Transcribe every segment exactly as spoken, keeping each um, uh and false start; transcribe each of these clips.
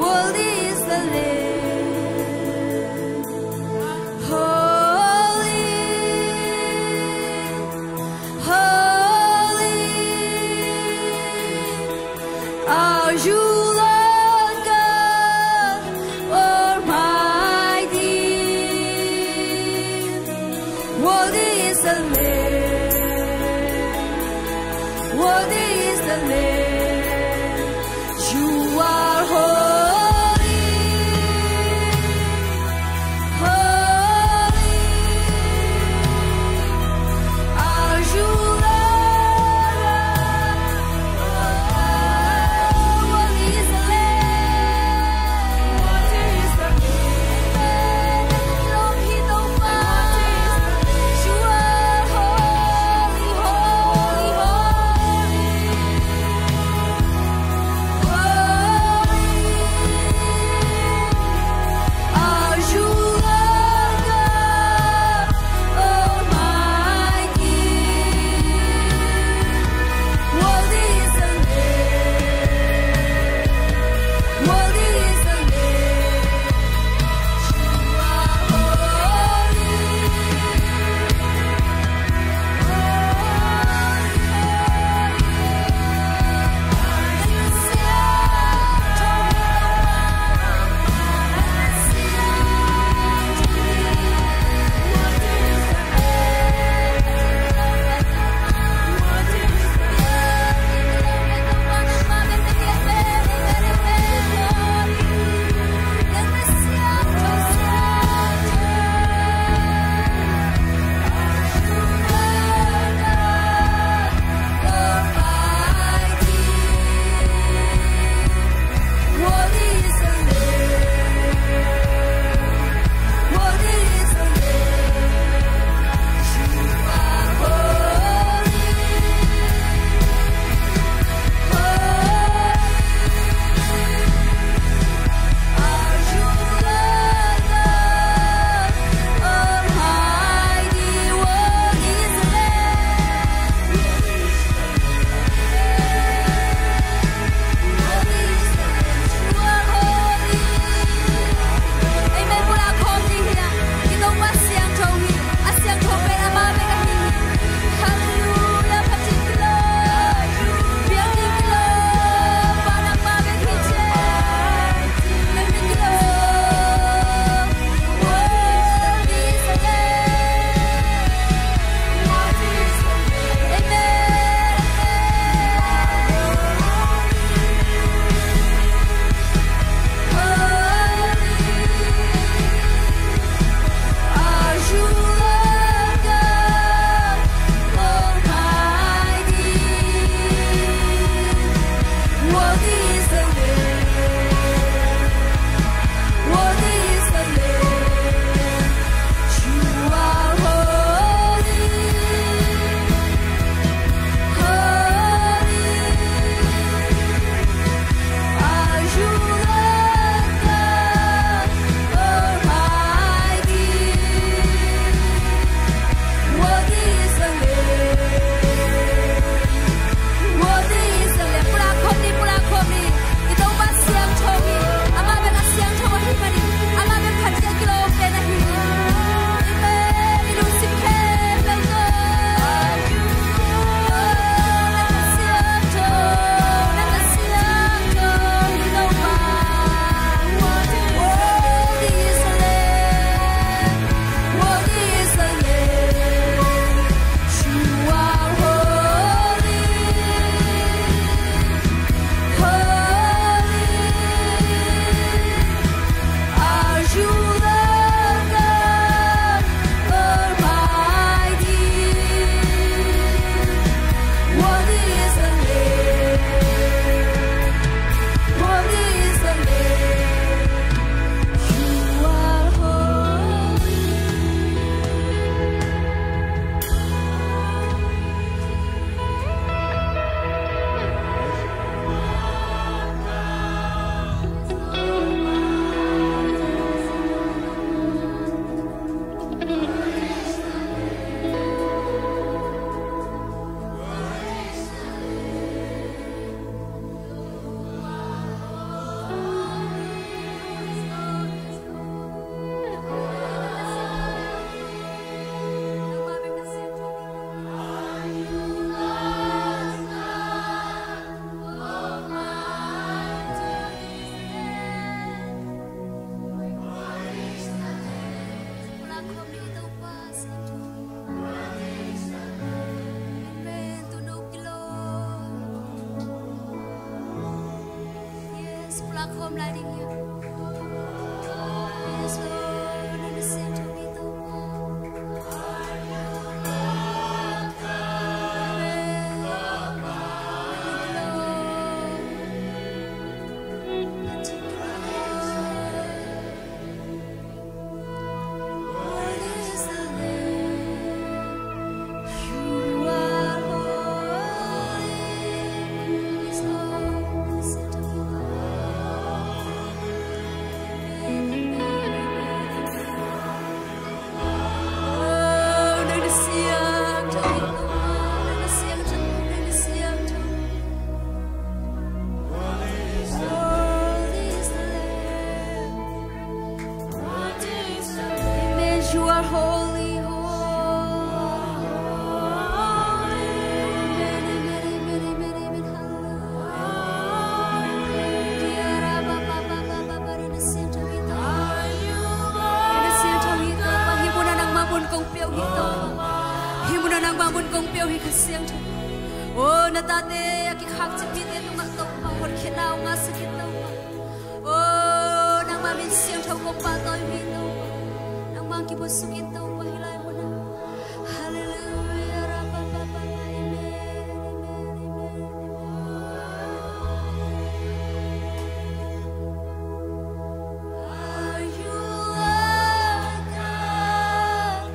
Worthy is the Lamb. Holy, holy are you, Lord God Almighty. Worthy is the Lamb. Worthy is the Lamb. You are holy. Holy are you, Lord. Worthy is the Lamb. Worthy is the Lamb. You are holy, holy, holy. Holy. Lakhawm lai ding hi. Yes, Lord, nang na siangtho hi Topa. Amen. You are holy, holy. Amen, amen, amen, amen, amen. Hallelujah. Nang na siangtho hi Topa. Nang na siangtho hi Topa. Hih munah nangmah mun kong pia uh hi Topa. Hih munah nangmah mun kong pia uh hi, Kha Siangtho. O, na tate a kikhakcip mite tungah Topa hotkhiatna uh ngahsak in Topa. O, nangmah min siangtho kong pahtawi uh hi Topa. Nangmah kibuaksuk in Topa hih lai munah. Hallelujah. Ra pa pa pa pa. Amen, amen, amen, amen. Are you Lord God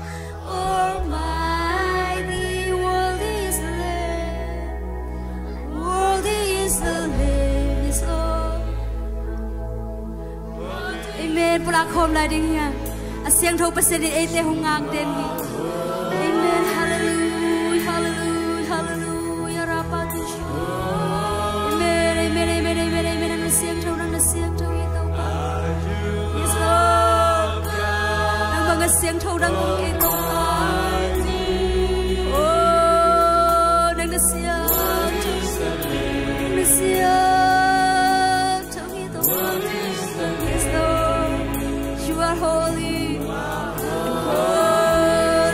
Almighty? Worthy is the Lamb. Worthy is the Lamb. Yes, Lord. Amen. Pulak khawm lai ding hi hang. A siangtho Pasian in eite hong ngakten hi. Amen. Hallelujah, hallelujah, hallelujah. Ra pa tu shu. Amen, amen, amen, amen, amen. Nang na siangtho, nang na siangtho hi Topa. Yes, Lord. Nang bang a siangtho dang om kei Topa. Oh, nang na siangtho. Nang na siangtho. Yes, Lord, you are holy. Oh,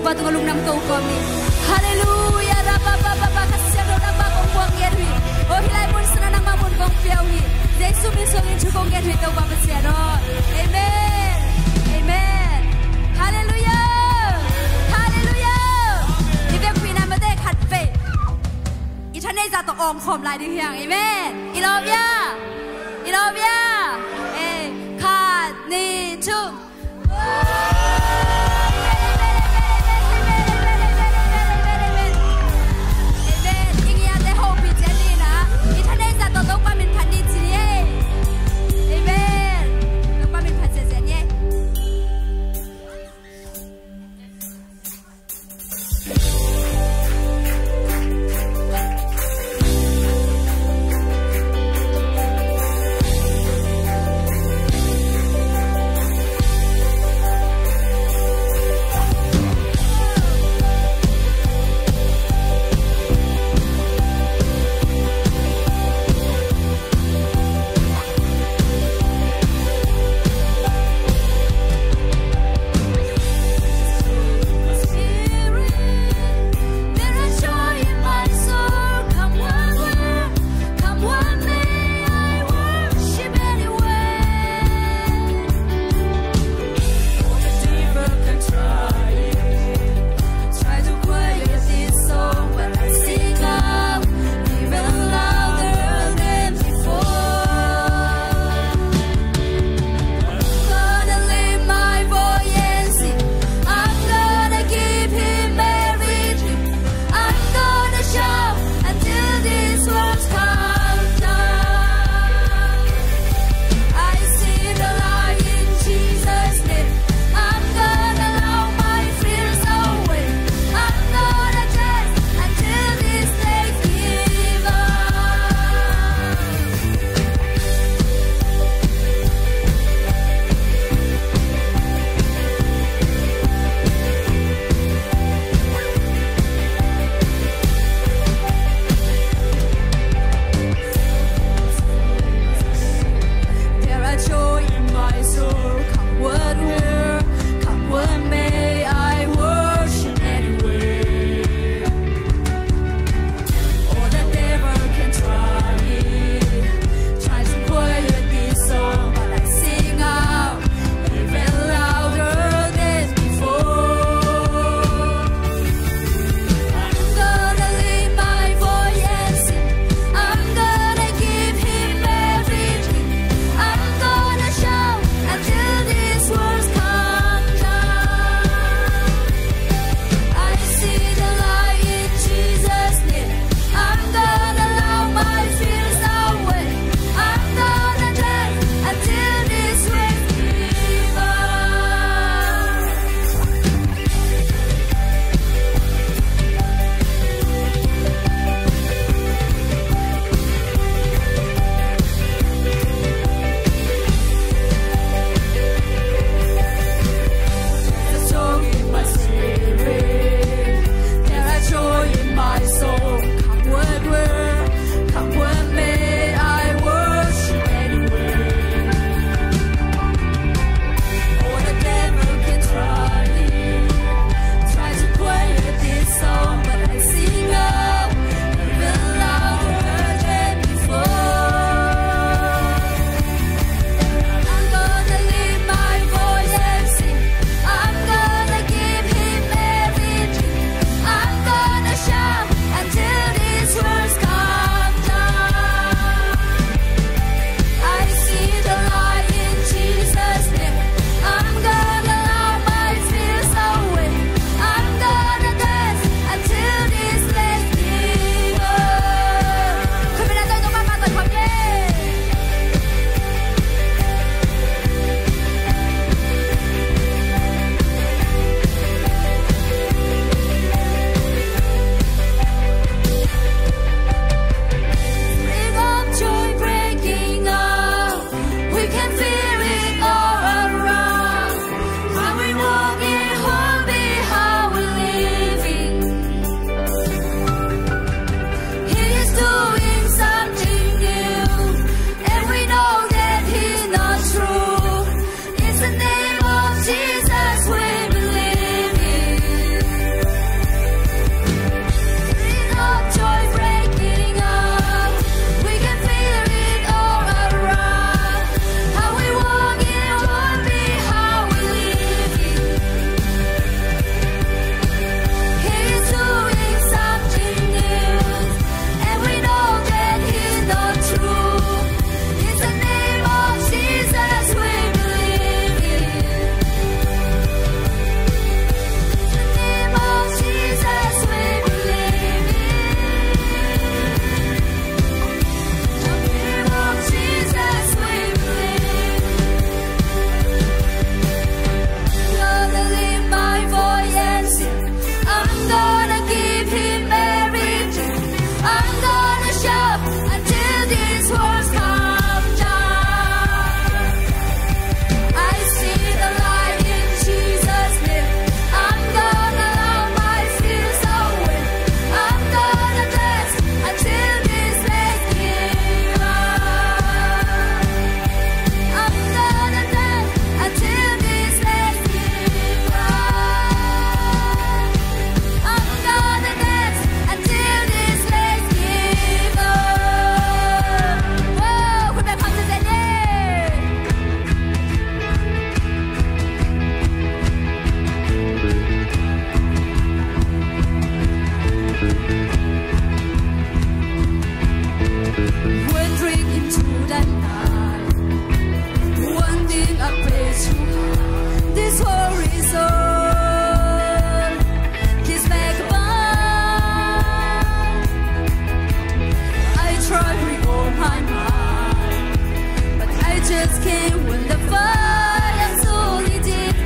Pa tungah lungdam ko kawm ni. Halleluiah, rabababa, Kha Siangtho nangmah kong puak ngen uh hi. Aw, hih lai mun sungah nangmah mun kong pia uh hi. Jesu min suangin thu kong ngen uh hi, Topa Pasian aw. Amen. Amen. Halleluiah. Halleluiah. I vekpi-in ah mate khat vei i thaneih zah tawh awng khawm lai ding hi hang. Amen. I lawm hia? I lawm hia? Eh, khat, nih, thum. Wandering into the night, wanting a place to hide. This horizon, this vagabond. I try with all my might, but I just can't win the fight. I'm slowly drifting.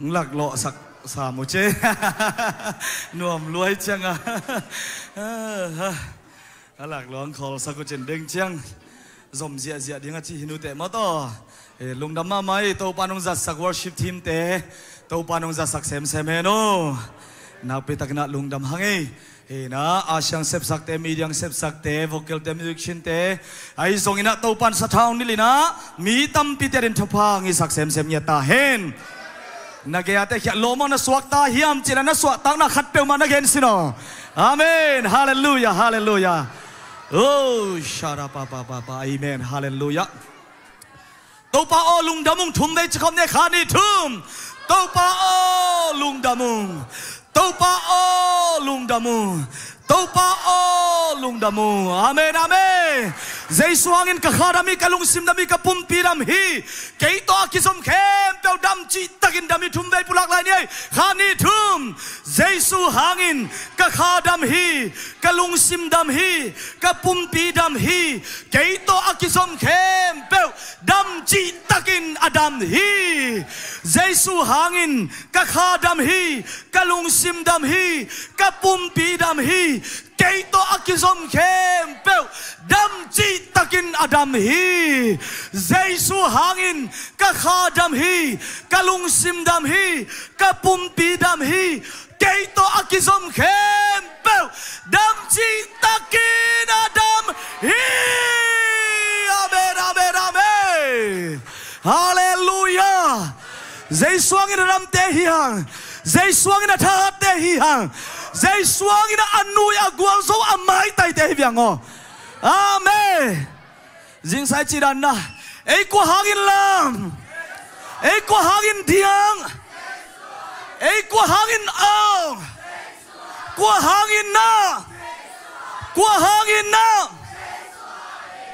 Laklawh sak sam uh ce. Nuam luai ciang a. A laklawh ang khawl sak uh cin deng ciang. Zom ziahziah ding a ci hi nuteh maw taw. Eh, lungdam mahmah ei, Topa nong zatsak worship team te. Topa nong zatsak semsem hen aw. Nakpi takin ah lungdam hang ei. Hi na, a siang sepsakte, mi diang sepsakte, vocal te, musician te, ahi zongin ah Topan sathau nilh in ah mi tampi te ading thupha hong hisak semsem ngiat ta hen. Na gei-ate khia lawm aw, na suakta hiam cih leh na suahtakna khat peuhmah na gen sin aw. Amen. Halleluiah, halleluiah. Oh, sharapapapapa. Amen. Halleluiah. Topa aw lungdam ung, thum vei ci khawm ni, khat, nih, thum. Topa aw lungdam ung. Topa aw lungdam ung. Topa aw lungdam ung. Amen, amen. Jesu hangin ka kha dam hi, ka lungsim dam hi, ka pumpi dam hi. Kei tawh a kizom khempeuh dam cihtakin dam hi, thum vei pulak lai ni ei. Khat, nih, thum. Jesu hangin ka kha dam hi, ka lungsim dam hi, ka pumpi dam hi. Kei tawh a kizom khempeuh dam cihtakin a dam hi. Jesu hangin ka kha dam hi, ka lungsim dam hi, ka pumpi dam hi. Kei tawh a kizom khempeuh dam cihtakin a dam hi. Jesu hangin ka kha dam hi, ka lungsim dam hi, ka pumpi dam hi. Kei tawh a kizom khempeuh dam cihtakin a dam hi. Amen, amen, amen. Halleluiah. Jesu hangin a damte hi hang. Jesu hangin a thahatte hi hang. Jesu hangin a nui, a gualzo, a maitaite hi viang aw. Amen. Zingsai cidan na, ei kua hangin lam? Ei kua hangin diang? Ei kua hangin awng? Kua hangin na? Kua hangin na?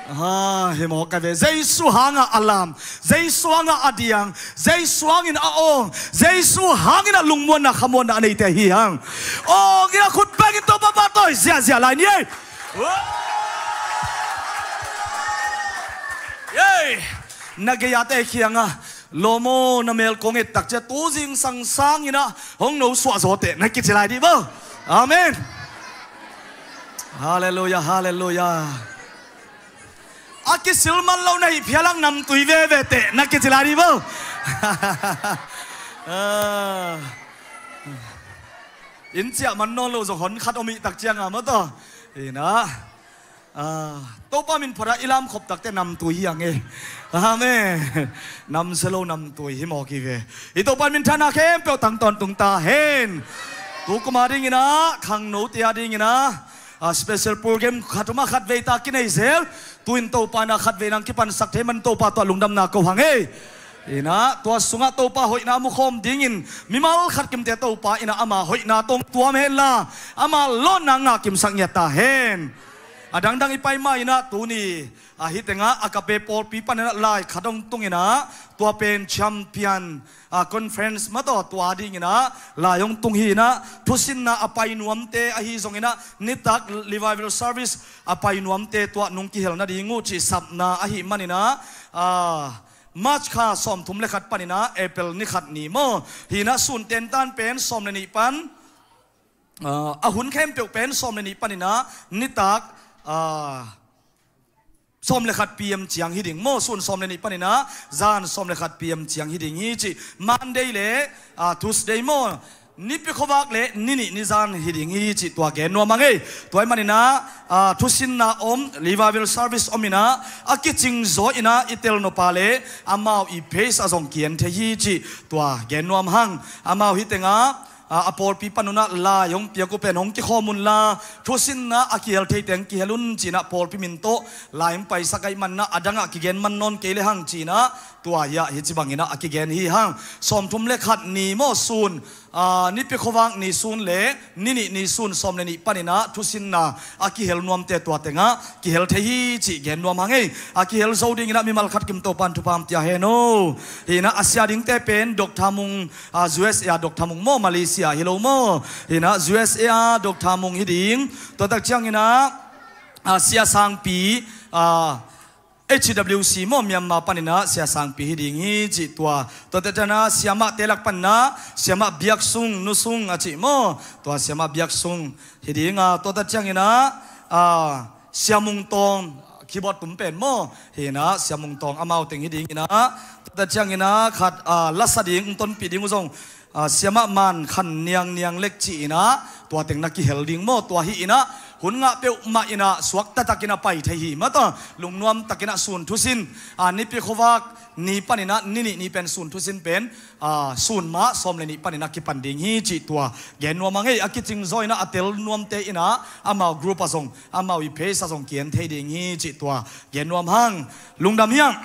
Ha, hi mawk a ve. Jesu hangah a lam, Jesu hangah a diang, Jesu hangin a awng, Jesu hangin a lungmuanna khamuanna a neite hi hang. Awngin a khut bengin Topa pahtawi ziahziah lai ni ei. Ei, na gei-ate kiangah, lawm aw, na mel kong et tak ciang tu zingsang sangin ah hong no suah zaw teh na kici lai dih bo. Amen. Halleluiah, halleluiah. A kisil man lo na hih phial hang namtui veve teh na kici lai dih bo. Ah. Inn ciah man nawn lo zong hon khat om ih tak ciang a maw taw. Hi na, ah, Topa min phat ah i lamkhop takte namtui hi hang e. Amen. Namsia lo namtui hi mawk hi ve. I Topa min thanna khempeuh tang tawntung ta hen. Tu kum a dingin ah, khangnote a dingin ah, ah, special program khat om a, khat vei ta kinei zel. Tu-in Topa in ah khat vei nang kipansak thei man Topa tawh lungdamna ko hang e. Hi na, tua sungah Topa hoihna mu khawm dingin mimal khat kimte Topa in ah ama hoihna tawh tuam henla, ama lawnna ngah kimsak ngiat ta hen. A dangdang i pai ma in ah tuni, ah, hih tengah Agape pawlpi panin ah lai khat hong tungin ah, tua pen champion, ah, conference maw taw, tua dingin ah lai hong tung hi in ah, thusinna a pai nuamte ahi zongin ah, nitak revival service a pai nuamte tua nung kihel nading uh cih sapna ahih manin ah, ah, March kha sawmthum le khat panin ah April ni khat ni maw. Hi na, sun tentan pen sawm le nih pan, ah, a hun khempeuh pen sawm le nih panin ah nitak, ah, sawm le khat P M ciang hi ding maw. Sun sawm le nih panin ah zan sawm le khat P M ciang hi ding hi cih. Monday le, ah, Tuesday maw, Nipi khuavak le ni nih ni zan hi ding hi cih tua gen nuam hang e. Tua ahih manin ah, ah, thusinna om, revival service om in ah, a kicing zaw in ah i tel nop a leh amau i page ah zong ki-en thei hi cih tua gen nuam hang. Amau hih tengah, ah, a pawlpi panun ah lai hong piak uh pen hong kikhawm unla, thusinna a kihel thei teng kihel un ci-in ah pawlpi min tawh lai hong paisak ahih manin ah, a dangah kigen man nawn kei le hang ci-in ah, tua hi a, hih ci bangin ah a kigen hi hang. Sawmthum le khat ni maw, sun, ah, nipi khuavak ni sun le ni nih ni sun sawm le nih panin ah thusinna a kihel nuamte tua tengah kihel thei hi cih gen nuam hang e. A kihel zo dingin ah mimal khat kim Topan thupha hong pia hen aw. Hi na, a sia dingte pen Doctor Mung, ah, U S A a Doctor Mung maw, Malaysia hi lo maw. Hi na, U S A a Doctor Mung hi ding. Tua tak ciangin ah, ah, Sia Sangpi, ah, H W C maw, Myanmar panin ah siasangpi hi ding hi cih tua. Tuate ciangin ah siamahte lak panin ah siamah biaksung, nusung a cih maw, tua siamah biaksung hi ding a, tuate ciangin ah, ah, Sia Mung Tawng, keyboard tum pen maw, hi in ah Sia Mung Tawng amau teng hi ding in ah, tuate ciangin ah khat, ah, lasa ding, tonpih ding uh zong, ah, siamah Man Khan Niang, Niang Lek ci in ah, tua teng na kihel ding maw, tua hi in ah, hun ngah peuhmah in ah suakta takin a pai thei hi mah ta, lungnuam takin ah sun thusin, ah, Nipi khuavak ni panin ah ni nih ni pen sun thusin pen, ah, sun mah sawm le nih panin a kipan ding hi cih tua gen nuam hang ei. A kicing zaw in ah a tel nuamte in ah amau group ah zong, amau i page ah zong ki-en thei ding hi cih tua gen nuam hang. Lungdam hi hang.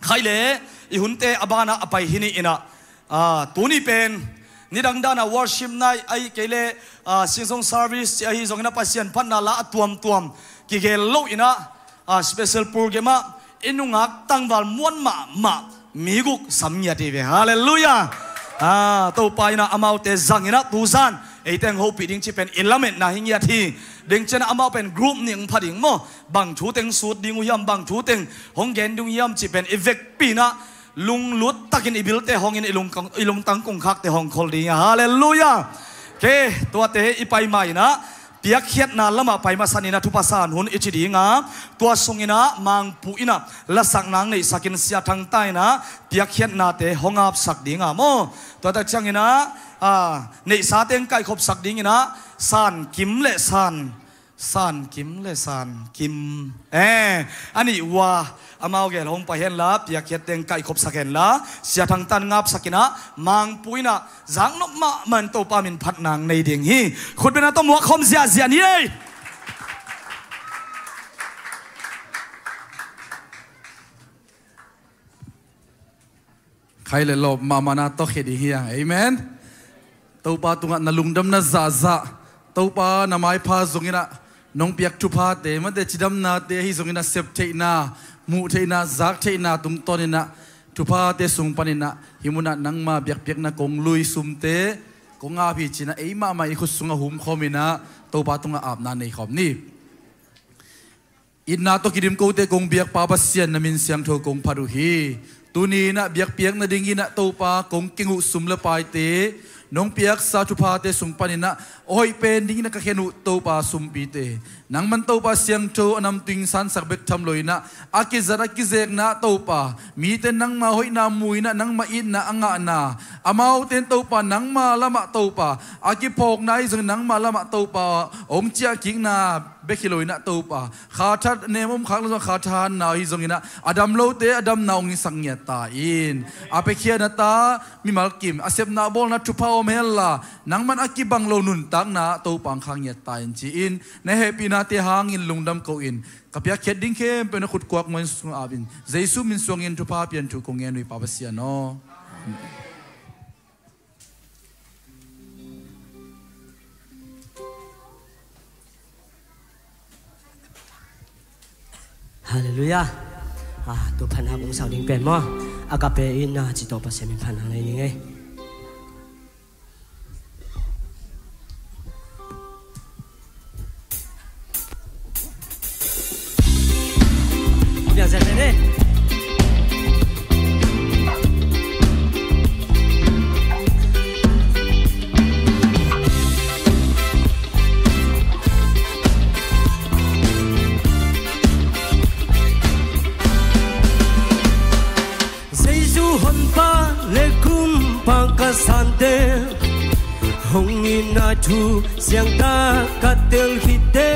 Khaile, i hunte a banah a pai hi ni in ah, ah, tuni pen nidang dan a worship night ahi kei leh, ah, singsong service ci ahi zongin ah Pasian phatna la a tuamtuam kigel lo in ah, ah, special program ah i nungak tangval muan mahmah mi guk sam ngiat hi ve. Halleluiah. Ah, Topa in ah amaute zang in ah tuzan eite hong hopih ding cih pen i lametna hi ngiat hi. Ding ciang ah amau pen group nih hong pha ding maw, bang thu teng sut ding uh hiam, bang thu teng hong gen ding uh hiam cih pen i vekpi in ah lunglut takin i bilte hong in i lungkang, i lungtang kongkhakte hong khol ding hi. Halleluiah. Ke, tuate i pai ma in ah piakkhiatna lamah pai masa ni in ah thupha san hun i ci ding a, tua sung in ah Mangpu in ah lasak nang neihsak in Sia Thang Ta in ah piakkhiatnate hong apsak ding a maw. Tua tak ciangin ah, ah, neihsate hong kaihkhopsak ding in ah San Kim le San, San Kim le San Kim, eh, a nih uh a, amau gel hong pai hen la, piakkhiat teng kaihkhopsak hen la, Sia Thang Ta'n ngapsak in ah, Mangpu in ah zaknop mahmah in Topa min phatna nei ding hi. Khutbetna tawh muak khawm ziahziah ni ei. Khai le lawp mahmahna tawh khia ding hi hang. Amen. Topa tungah na lungdamna zahzah, Topa na maipha zong in ah nong piak thuphate, mate cidamnate ahi zong in ah sep theihna, muh theihna, zak theihna tungtawn in ah thuphate sung pan in ah hih munah nangma biakpiakna kong lui sumte kong ap hi ci in ah ei mahmah i khut sungah humkhawm in ah Topa tungah apna nei khawm ni. Itna tawh kidim kote kong biak Pa Pasian, na min siangtho kong phat uh hi. Tuni in ah biakpiak nading in ah Topa kong keng uh sum le paite, nong piaksa thuphate sung pan in ah a hoih pen ding in ah ka khen uh Topa sumpite, nangman Topa siangtho a namtuing sansak bek tham lo in ah a kizat a kizekna Topa, mite nangma hoihna mu in ah nangma itna a ngahna, amaute in Topa nangma lamah Topa a kiphawkna ahi zong nangma lamah Topa hong ciahkikna bek hi lo in ah Topa, khathat nem om khak lo zong khathat hanna ahi zong in ah a dam lote a damna hong hisak ngiat ta in. A piakhia na ta mimal kim, a sepna bawlna thupha om hen la, nangman a kibang lo nuntakna Topa hong khak ngiat ta in ci in, na hehpihnate hangin lungdam ko in, ka piakkhiat ding khempeuh na khut kuakmuan sungah ap in, Jesu min suangin thupha pian thu kong ngen uh hi Pa Pasian aw. Halleluiah. Ah, tu phatna kong sau ding pen maw, Agape in ah ci tawh Pasian min phatna nei ning ei. Jesu honpa le kumpa ka sante, hong itna thu siangtak ka tel khite,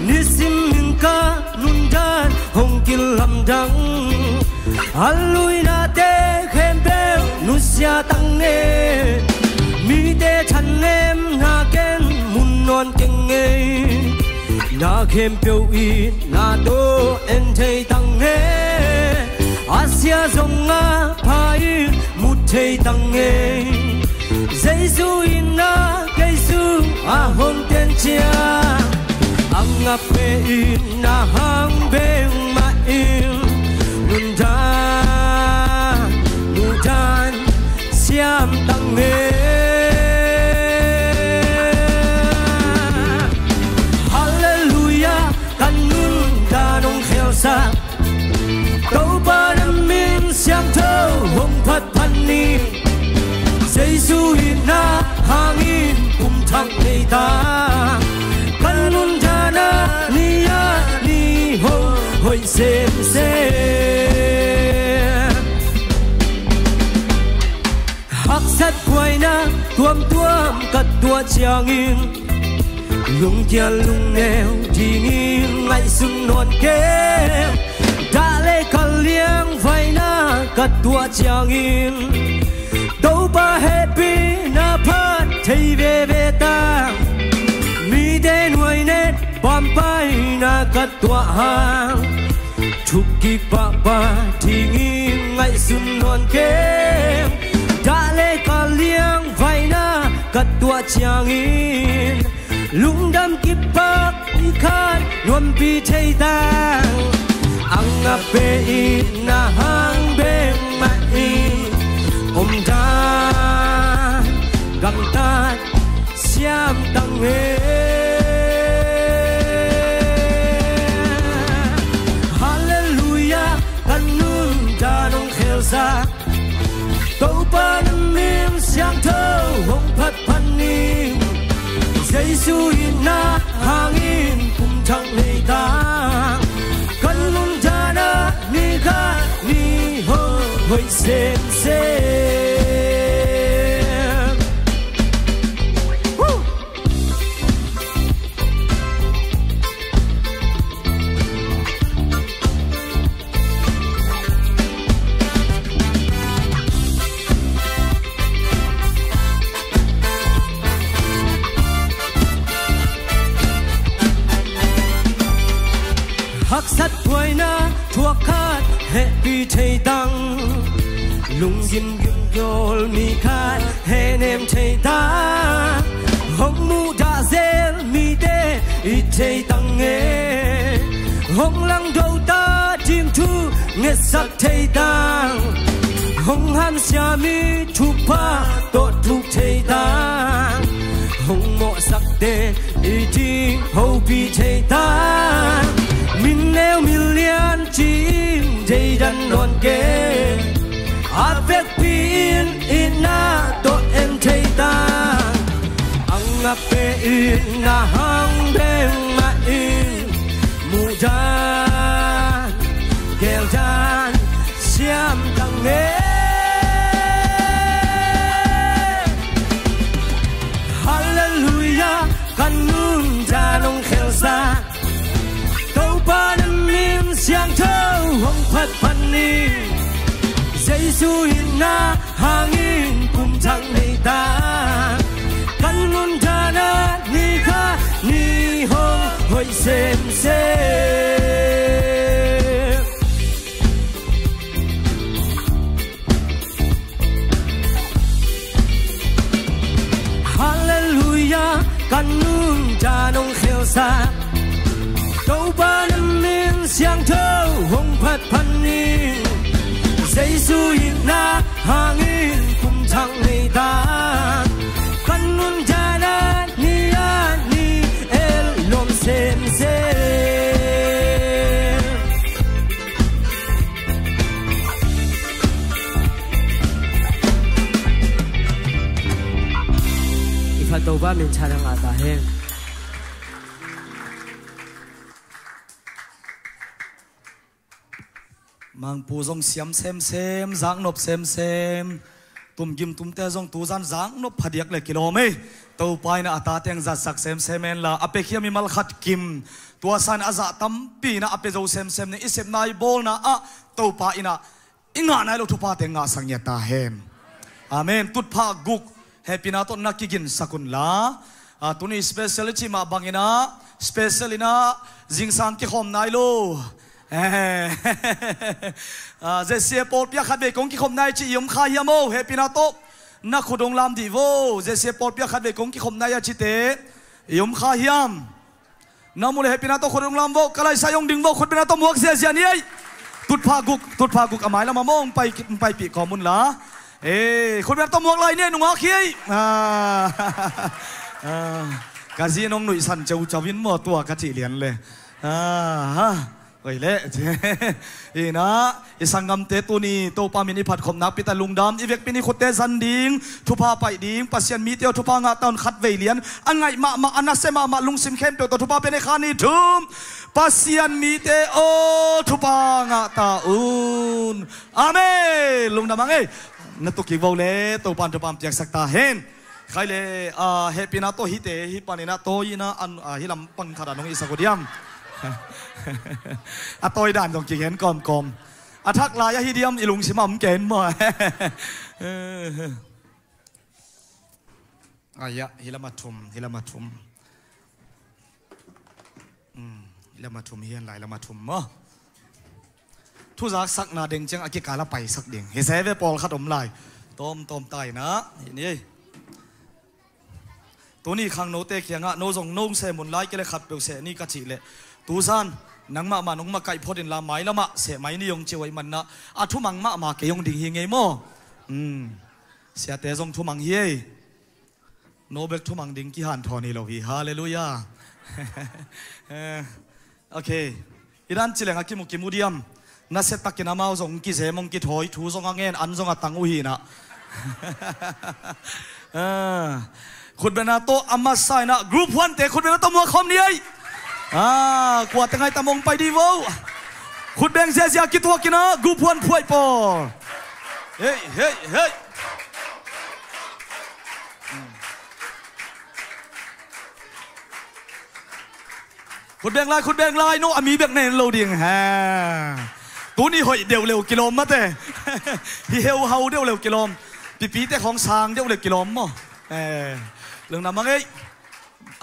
nisim in ka nundan hong kilamdang. A luinate khempeuh nusia tang e, mite thanemna ken mun nawn keng e. Na khempeuh itna tawh en thei tang e, a sia zong a pha in mu thei tang e. Jesu itna kei sung a hong ten ciang, a ngap pe itna hang beng mah in, nundan mudan siam tang e. Halleluiah, ka nundan hong khelsak, na hangin kum thak nei ta. Kan nuntakna ni a ni hong hoih semsem. Haksat buaina tuamtuam ka tuah ciangin, lungkial lungneu dingin ngaihsun nawn keng. Dah le kal liang vaina ka tuah ciangin, Topa hehpihna phat thei veve ta. Mite nuainet pampaina ka tuah hang, thuk kik pahpah dingin ngaihsun nawn keng. Dah le kal liang vaina ka tuah ciangin, lungdam kipak i khat nuampi thei ta. A ngap pen na hang bek mah in, omdan gamtat siam tang e. Halleluiah, kan nuntak hong khelsak, Topa na min siangtho hong phatphat ni. Jesu itna hangin kum thak nei ta. Kan nuntakna ni khat ni hong hoih semsem. Haksat buaina thuak khat hehpih thei tang, lunggim gimgawl mi khat hehnem thei tang, hong muhdah zel mite it thei tang e. Hong langdo ta ding thu ngetsak thei tang, hong hamsia mi thupha tawh thuk thei tang, hong mawhsakte i ding hopih thei tang. Min neu min lian ci-in deidan nawn keng, a vekpi-in itna tawh en thei tang. A ngap pen na hang bek mah in, muhdan geldan siam tang e. Halleluiah, kan nuntak hong khelsak, Topa na min siangtho hong phatphat ni. Jesu itna hangin kum thak nei ta. Kan nuntakna ni khat ni hong hoih semsem. Halleluiah, kan nuntak hong khelsak, Topa na min siangtho hong phatphat ni. Jesu itna hangin kum thak nei ta. Kan nuntakna ni a ni el lom semsem. I phat Topa min thang a ngah ta hen. Mangpu zong siam semsem, zaknop semsem. Tumgim tumte zong tuzan zaknop phadiak le kilawm ei. Topa in a tate hong zatsak semsem henla, a pekhiam mimal khat kim, tua sangin a zah tampi in a pia zo semsem ni. I sepna i bawlna ah Topa in a i ngah nai lo thuphate ngahsak ngiat ta hen. Amen. Tutphah guk hehpihna tawh na kiginsak unla. Ah, tuni special i cih mah bangin a, special in a zingsang kikhawm nai lo. Eh. Ah, Z C A pawlpi ah khatvei kong kikhawm nai cih i om kha hiam aw, hehpihna tawh na khut hong lam dih vo. Z C A pawlpi ah khatvei kong kikhawm nai a cihte i om kha hiam? Na mu le hehpihna tawh khut hong lam vo, ka laisa hong ding vo, khutbetna tawh muak ziazia ni ei. Tutphah guk, tutphah guk a mailam ah maw hong pai, hong paipih kawm unla. Eh, khutbetna tawh muak lai ni ei, nungak hi ei. Ah. Ah. Ka zi in hong nuihsan ceucau in maw tua ka cih lian le. Ah, ha. Oi le. Hi na, i sanggamte tuni Topa min i phat khop nakpi ta lungdam, i vekpi in i khutte zan ding, thupha paih ding, Pasian mite aw thupha ngah ta un, khat vei lian a ngaih mahmah, a nasia mahmah lungsim khempeuh tawh thupha pia ni. Khat, nih, thum. Pasian mite aw thupha ngah ta un. Amen. Lungdam a ngei. Na tuk kik vo le, Topa in thupha piaksak ta hen. Khai le, ah, hehpihna tawh hihte hih panin ah tawi in ah, an, ah, hih lam pang khat ah nong hihsak uh diam? A tawi dan zong kigen kawmkawm. A thak lai ahi diam, i lungsim ah om ken maw? Ai-ah, hih lam ah thum, hih lam ah thum. Hmm, hih lam ah thum, hih hen lai lam ah thum maw? Thuzaksakna deng ciang a kikal ah paisak ding. Hi se ve, pawlkhat om lai. Tawmtawm ta in ah. Hi ni. Tuni khang note kiangah, no zong no sem un lai kei le khatpeuh seh ni ka cih leh, tuzan nangmah mah nong makaih phot inla, mailam ah seh mai ni hong ci uh ahih manin ah, a thumang mahmah kei hong ding hi ngei maw? Hmm. Siate zong thumang hi ei. No bek thumang ding kihanthawn hi lo hi. Halleluiah. Eh, ok. Hi dan ci leng a kimu kimu diam. Nasia takin amau zong kizem hong kithawi, thu zong a ngen, an zong a tang uh hi na. Ah. Khutbetna tawh a masa in ah group one te khutbetna tawh muak khawm ni ei. Ah, kuate ngaih tam hong pai dih vo. Khutbeng ziahziah kituak in ah group one phuaih pawl. Hei, hei, hei. Khutbeng lai, khutbeng lai, no a mi bek na en lo ding. Ha. Tuni hoih deuh leuh kilawm mate. Hi heuhau deuh leuh kilawm. Pipite khawng sang deuh leuh kilawm maw? Eh, lungdam a ngei.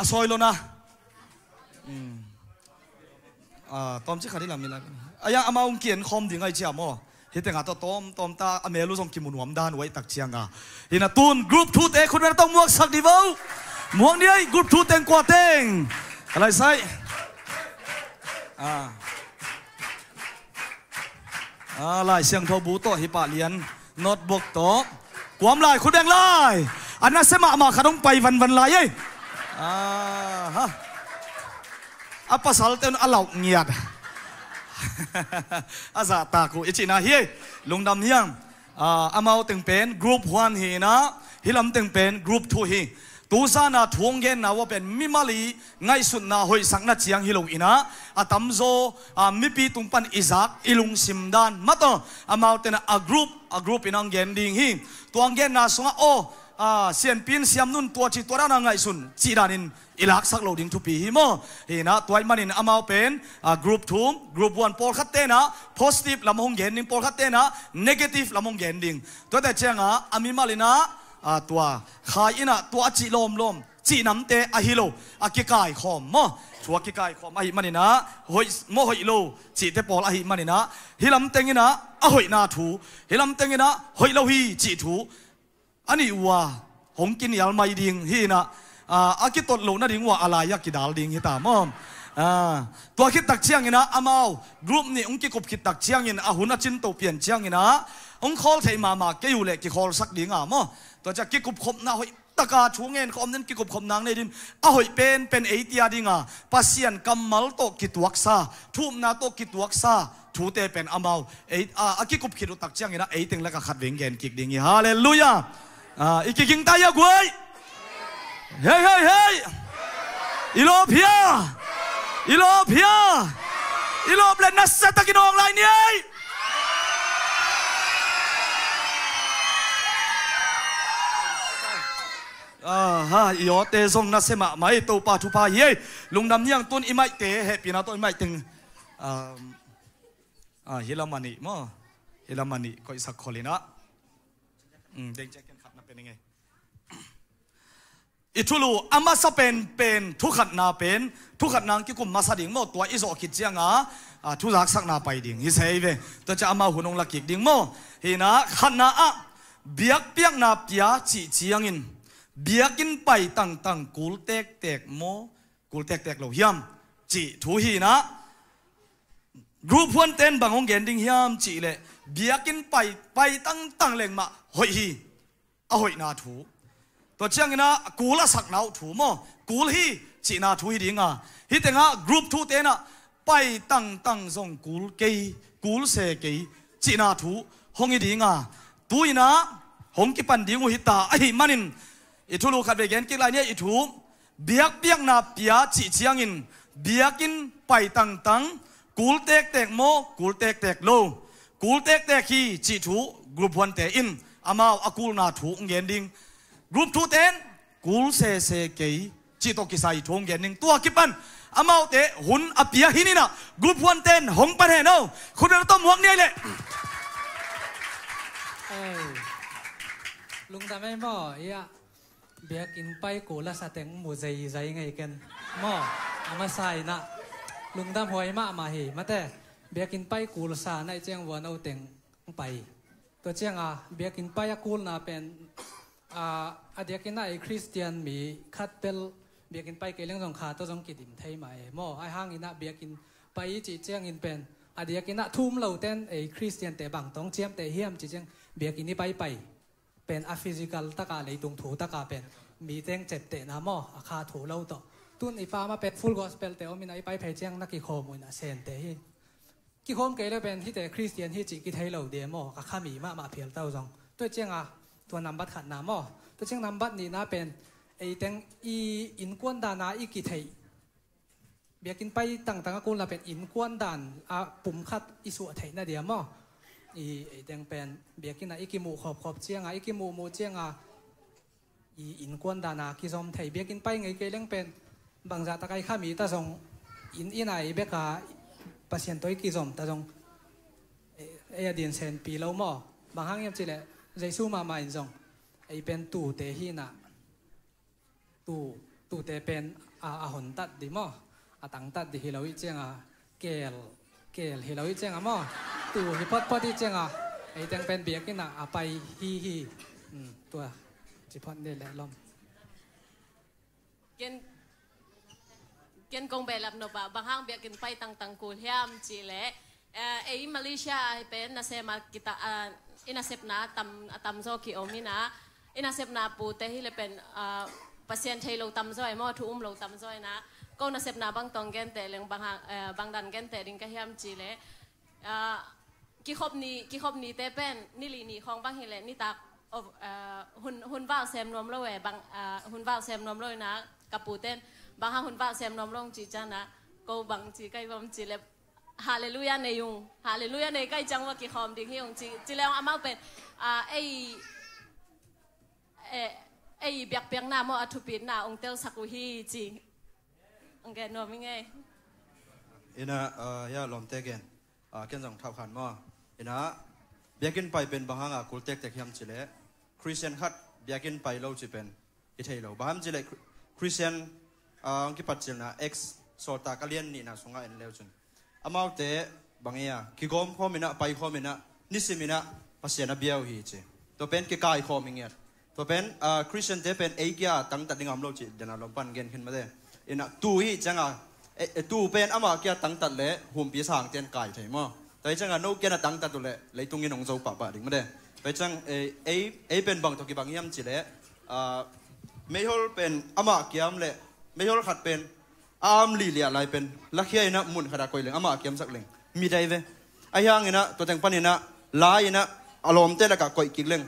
A sawi lo na. Hmm. Ah, tawmcik khat hi lam hi lai. Ai-ah, amau hong ki-en khawm ding ahi ciah maw? Hih tengah tawh tawmtawm ta, a mel uh zong kimu nuam dan uh ahih tak ciangah. Hi na, tun group two te khutbetna tawh muaksak dih vo. Muak ni ei, group two teng kua teng? Ka lai sai. Ah. Ah, Lai Siangtho bu tawh hih pah lian. Notebook tawh. Kuam lai, khutbeng lai. A nasia mahmah khat hong pai vanvan lai ei. Aha. A pasalte un a lauh ngiat. A zahtak uh i cihna hi ei. Lungdam hiam? Ah, amau teng pen group one hi na, hih lam teng pen group two hi. Tuzan a thu hong genna uh a pen mimal i ngaihsutna hoihsakna ciang hi lo in ah, a tamzaw, ah, mipi tung pan i zak i lungsim dan mah tawh, amaute in ah a group, a group in ah hong gen ding hi. Tua hong genna sungah, aw, ah, sianpi in siam nun tua ci tua dan a ngaihsun cih danin i laksak lo ding thupi hi maw? Hi na, tua ahih manin amau pen, ah, group two, group one, pawlkhatte in ah positive lam hong gen ding, pawlkhatte in ah negative lam hong gen ding. Tuate ciangah a mimal in ah, ah, tua khai in ah tua a cih lawmlawm cih namte ahi lo, a kikaikhawm maw? Thu a kikaikhawm ahih manin ah, hoih maw hoih lo cihte pawl ahih manin ah, hih lam teng in ah a hoihna thu, hih lam teng in ah hoih lo hi cih thu, a nih uh a hong kinial mai ding hi in ah, ah, a kitot loh nading uh a a lai-ah kidal ding hi ta maw? Ah, tua khit tak ciangin ah amau group nih hong kikup khit tak ciangin, a hun a cin to pian ciangin ah hong khawl thei mahmah kei uh leh kikhawlsak ding a maw? Tua ciah kikupkhopna hoih taka thu ngen khawm ding, kikupkhop nang nei ding, a hoih penpen ei tia ding a, Pasian kammal tawh kituaksa, thu upna tawh kituaksa thute pen amau ei, a, a kikup khit uh tak ciangin ah ei teng lakah khat veng gen kik ding hi. Halleluiah. Ah, i kiging ta hia guai? Hei, hei, hei. I lawp hia? I lawp hia? I lawp leh nasia takin awng lai ni ei. Aha, i awte zong nasia mahmah ei, Topa thupha hi ei. Lungdam ni ang. Tun i maihte, hehpihna tawh i maih teng, um, ah, hih lam a nih maw? Hih lam a nih koihsak khol in ah. Hmm, deng ciah ken khatna pen i ngei. I thulu a masa penpen, thukhatna pen, thukhatna hong kikum masa ding maw? Tua i zawh khit ciangah, ah, thuzaksakna pai ding hi se hi ve. Tua ciah amau hun hong la kik ding maw? Hi na, khatna ah biakpiakna pia cih ciangin, biakinn pai tangtang kul tektek maw, kul tektek lo hiam cih thu hi na. Group one ten bang hong gen ding hiam cih leh, biakinn pai, pai tangtang leng mah hoih hi. A hoihna thu. Tua ciangin ah kul a sakna uh thu maw? Kul hi cihna thu hi ding a. Hih tengah group two ten ah pai tangtang zong kul kei, kul se kei cihna thu hong hi dinga, tu-in ah hong kipan ding uh hi ta ahih manin, i thulu khat vei gen kik lai ni a, i thu biakpiakna pia cih ciangin biakinn pai tangtang, kul tektek maw, kul tektek lo, kul tektek hi cih thu group one te in amau a kulna thu hong gen ding. Group two ten kul sese kei cih tawh kisai thu hong gen ding. Tua kipan amaute hun a pia hi ni a, group one ten hong pan hen aw. Khut beng tawh muak ni ei leh. Ei, lungdam ei maw, ia. Biakinn pai kul a sa teng mu zeizai ngei ken maw. A masa in ah lungdam huai mahmah hi mate. Biakinn pai kul sa na i ciang vua no teng pai. Tua cianga biakinn pai a kulna pen, a, a diakin ah ei Khristian mi khat pel biakinn pai kei leng zong kha tawh zong kidim thei mah e maw. Ahi hangin ah biakinn pai i cih ciangin pen a diakin ah thu um lo ten ei Khristian te bang tawh hong ciamteh hiam cih ciang biakinn i paipai pen a physical taka, leitung thu taka pen mi teng ceptehna maw, a kha thu lo tawh. Tun i pa mah pen Full Gospel te om in ah i pai phei ciang na kikhawm uh in ah sente hi. Kikhawm kei le pen hihte Khristian hi cih kithei lo dia maw, a kha mi mahmah phial tau zong. Tua cianga tua nambat khatna maw. Tua ciang nambat nihna pen ei teng i innkuan dana i kitheih, biakinn pai tangtang a kulna pen innkuan dan a pum khat i suah theihna dia maw. I, ei teng pen biakinn ah i kimuh khawpkhawp cianga, i kimuhmuh cianga i innkuan dana kizom thei. Biakinn pai ngei kei leng pen bangzah taka i kha mi ta zong, inn inn a i beka Pasian tawh i kizom ta zong, ei, ei a dinsenpi lo maw. Bang hang hiam cih leh Jesu mahmah in zong ei pen tute hi in ah, tu, tute pen a, a hontat di maw, a tangtat di hi lo i cianga, keel, keel hi lo i cianga maw, tu hi photphot i cianga, ei teng pen biakinn ah a pai hi hi. Hmm, tua ci phot ni leh lom. Ken, ken kong behlap nop ah, bang hang biakinn pai tangtang kul hiam cih leh, eh, ei Malaysia ah pen nasem a kita, ah, i nasepna a tam, a tamzaw kiom in ah, i nasepna pute hi le pen, ah, Pasian thei lo tamzaw e maw, thu um lo tamzaw in ah, ko nasepna bang tawh hong genteh leng bang hang, eh, bang dan genteh ding ka hiam cih leh, ah, kikhop ni, kikhop nite pen ni li ni khawng bang hi leh nitak, oh, ah, hun, hun val sem nuam lo e, bang, ah, hun val sem nuam lo in ah ka puten bang hang hun val sem nuam lo hong cih ciang ah, ko bang ci ka hi bang cih leh Halleluiah nei ung. Halleluiah nei ka hih ciang ua kikhawm ding hi ung ci, ci leh ung amau pen, ah, ei, eh, ei biakpiakna maw a thupitna ung telsak uh hi ci. Ung gen nuam i ngei. Ina, ah, ya lawmte gen. Ah, ken zong thauh khan maw. Ina, biakinn pai pen bang hanga kul tektek hiam cih leh Khristian khat biakinn pai lo cih pen i thei lo. Bang hang hiam cih leh Khri-, Khristian, ah, hong kipat cilna Acts sawltak a lian nihna sungah en leu cun, amaute bang ia kigawm khawm in ah, pai khawm in ah, nisim in ah Pasian a bia uh hi ci. Tua pen kikai khawm hi ngiat. Tua pen, ah, Khristiante pen ei kia tangtat ding a om lo cih dena lawm pan gen khin mate. In ah tu hi cianga, e, e, tu pen amah kia tangtat leh humpi sangten kai thei maw. Tua hi cianga no kia na tangtat uh leh leitung in hong zo pahpah ding mate. Tua hi ciang, e, ei, ei pen bang tawh kibang hiam cih leh, ah, meihol pen amah kiam leh meihol khat pen a am lihliah lai pen lakhia in ah mun khat ah koih leng amah kiamsak leng mit ahi ve. Ahi hangin ah tua teng panin ah lai in ah a lawmte lakah koih kik leng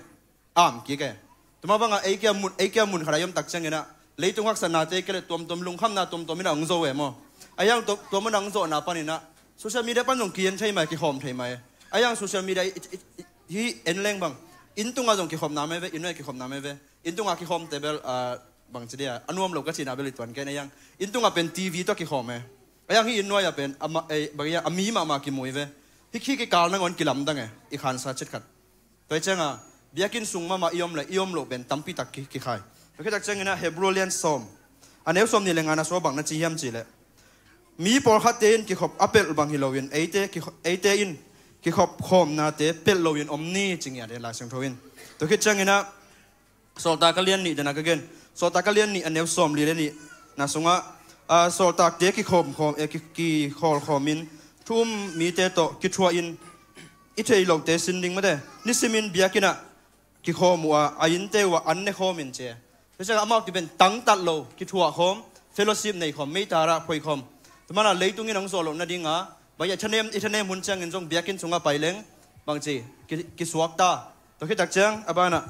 am kik e. Tua mah bangah ei kia mun, ei kia mun khat ah i om tak ciangin ah leitung haksatnate kia leh tuamtuam lungkhamna tuamtuam in ah hong zo e maw. Ahi hang tua, tua mun ah hong zawhna panin ah social media pan zong ki-en thei mai, kikhawm thei mai. Ahi hang social media i, i, i, hi en leng bang inn tungah zong kikhopna mai ve, inn nuai kikhopna mai ve. Inn tungah kikhawmte bel, ah, bang ci dia, a nuam lo ka cihna bel i tuan ken ahi hang. Inn tungah pen T V tawh kikhawm e. Ahi hang hih inn nuai ah pen a ma-, eh, bang ia, a mi mahmah kimu hi ve. Hih khi kikal nangawn kilamdang e, i khansa cit khat. Tua hi cianga biakinn sung mahmah i om leh i om loh pen tampi tak ki, kikhai. Tua khit tak ciangin ah Hebru lian sawm, a neu sawm nih leh ngana sua bang na ci hiam cih leh, mi pawlkhatte in kikhop a pelh bang hi loin eite, kikho-, eite in kikhop khawmnate pelh loin om ni ci ngiat e Lai Siangtho in. Tua khit ciangin ah Sawltak a lian nih dena ka gen. Sawltak a lian nih a neu sawm li leh nihna sungah, ah, sawltakte kikhawm khawm, eh, ki, kikhawl khawmin thu um mite tawh kithuahin i thei lote sin ding mate. Nisimin biakinn ah kikhawm uh a, a innte uh ah an ne khawm in ci e. Tua ciangah amau kipen tangtat lo, kithuah khawm, fellowship nei khawm, meitar ah phoi khawm. Tua manin leitung in hong zawh loh nadinga, bang i thanem, i thanem hun ciangin zong biakinn sungah pai leng bangci ki, kisuak ta. Tua khit tak ciang a banah,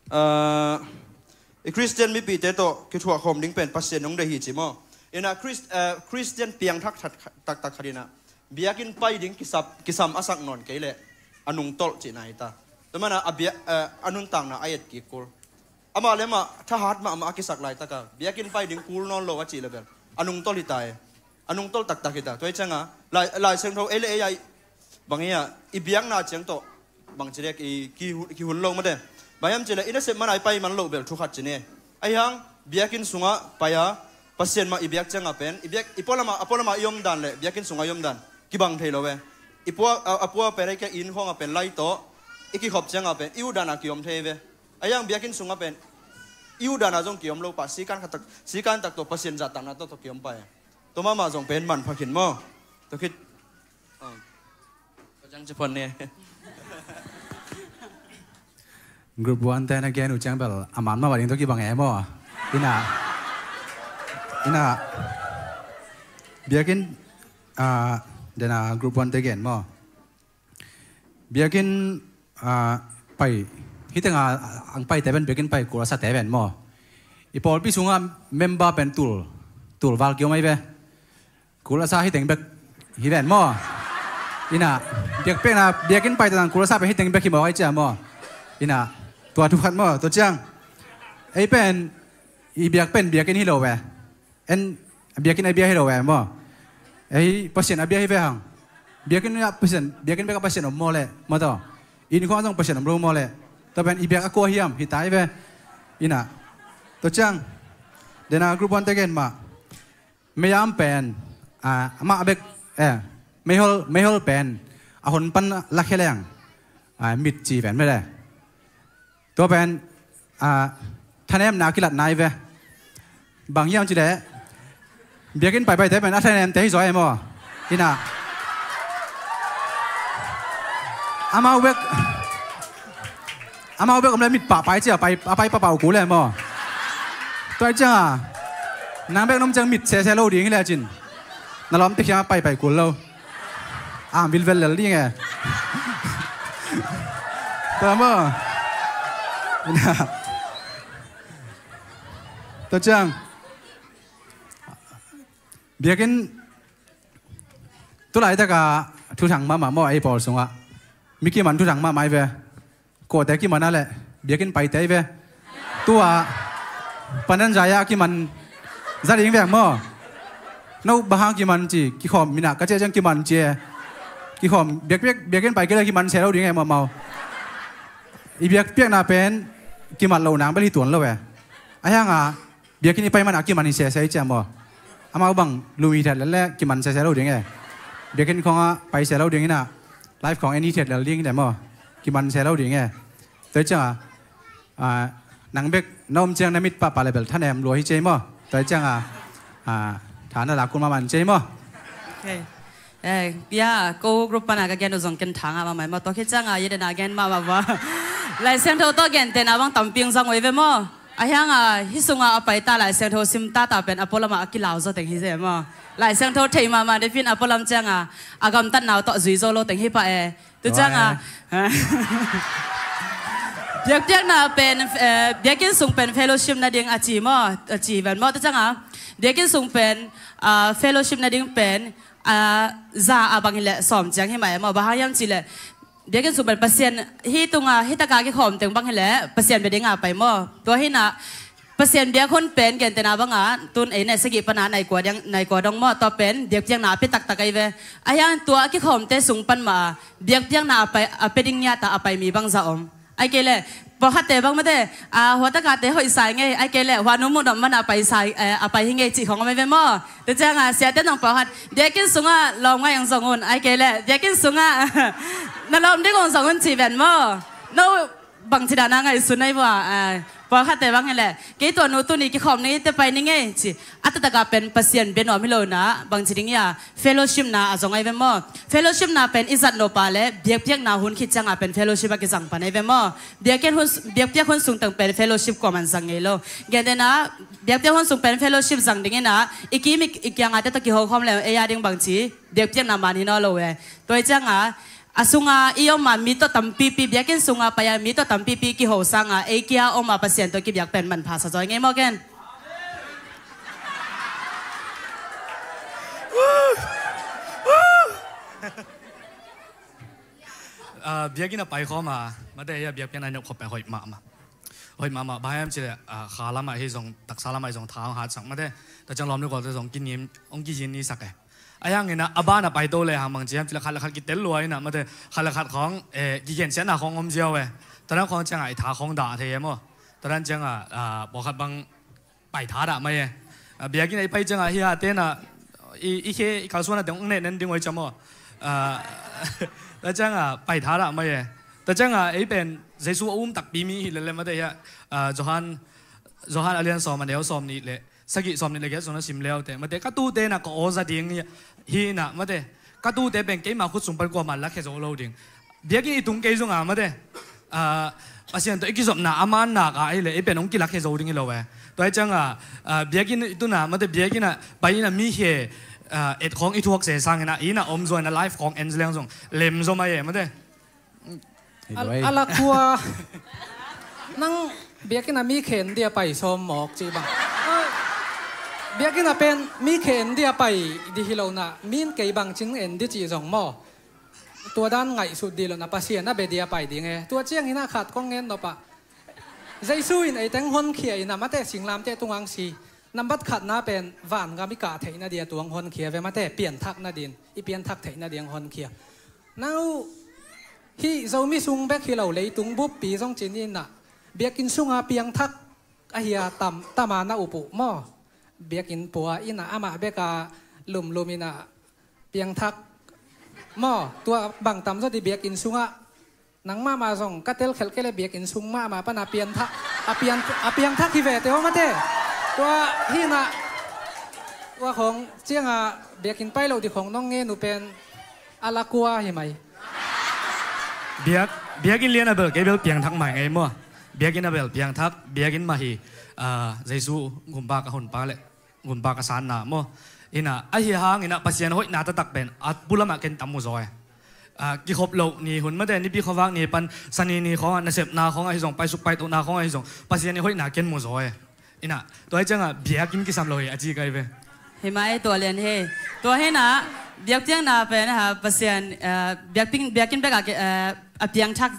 ah, i Khristian mipite tawh kithuah khawm ding pen Pasian hong deih hi ci maw? Inah Khris-, ah, Khristian piangthak that, taktak khat inah biakinn pai ding kisap, kisam a sak nawn kei leh a nungtolh cihna hi ta. Tua manin a bia-, ah, a nuntakna a et kik kul. Amah le amah thahat mahmah a kisak laitaka biakinn pai ding kul nawn lo a cih le bel a nungtolh hi ta e. A nungtolh taktak hi ta. Tua hi cianga Lai, Lai Siangtho ei le ei a i, bang hi a, i biakna ciang tawh bangci dek i kihu-, kihun lo mate. Bang hiam cih leh i nasep mana i pai man loh bel thu khat ci ni. Ahi hang biakinn sungah pai a, Pasian mah i biak cianga pen i biak, i pualamah, a pualamah i omdan le biakinn sungah i omdan kibang thei lo ve. I pua, a, a pua pen ei kia inn khawngah pen lai tawh i kikhop cianga pen i utdana kiom thei ve. Ahi hang biakinn sungah pen i utdana zong kiom lo pah, sikan khat tak, sikan tak tawh Pasian zahtakna tawh tawh kiom pah e. Tua mahmah zong pen manpha khin maw? Tua khit, ah, tua ciang ci phot ni. Group one te na gen uh ciang bel a man mahmah ding tawh kibang e maw? Inah, inah biakinn, ah, dena group one te gen maw? Biakinn, ah, pai, hih tenga ang paite pen biakinn pai kul a sate pen maw? I pawlpi sungah member pen tul, tul val kiom ahi ve. Kul a sa hih teng bek hi ven maw? Inah biakpiakna, biakinn paite tang kul a sa pen hih teng bek hi maw, ahi cia maw? Inah tua thu khat maw? Tua ciang ei pen i biak pen biakinn hi lo ve. En, biakinn a bia hi lo ve maw? Ei, Pasian a bia hi ve hang. Biakinn a Pasian, biakinn bek a Pasian om maw le, maw taw? Inn khawng zong Pasian om lo maw le? Tua pen i biak a kua hiam, hi ta hi ve. Inah tua ciang dena group one te gen mah. Meiam pen, ah, amah bek, eh, meihol, meihol pen a hon pan lakhia leng, ah, mit ci pen mele. Tua pen, ah, thanemna kilatna hi ve. Bang hiam cih leh biakinn paipaite pen a thanemte hi zaw e maw? Inah amau bek, amau bek om le mit pahpai cia pai, a pai papau kul e maw? Tua hi cianga nang bek nong ciang mit sese lo ding hi le cin. Na lawmte khiang a paipai kul lo. A vilvel lel ding e. Tua maw? Tua ciang biakinn tulaitaka thuthang mahmah maw, ei pawl sungah mi kiman thuthang mahmah hi ve. Kuate kiman a le biakinn paite hi ve. Tua pandan zaya kiman za ding vek maw? No bang hang kiman ci, kikhawm mina ka cia ciang kiman ci e. Kikhawm biak, biak, biakinn pai kei le kiman se lo ding e maw mau? I biakpiakna pen kimat lo nang bel hi tuan lo e. Ahi hanga biakinn i pai mana kiman hi sese hi cia maw? Amau bang lum hi thiat lel le kiman sese lo ding e. Biakinn khawngah pai se lo ding inah live khawng en hi thiat lel ding hi le maw? Kiman se lo ding e. Tua hi cianga, ah, nang bek na om ciang na mit pahpah le bel thanem lua hi cia maw? Tua hi cianga, ah, tha na lak kul mahmah in cia maw? Okay. Eh, ya, ko group pana ka gen uh zong ken thanga mahmah maw? Tua khit cianga ya dena gen mahmah maw? Lai Siangtho tawh gentehna bang tampi hong zang uh hi ve maw? Ahi hanga hih sunga a paita Lai Siangtho sim tata pen a pualamah a kilau zaw teng hi ze maw? Lai Siangtho thei mahmah dipin a pualam cianga a gamtatna uh tawh zui zaw lo teng hi pah e. Tua cianga biakpiakna pen, eh, biakinn sung pen fellowship nading a ci maw? A ci ven maw? Tua cianga biakinn sung pen, ah, fellowship nading pen, ah, za a bang hileh sawm ciang hi mah e maw? Bang hang hiam cihleh biakinn sung pen Pasian hih tunga hih taka kikhawm teng bang hileh Pasian bia dinga pai maw? Tua hinah Pasian biak hun pen gentehna banga tun ei ne sagih pana nai kua ding, nai kua dong maw? Tua pen biakpiakna a pia taktak ahi ve. Ahi hang tua a kikhawmte sung pan mah a biakpiakna a pai, a pia ding ngiata a pai mi bangzah om? Ai kei leh pawlkhatte bang mate, ah, hua takate hoih sai ngei, ai kei leh hua nu muh dawm mana a pai sai, eh, a pai hi ngei cih khawng om ahi ve maw? Tua cianga siate nong pawlkhat biakinn sungah lawm ngai hong zong un, ai kei leh biakinn sungah na lawm ding hong zong un ci ven maw? No Bangci dan a ngaihsun ahi vua, ah, pawlkhatte bang hileh kei tua nu tuni kikhawm ning ei, te pai ning ei ci. A taktak a pen Pasian bia nuam hi lo na, bangci ding ia, fellowship na a zong ahi ve maw. Fellowship na pen i zat nop a leh biakpiakna hun khit ciang a pen fellowship a kizang pan ahi ve maw. Biakpiak hun, biakpiak hun sung teng pen fellowship kuaman zang ngei lo. Gentehna, biakpiak hun sung pen fellowship zang ding ina, i kim i, i kiang a te tawh kiho khawm le ei a ding bangci biakpiakna man hi nawn lo ve. Tua hi ciang a, a sung a i om a mi tawh tampipi, biakinn sung a pai a mi tawh tampipi kiho sang a, ei kia om a Pasian tawh kibiak pen manpha sa zaw ing ei maw ken. Ah, biakinn a pai khawm a, mate, ia biakpiakna i neih khop pen hoih mahmah. Hoih mahmah, bang hiam cih leh, ah, kha lam ah hi zong, taksa lam ah hi zong tha hong hat sak, mate. Tua ciang lawm le gualte zong kinim, hong kizin ni sak e. Ahi hangin a, a ban a paito le hang bangci hiam cih leh khat le khat kitel lua ina, mate, khat le khat khawng, eh, kigensiatna khawng om ziau e. Tua dan khawng ciang a i tha khawng dah thei e maw. Tua dan ciang a, ah, pawlkhat bang pai tha dah mai e. Ah, biakinn a i pai ciang a hi a te na, i, i khe, i kalsuan a te hong neh nen ding oi ciam maw. Ah, tua ciang a pai tha dah mai e. Tua ciang a ei pen Jesu a um takpi mi hi lel le, mate, hi a, ah, Johan, Johan a lian sawm a neu sawm nih le sagih, sawm nih le giat sung na sim le uh teh, mate, ka tute na ka aw za ding hi, hi na, mate, ka tute pen keima khut sung pan kuaman lakhia zo lo ding. Biakinn i tung kei zong a, mate, ah, Pasian tawh i kizopna a man nak a ahi leh ei pen hong kilakhia zo ding hi lo e. Tua hi ciang a, ah, biakinn i tun a, mate, biakinn a pai ina mi khe, ah, et khawng i thuak se sangin a, inn a om zaw ina life khawng en leng zong lem zaw mai e, mate. Hi a, lo ei. A la kua. Nang biakinn a mi khen dia pai sawm mawk ci bang. Biakinn a pen mi khen dia pai di hi lo na, min kei bang cin en di ci zong maw. Tua dan ngaihsut di lo na, Pasian a bia dia pai ding e. Tua ciang hi na khat kong ngen nop a. Jesu in ei teng honkhia ina, mate, singlamteh tung ang si. Nambat khatna pen vangam i kah theihna dia tuang honkhia ve, mate, pianthak nadin, i pianthak theihna dia honkhia. Nau, hih Zomi sung bek hi lo, leitung buppi zong cin ina, biakinn sunga piangthak ahi a tam, tam a na up uh maw. Biakinn pua ina amah bek a lumlum ina piangthak maw. Tua bang tam zaw di biakinn sungah. Nang mahmah zong ka telkhelh kei le biakinn sung mahmah pan a piangthak, a piang, a piangthak hi ve te aw, mate. Tua hi na, tua khawng ciang a biakinn pai lo di khawng nong ngen uh pen a la kua hi mai. Biak, biakinn lian a bel kei bel piangthak mai ngei maw. Biakinn a bel piangthak, biakinn mah hi, ah, Jesu gumpa ka honpa le gumpa ka sanna maw. Ina, ahi hang ina Pasian hoihna taktak pen a pulamah ken tam mu zaw e. Ah, kikhop loh ni hun, mate, nipi khuavak ni pan Sani ni khawngah, nasepna khawngah hi zong, paisuk paitohna khawngah hi zong, Pasian i hoihna ken mu zaw e. Ina, tua hi ciangah biakinn kisam lo hi a ci kai ve. Hi mah e, tua lian hi. Tua hi na, biakpiakna pen ha, Pasian, ah, biakping, biakinn bek a, ah, a piangthak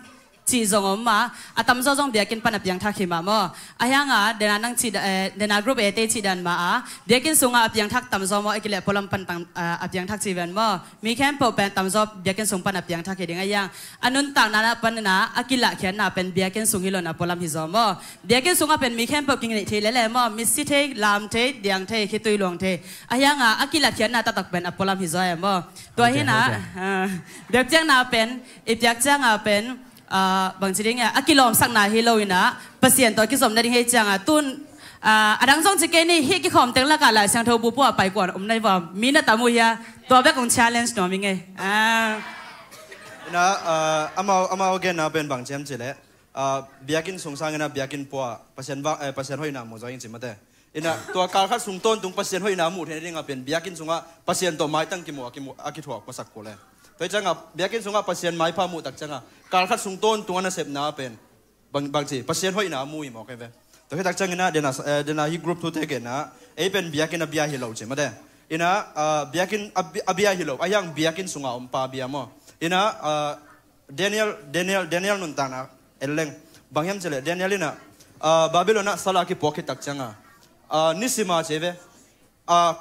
cih zong om mah, a tamzaw zong biakinn pan a piangthak hi mah maw. Ahi hanga, dena nang cih da-, eh, dena group A te cih dan mah a, biakinn sungah a piangthak tamzaw maw, a kileh pualam pan tang, eh, a piangthak cih ven maw. Mi khempeuh pen tamzaw biakinn sung pan a piangthak hi ding ahi hang. A nuntakna na pan na, a kilahkhiatna pen biakinn sung hi lo na pualam hi zaw maw. Biakinn sungah pen mi khempeuh kingeih thei lele maw, mitsi thei, lam thei, diang thei, khitui luang thei. Ahi hanga, a kilahkhiatna taktak pen a pualam hi zaw e maw. Tua hi na, ah, biakpiakna pen, i piak cianga pen, ah, bangci ding e, a kilawmsakna hi lo ina, Pasian tawh kizom nading hi cianga, tun, ah, a dang zong ci kei ni, hih kikhawm teng lakah Lai Siangtho bu pua pai kuan om nai va, mi na tam uh hia, tua bek kong challenge nuam ing e. Ah. Ina, ah, amau, amau genna pen bang ciam ci leh, ah, biakinn sung sangina biakinn pua, Pasian va, eh, Pasian hoihna mu zaw ing ci mate. Ina, tua kalkhat sung tawntung Pasian hoihna muh theihna dingah pen biakinn sungah Pasian tawh maitang kimu, a kimu, a kithuak masak kul e. Tua hi ciangah biakinn sungah Pasian maipha muh tak ciangah kalkhat sung tawntung a nasepna pen bang, bangci Pasian hoihna mu hi mawk hi ve. Tua hi tak ciangina dena, eh, dena hi group thute genna ei pen biakinn a bia hi lo ci mate. Ina, ah, biakinn a bi-, a bia hi lo, ahi hang biakinn sungah om pa bia maw. Ina, ah, Daniel, Daniel, Daniel nuntakna en leng. Bang hiam cileh, Daniel ina, ah, Babylon ah sala kipuak khit tak cianga, ah, nisima ci ve, ah,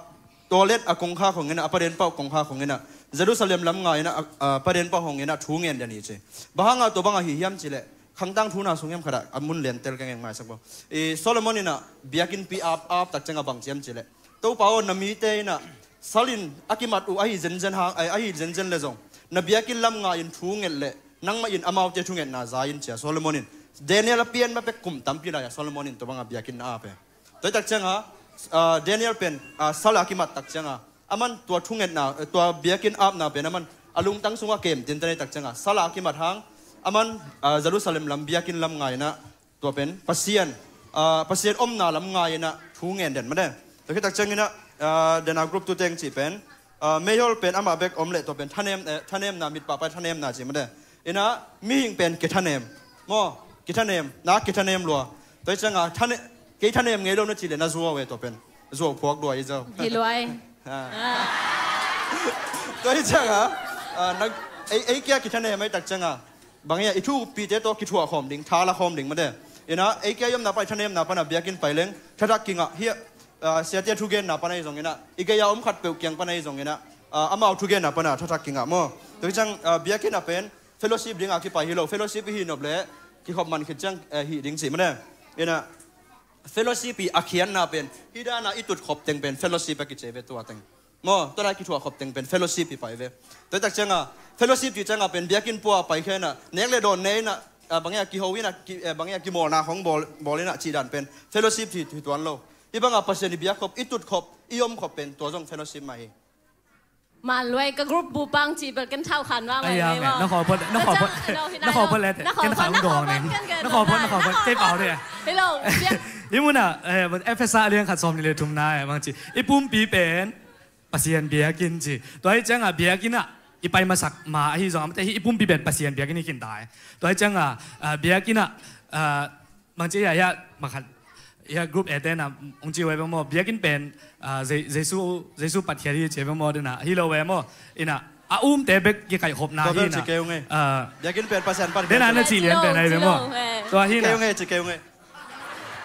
tawlet a kongkhak hong ina, a paden pau kongkhak hong ina, Jerusalem lam nga ina, ah, ah, paden pau hong ina thu ngen den hi ci. Bang hanga tua bang ahi hiam cileh, Khangtang thuna sung hiam khat ah a mun lian tel keng eng maisak bo. I Solomon ina biakinnpi ap, ap tak cianga bang ci hiam cileh, Topa aw, na mite ina salin a kimat uh ahi zenzen hang, ai, ahi zenzen le zong, na biakinn lam nga in thu nget leh, nangmah in amaute thungetna za in cia Solomon in Daniel a pian ma pek kum tampi lai-a Solomon in tua banga biakinn a ap e. Tua hi tak cianga, ah, Daniel pen, ah, sal a kimat tak cianga, aman tua thungetna, eh, tua biakinn apna pen aman a lungtang sungah kem tinten hi tak cianga, sal a kimat hang, aman, ah, Jerusalem lam biakinn lam ngai inah, tua pen Pasian, ah, Pasian omna lam ngai inah thu ngen den mate. Tua hi tak cianginah, ah, dena group tu teng cih pen, ah, meihol pen amah bek om leh tua pen thanem, eh, thanemna, mitpahpai thanemna ci mate. Inah mihing pen kithanem. Maw, kithanem, na kithanem lua. Tua hi cianga, thane-, kei thanem ngei lo na cih leh na zuau e tua pen. Zuau phuak lua i zo. Hi luai. Ah. Tua hi cianga, ah, na, ei, ei kia kithanem ahi tak cianga, bang hia, i thupite tawh kithuah khawm ding, tha la khawm ding mate. Inah ei kia i omna pan i thanemna pana biakinn pai leng thathak kingah hi a, ah, siate a thugenna pana hi zonginah, i gei-a om khatpeuh kiang pana hi zonginah, ah, amau thugenna pana thathak kingah maw. Tua hi ciang, ah, biakinn ah pen fellowship dinga kipai hi lo, fellowship i hih nop leh kikhop man khit ciang, eh, hih ding cih mate. Inah fellowship i a khiatna pen, hih dana i tutkhop teng pen fellowship a kici ve tua teng. Maw, tua dana kithuahkhop teng pen fellowship i pai ve. Tua hi tak cianga, fellowship cih cianga pen biakinn pua pai khe inah, nek le dawn ne inah, ah, bang hia kiho inah, ki, eh, bang hia kimawlna khong bawl, bawl inah cih dan pen fellowship hi, hi tuan lo. Hih banga Pasian i biakkhop, i tutkhop, i omkhop pen tua zong fellowship mah hi. Man luai, ka group bu pang cih bel ken thau khan mah mai maw. Na khawpot, na khawpot, na khawpot le ken khan dong ning. Na khawpot, na khawpot, kei pau de. Hello. Hih munah, eh, Efesa a lian khat sawm nih le thumna, eh, bang ci, i pumpi pen Pasian biakinn ci. Tua hi cianga biakinn ah i pai masak ma ahi zong, amate hi i pumpi pen Pasian biakinn hi khin ta e. Tua hi cianga, ah, biakinn ah, ah, bang ci hia, hia, makhat, hia group A te na hong ci uh e ve maw, biakinn pen, ah, Je-, Jesu, Jesu patkhiat hi ci e ve maw, dena hi lo ve maw, inah a umte bek kikaihkhopna hi inah. Biakinn pen Pasian patkhiat. Dena na cih lian pen ahi ve maw. Tua hi inah.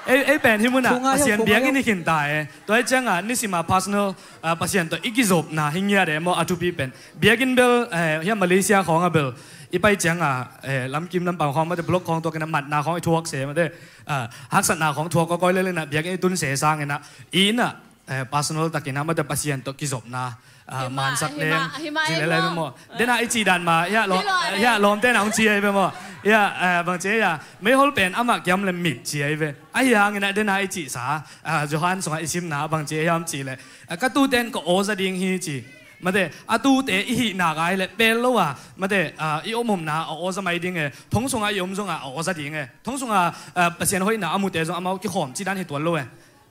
Ei, ei pen hih munah Pasian biakinn hi khin ta e. Tua hi cianga nisima personal, ah, Pasian tawh i kizopna hi ngiat e maw, a thupi pen. Biakinn bel, eh, hia Malaysia khawngah bel i pai cianga, eh, lamkim lampang khawng mate, block khawng tuak inah matna khawng i thuak se mate, ah, haksatna khawng thuak kawikawi lel inah biakinn i tun se sanginah, i inah, eh, personal takinah mate Pasian tawh kizopna, ah, mansak leng ci lel ahi ve maw. Dena i cih dan mah, hia lawm, hia lawmte na hong ci ahi ve maw. Hia, eh, bang ci hia, meihol pen amah kiam le mit ci ahi ve. Ahi hanginah dena i cihsa, ah, Johan sungah i simna bang ci hiam cih leh, ah, ka tute in ka aw za ding hi ci. Mate, a tute i hih nak a hi leh pel lo a, mate, ah, i om omna a aw za mai ding e, thong sungah i om zongah a aw za ding e, thong sungah, ah, Pasian hoihna a mute zong amau kikhawm cih dan hi tuan lo e.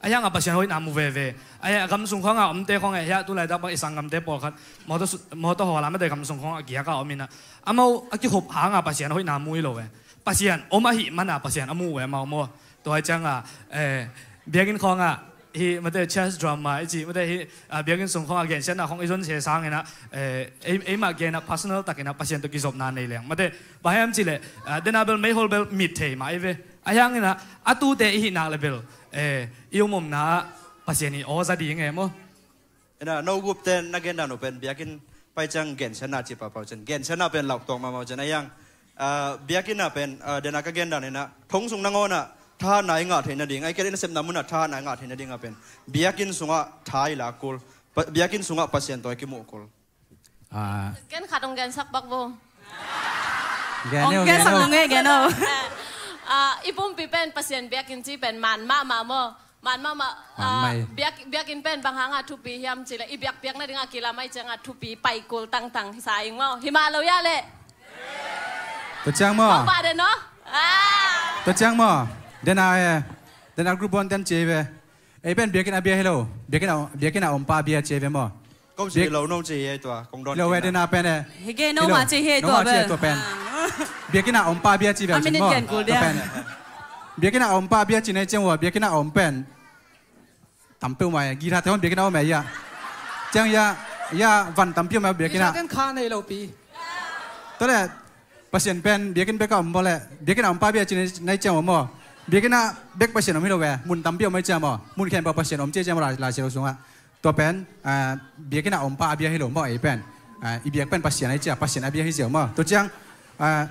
Ahi hangah Pasian hoihna mu veve. Ahi hangah gam sung khawngah omte khawng e, hia tu laitak bang i sanggamte pawlkhat mawtaw su-, mawtaw hawla mate gam sung khawngah giaka om inah, amau a kikhop hangah Pasian hoihna mu hi lo e. Pasian om ahih mana Pasian a mu uh e amau maw. Tua hi cianga, eh, biakinn khawngah hih mate church drama i cih mate hih, ah, biakinn sung khawngah gensiatna khawng i zon se sanginah, eh, ei, eimah genah personal takinah Pasian tawh kizopna nei leng mate. Bang hiam cih leh, ah, dena bel meihol bel mit thei mah i ve. Ahi hanginah a tute i hih nak le bel, eh, i um omna ah Pasian i aw za ding e maw. Inah no group te na gendan uh pen biakinn pai ciang gensiatna ci pahpah uh cin. Gensiatna pen lauktuak mahmah uh cin. Ahi hang, ah, biakinn ah pen, ah, dena ka gendan inah thong sung nangawnah thahatna i ngah theih nading, ahi kei leh i nasepna munah thahatna i ngah theih nadingah pen biakinn sungah tha i lak kul. Pa-, biakinn sungah Pasian tawh i kimuh kul. Ah. Ken khat hong gensak bak vo. Gen e, hong gensak gen e. Nang e, gen o. Ah, i pumpi pen Pasian biakinn ci pen man mahmah maw. Man mahmah. Man ah, mai. Biak, biakinn pen bang hangah thupi hiam cih leh i biakpiak nadingah kilam ahih ciangah thupi pai kul tangtang hi sa ing maw. Hi mah lo hia leh. Tua ciang maw. Bang pah den o. Ah. Tua ciang maw. Dena, eh, dena group one ten ci ve. Ei pen biakinn a bia hi lo. Biakinn a, biakinn a ompa a bia ci ve maw. Kong ci lo nong ci hi ei tua, kong dawn lo e, dena pen e. Hi ge, noma ci hi ei tua pen. Biakinn a ompa bia ci ve. Biakinn a ompa bia ci na i ciang ua, biakinn a om pen tam peuhmah e, guitar te hon biakinn a om e, ia. Ciang ia, ia van tampi om e biakinn a. Guitar ten kha nei lo pi. Tua le, Pasian pen biakinn bek a om maw le, biakinn a ompa bia ci na i ciang ua maw. Biakinn a bek Pasian om hi lo e, mun tampi om e ciang maw. Mun khempeuh Pasian om ci ciang maw, lai, lai ci lo sungah. Tua pen, ah, biakinn a ompa a bia hi lo maw ei pen. Ah, i biak pen Pasian a i cia, Pasian a bia hi ziau maw. Tua ciang, ah,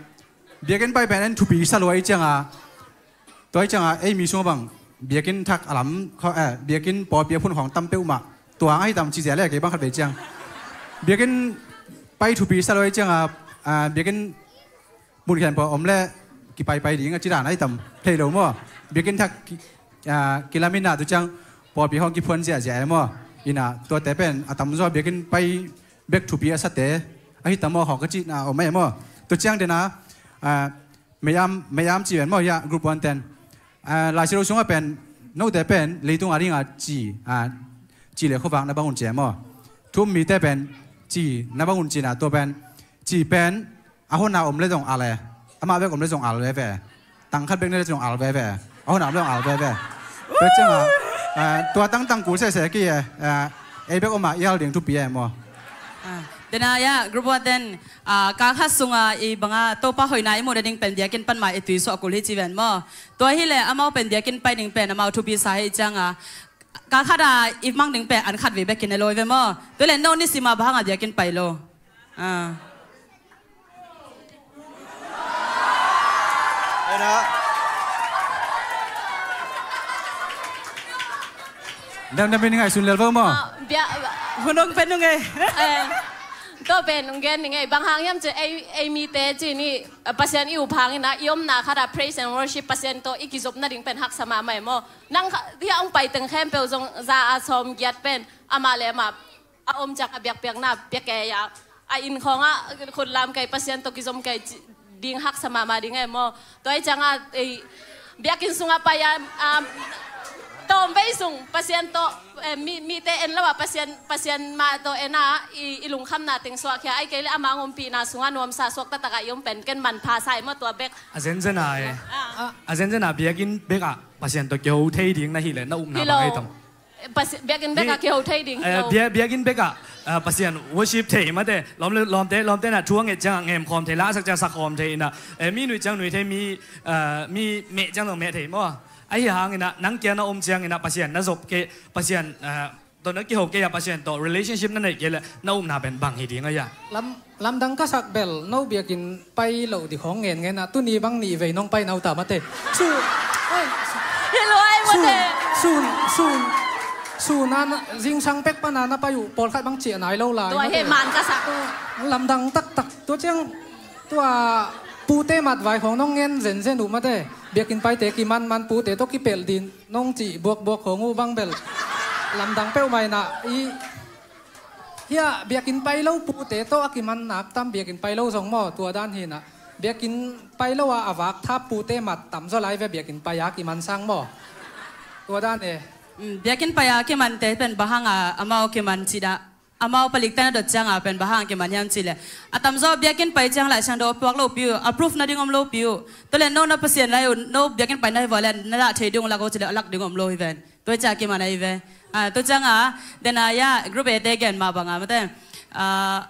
biakinn pai pen en thupi sa lua i cianga. Tua i cianga ei mi sung bang biakinn thak a lam, eh, biakinn pawlpi a phun khawng tam peuhmah. Tua ahi tam ci zia le kei bang khat vei ciang. Biakinn pai thupi sa lua i cianga, ah, biakinn mun khempeuh om le kipaipai ding a ci dan ahi tam thei lo maw. Biakinn thak ki, ah, kilamin ah tu ciang pawlpi hong kiphuan ziahziah e maw. Ina tuate pen a tamzaw biakinn pai bek thupi a sate ahi tam maw hong ka cihna om e maw. Tu ciang dena, ah, mayam, mayam ci ven maw, hiah group one ten. Ah, Lai Siangtho sungah pen note pen leitung a dingah ci, ah, ci le khuavak na bang un ci e maw. Thu-um mite pen ci na bang un cina tua pen ci pen a hona om le zong al e. Amah bek om le zong al veve. Tang khat bek ne le zong al veve. A hona om le zong al veve. Tua ciangah, ah, tua tangtang kul sese ki e. Ah, ei bek om a i al ding thupi e maw. Ah, dena ya group one ten, ah, kal khat sunga i banga Topa hoihna i muh nading pen biakinn pan mah i tuisuah kul hi ci ven maw. Tua hileh amau pen biakinn pai ding pen amau thupi sa hi cianga kal khat a i mang ding pen an khat vei bek kine lo hi ve maw. Tua hileh no nisima bang hanga biakinn pai lo. Ah. Ena. Damdam in ngaihsun lel vo maw? Ah, bia, hunong pen nung e. Eh, to pen nung gen ning e. Bang hang hiam ci ei, ei mite ci ni, eh, Pasian i up hang ina, i omna khat a praise and worship Pasian to i kizopna ding pen haksa mahmah e maw. Nang kha, hia ong pai teng khempeuh zong za a sawm giat pen amah le amah a om ciang a biakpiakna piak kei a, a inn khawngah khutlam kei, Pasian tawh kizom kei ci, ding haksa mahmah ding e maw. Tua hi ciangah ei biakinn sungah pai a, a, tawm vei sung Pasian tawh, eh, mi, mite en lo a Pasian, Pasian mah tawh en a i, i lungkhamna teng suahkhia, ai kei le amah ngompihna sungah nuamsa suak taktak a i om pen ken manpha sa e maw tua bek. A zenzen a e. Ah. A zenzen a biakinn bek a Pasian tawh kiho thei ding na hi le na upna bang ai tong. Pasi-, biakinn bek a kiho thei ding hi lo. Bia-, biakinn bek a, ah, Pasian worship thei mate. Lawm le, lawmte, lawmte na thu a nget ciang a ngem khawm thei, la sak ciang sak khawm thei ina. Eh, mi nui ciang nui thei, mi, ah, mi meh ciang zong meh thei maw. Ahi hang ina, nang kia na om ciang ina, Pasian na zop kei, Pasian, ah, tawh na kiho kei a, Pasian tawh relationship na neih kei le, na upna pen bang hi ding a ia. Lam, Lamdang ka sak bel, no biakinn pai lo ding khawng ngen ngen a, tuni bang nih vei nong pai nau ta mate. Su, ai, hi luai mate. Sun, sun, sun, sun a na, zingsang pek pan a na pai uh, pawlkhat bang ciah nai lo lai. Tua mate. He man ka sak. Lamdang taktak, tua ciang, tua pute mat vai khawng nong ngen zenzen uh mate. Biakinn paite kiman man pute tawh kipelh din, nong cih buakbuak khawng uh bang bel. Lamdang peuhmah ina, i, Hia, biakinn pai lo pute tawh a kiman nak tam, biakinn pai lo zong maw, tua dan hi na. Biakinn pai lo a, a vak thap pute mat tam zaw lai ve, biakinn pai a kiman sang maw. Tua dan e. Mm, biakinn pai a kimante pen bang hanga amau kiman ci dah. Amau palik tana dot cianga pen bang hanga kiman hiam ci le. A tam zaw biakinn pai ciang Lai Siangtho puak lo pi uh, a proof na ding om lo pi uh. Tua le no na Pasian lai uh, no biakinn pai na hi vua le na dah thei ding uh lak uh ci le a lak ding om lo hi ven. Tua ciang kiman ahi ve. Ah, tua cianga, dena ia, group A te gen mah banga mate. Ah,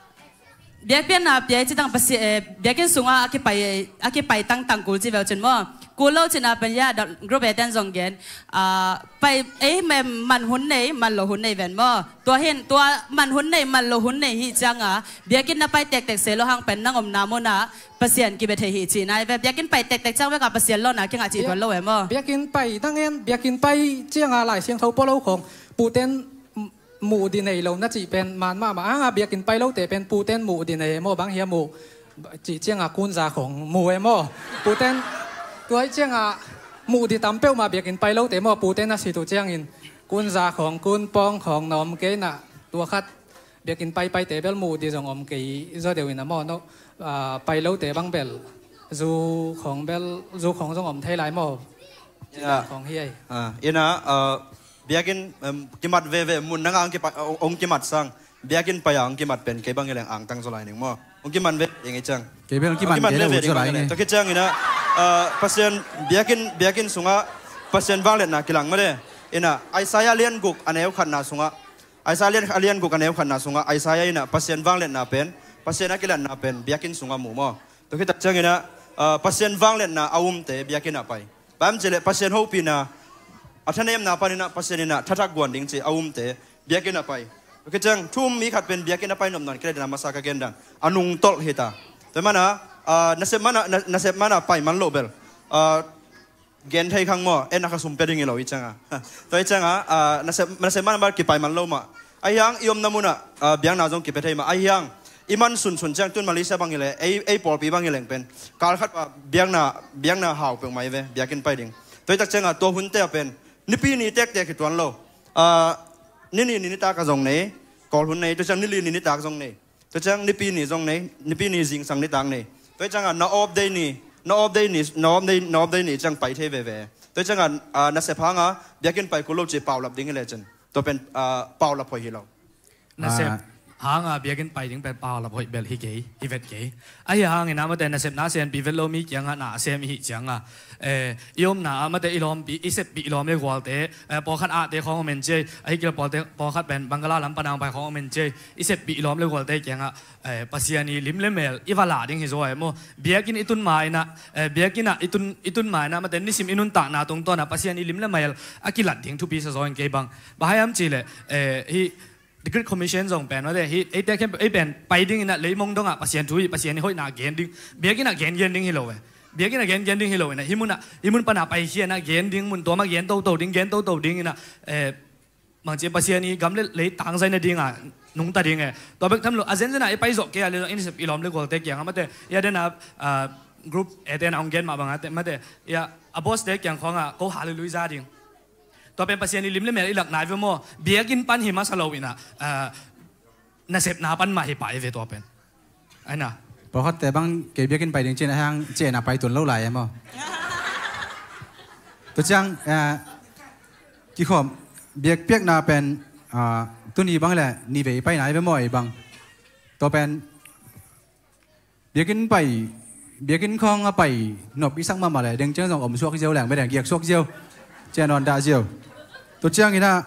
biakpiakna pia i ci tang pasi, eh, biakinn sunga a kipai, a kipai tangtang kul ci veu cin maw. Kul lo cina pen ia, da, group A ten zong gen. Ah, pai, ei, me, man hun nei, man lo hun nei ven maw. Tua hin, tua man hun nei, man lo hun nei hi cianga, biakinn na pai tektek se lo hang pen nang omna muna, Pasian kibia thei hi ci nai ve, biakinn pai tektek ciang veka Pasian lawhna kingah cih tuan lo e maw? Biakinn pai dang en, biakinn pai cianga Lai Siangtho pua lo khawng, puten m-, muh di nei lo na cih pen man mahmah. Anga biakinn pai lote pen puten muh di nei e maw, bang hia muh cih cianga kunza khawng mu e maw? Puten, tua hi cianga muh di tam peuhmah biakinn pai lote maw, puten a sit uh ciangin kunza khawng, kun pawng khawng na om kei na, tua khat biakinn paipaite bel muh di zong om kei zaw deuh ina maw, no, ah, pai lote bang bel zu khawng bel, zu khawng zong om thei lai maw? Ina, khawng hi ai. Ah, ina, ah, biakinn, em, kimat veve mun nanga ong kipa-, ong, ong kimat sang. Biakinn pai a ong kimat pen kei bang ileng angtang zaw lai ning maw. Ong kiman ve ing i ciang. Kei bel ong kiman veve ing bang ileng. Tua ki ciang ina, ah, Pasian biakinn, biakinn sunga Pasian vangliatna kilang made. Ina, Isaiah lian guk a neu khatna sunga Isaiah lian, a lian guk a neu khatna sunga, Isaiah ina Pasian vangliatna pen, Pasian a kiliatna pen, biakinn sunga mu maw. Tua khit tak ciangina, ah, Pasian vangliatna a umte biakinn a pai. Bang ci le Pasian hopihna, a thanemna panina Pasian ina thathak guan ding ci a umte biakinn a pai. Tua khit ciang thu-um mi khat pen biakinn a pai nopna kile dina masa ka gen dan. A nungtolh hita. Tua mana, ah, nasep mana, na, nasep mana pai man lo bel. Ah, gen thei khang maw, en a kha sum pia ding hi lo i cianga. Tua i cianga, ah, nasep, nasep man bal kipai man lo mah. Ahi hang i omna muna, ah, biakna zong kipia thei mah. Ahi hang, I man sunsun ciang tun Malaysia bang hi leh, ei, ei pawlpi bang hi leng pen, kal khat pa biakna, biakna hau peuhmah hi ve, biakinn pai ding. Tua hi tak ciangah tua hunte ah pen nipi ni tektek hi tuan lo. Ah, ni nih ni nitak ah zong nei, Kawl hun nei, tua ciang ni li ni nitak zong nei. Tua ciang nipi ni zong nei, nipi ni zingsang nitak nei. Tua ciangah na off day ni, na off day ni, na off day, na off day ni ciang pai thei veve. Tua ciangah, ah, nasep hanga biakinn pai kul lo ci paulap ding hi lecin. Tua pen, ah, paulap hoih hi lo. Nasep hanga biakinn pai ding pen paulap hoih bel hi kei, hi vet kei. Ahi hangin ah mate nasepna sem pi vet lo mi kiangah na sem i hih cianga, eh, i omna ah mate i lawmpi, i seppih i lawm le gualte, eh, pawlkhat ahte khawng om en ciai, ahi kei leh pawlte, pawlkhat pen Bangala lam panang pai khawng om en ciai, i seppih i lawm le gualte kiangah, eh, Pasian i lim le mel i va lah ding hi zaw e maw. Biakinn i tun ma inah, eh, biakinn ah i tun, i tun ma inah mate nisim i nuntakna tungtawnah Pasian i lim le mel a kilat ding thupi sa zaw in kei bang. Bang hang hiam cih leh, eh, hih The Great Commission zong pen mate, hih eite khempeuh ei pen pai ding inah leimong dongah Pasian thu hi, Pasian i hoihna gen ding, biakinn ah gengen ding hi lo e. Biakinn ah gengen ding hi lo inah, hih munah, hih mun panah paikhia inah gen ding, mun tuamah gen toto ding, gen toto ding inah, eh, bangci Pasian i gam le lei tangzai nadinga nungta ding e. Tua bek tham lo, a zenzen ah i pai zawh kei a le zong i nasep i lawm le gualte kiangah mate, i a dena, ah, group ete na hong gen mah bangah te mate, i a, a boss te kiang khawngah ko hallelujah za ding. Tua pen Pasian i lim le mel i lak nai ve maw? Biakinn pan hi masa lo inah, ah, nasepna pan mah hi pah i ve tua pen. Aina. Pawlkhatte bang kei biakinn pai ding cin a hang cina pai tun lo lai e maw? Tua ciang, ah, kikhawm, biakpiakna pen, ah, tuni bang le nivei pai nai ve maw i bang? Tua pen biakinn pai, biakinn khawng a pai nop i sak mahmah le, deng ciang zong om suak ziau leng, bedeng giak suak ziau, cian on dah ziau. Tua ciang inah,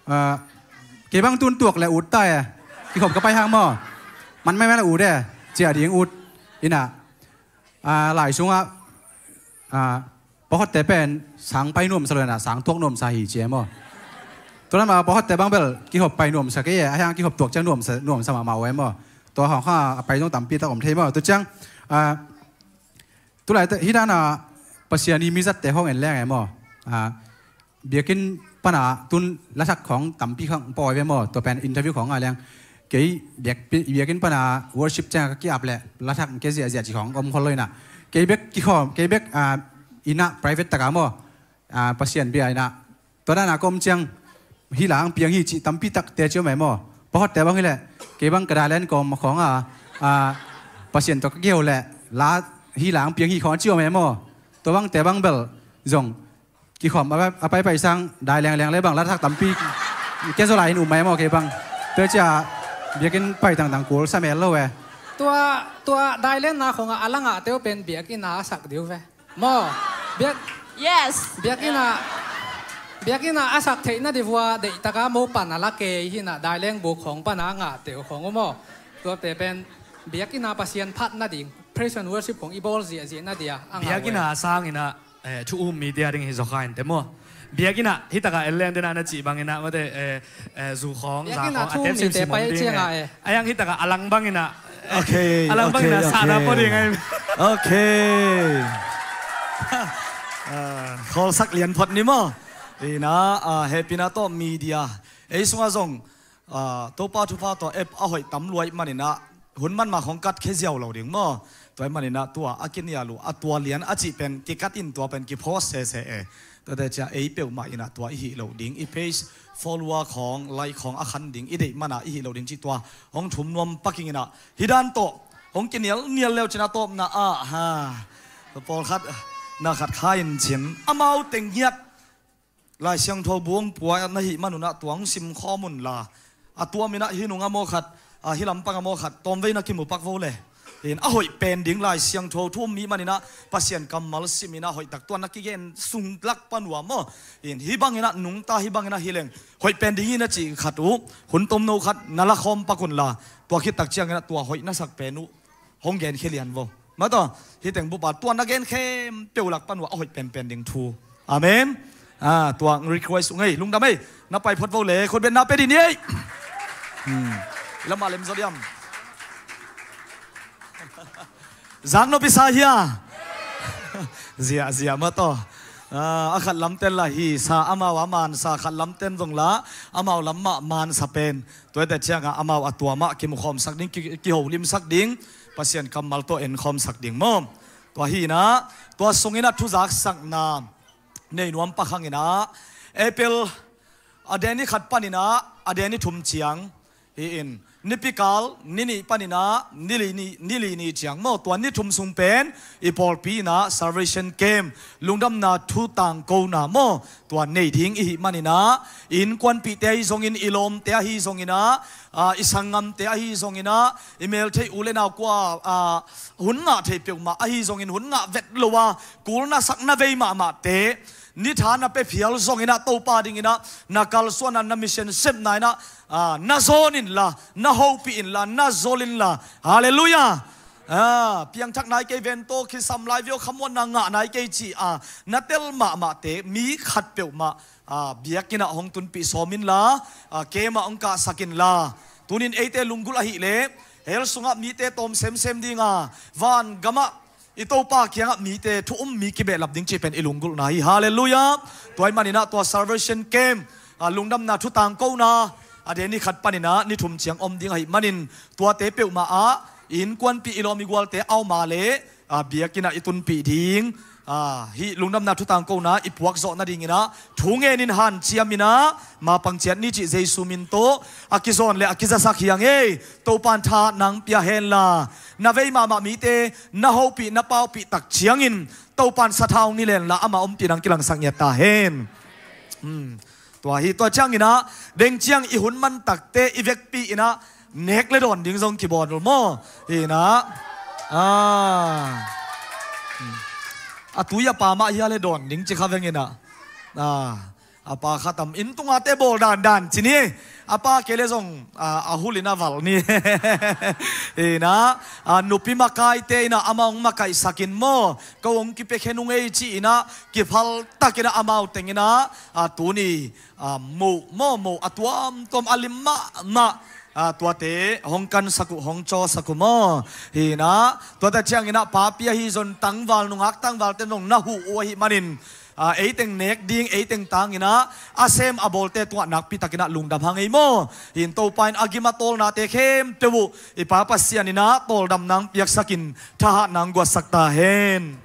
ah, kei bang tun tuak le ut ta e, kikhop ka pai hang maw? Man mai man ut e, cia ding ut inah, ah, lai sungah, ah, pawlkhatte pen sang pai nuamsa lo inah sang tuak nuamsa hi ci e maw? Tua dan mah pawlkhatte bang bel kihop pai nuamsa kei e, a hiang kihop tuak ciang nuamsa, nuamsa mahmah uh e maw? Tua hong kha a pai zong tampi tak om thei maw? Tua ciang, ah, tulai hih dana Pasian i mizatte hong en leng e maw? Ah, biakinn pana tun lathak khawng tampi khawng pawi ve maw? Tua pen interview khawng a leng kei biak, biakinn pana worship ciang ka kiap le lathak ke ziahziah ci khawng om khol lo inah. Kei bek kikhawm, kei bek, ah, inah private taka maw? Ah, Pasian bia inah. Tua dana ka om ciang hih lang piang hi cih tampi takte ci om e maw? Pawlkhatte bang hi leh kei bang ka dailen kawm khawng a, ah, Pasian tawh ka kiheu leh la hih lang piang hi khawng ci om e maw? Tua bangte bang bel zong kikhawm a, a paipai sang dai lengleng le bang lathak tampi ke zaw lai in um mai maw kei bang. Tua cia biakinn pai tangtang kul sa mel lo e. Tua, tua dailenna khawngah a langah teu pen biakinn a sak diu ve. Maw, biak, yes, biakinn a, biakinn a a sak theih nading vua deihtaka mo pan a la kei hinah dai lengbuk khawng pana ngah teu khawng uh maw? Tuate pen biakinn a Pasian phat nading praise and worship khawng i bawl ziahziah nadia a ngah uh e. Biakinn a sang inah, eh, thu um mite a ding hi zawkha in te maw? Biakinn ah hih takah en leng dena na cih bangin ah mate, eh, eh, zu khawng, za khawng, a tep simsim om ding e. A yang hih takah a lang bangin ah, a lang bangin ah sahna pua ding e. Okay. Ah, khawlsak lian phot ni maw? Ina, ah, hehpihna tawh media ei sungah zong, ah, Topa thupha tawh app a hoih tam luai manin ah hun manmah khawng kat khia ziau lo ding maw? Tua ahih manin ah tua a kinial uh a tua lian a cih pen kikat in tua pen kiphost sese e. Tuate cia ei peuhmah in ah tua i hih loh ding, i page follower khawng, like khawng a khan ding i deih man ah i hih loh ding cih tua hong thum nuam paking in ah hih dan tawh hong kinialnial leu cin a tawpna ah, ha, pawlkhat na khat kha in cin amau teng hiat Lai Siangtho buang pua na hih manun ah tua hong sim khawm unla, a tuam in ah hih nung a maw khat, a hih lampang a maw khat tawmvei na kimu pak vo le. In a hoih pen ding Lai Siangtho thu um mi manin ah Pasian kammal sim in ah hoih tak tua na kigen sung lak pan uh a maw? In hih bangin ah nungta hih bangin ah hi leng hoih pen ding in a cih khat uh hun tomno khat na la khawm pak unla, tua khit tak ciangin ah tua hoih na sak pen uh hong genkhia lian vo. Mataw, hih teng bupa tua na gen khempeuh lak pan uh a hoih penpen ding thu. Amen. Ah, tua request uh ngei, lungdam ei. Na pai phot vo le khutbetna pe dih ni ei. Hmm. Lamah lem zaw diam. Zak nop i sa hia? Zia, zia mataw. A khat lamten la hi sa, amau a mansa khat lamten zong la, amau lam mah mansa pen. Tuate ciangah amau a tua mah kimukhawmsak ding, ki- kiholimsak ding, Pasian kammal tawh enkhawmsak ding maw? Tua hi inah, tua sung inah thuzaksakna nei nuam pah hang inah, April a deni khat pan inah a deni thum ciang hi in, nipikal ni nih pan inah ni li ni, ni li ni ciang maw, tua ni thum sung pen i pawlpi inah Salvation Camp, lungdamna thu tangkona maw, tua nei ding i hih man inah, i innkuanpihte ahi zongin, i lawmte ahi zong inah, a, i sanggamte ahi zong inah, i meltheih u le nau kua, a, hun ngah thei peuhmah ahi zongin, hun ngah vet lo a, kul na sak na vei mahmahte, ni tha na pia phial zong inah, Topa ding inah na kalsuanna, na mission sepna inah, a, na zawn inla, na hopih inla, na zol inla. Halleluiah. A, piangthak nai kei, vento khisam lai vio, khamuanna ngah nai kei ci a, na tel mahmahte, mi khat peuhmah, a, biakinn ah hong tunpih sawm inla, a, camp ah hong kahsak inla. Tunin eite lunggulh ahih leh, hell sungah mite tawm semsem ding a, van gamah i Topa kiangah mite thu um mi kibehlap ding cih pen i lunggulhna hi. Halleluiah. Tua ahih man inah tua Salvation Camp, a, lungdamna thu tangkona a deni khat pan inah ni thum ciang om ding ahih manin, tuate peuhmah ah i innkuanpih, i lawm i gualte a om a leh, a, biakinn ah i tunpih ding, a, hih lungdamna thu tangkona i puak zawh nading inah thu ngen in hanciam inah, mapang ciat ni cih Jesu min tawh a kizawn le a kizasak hi hang ei. Topa in thahat nang pia henla, na vei mahmah mite na hopih, na paupih tak ciangin Topa in sathau ni lenla, amah ompih nang kilangsak ngiat ta hen. Hmm. Tua hi, tua ciang inah, deng ciang i hun man takte i vekpi inah, nek le dawn ding zong kibawl uh maw? Hi inah, a, a tui a pa mah hia le dawn ding ci kha veng inah, a, a pa khat am inn tungate bawl dandan ci ni. A pa kei le zong, a, a hul inah val ni. Hi inah, a, nupi makaite inah amau hong makaihsak in maw, ko hong kipia khe nung ei ci inah, kiphal tak inah amau teng inah, a, tuni, a, moh maw, moh a tuamtuam a lim mahmah, a, tuate hong kansak uh, hong cawsak uh maw? Hi inah, tuate ciang inah papi ahi zong tangval, nungak tangvalte zong na huh uh ahih manin, a, eiteng nek ding, eiteng tang inah a sem a bawlte tungah nakpi tak inah lungdam hang ei maw? Hi in, Topa in a gim a tawlnate khempeuh uh i Pa Pasian inah tawldam nang piaksak in, thahat nang guatsak ta hen.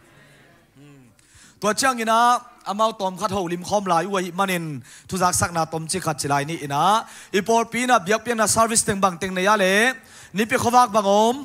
Tua ciang inah amau tawmkhat holim khawm lai uh ahih manin, thuzaksakna tomcik khat ci lai ni inah, i pawlpi inah biakpiakna service teng bangteng nei a leh, nipi khuavak bang om?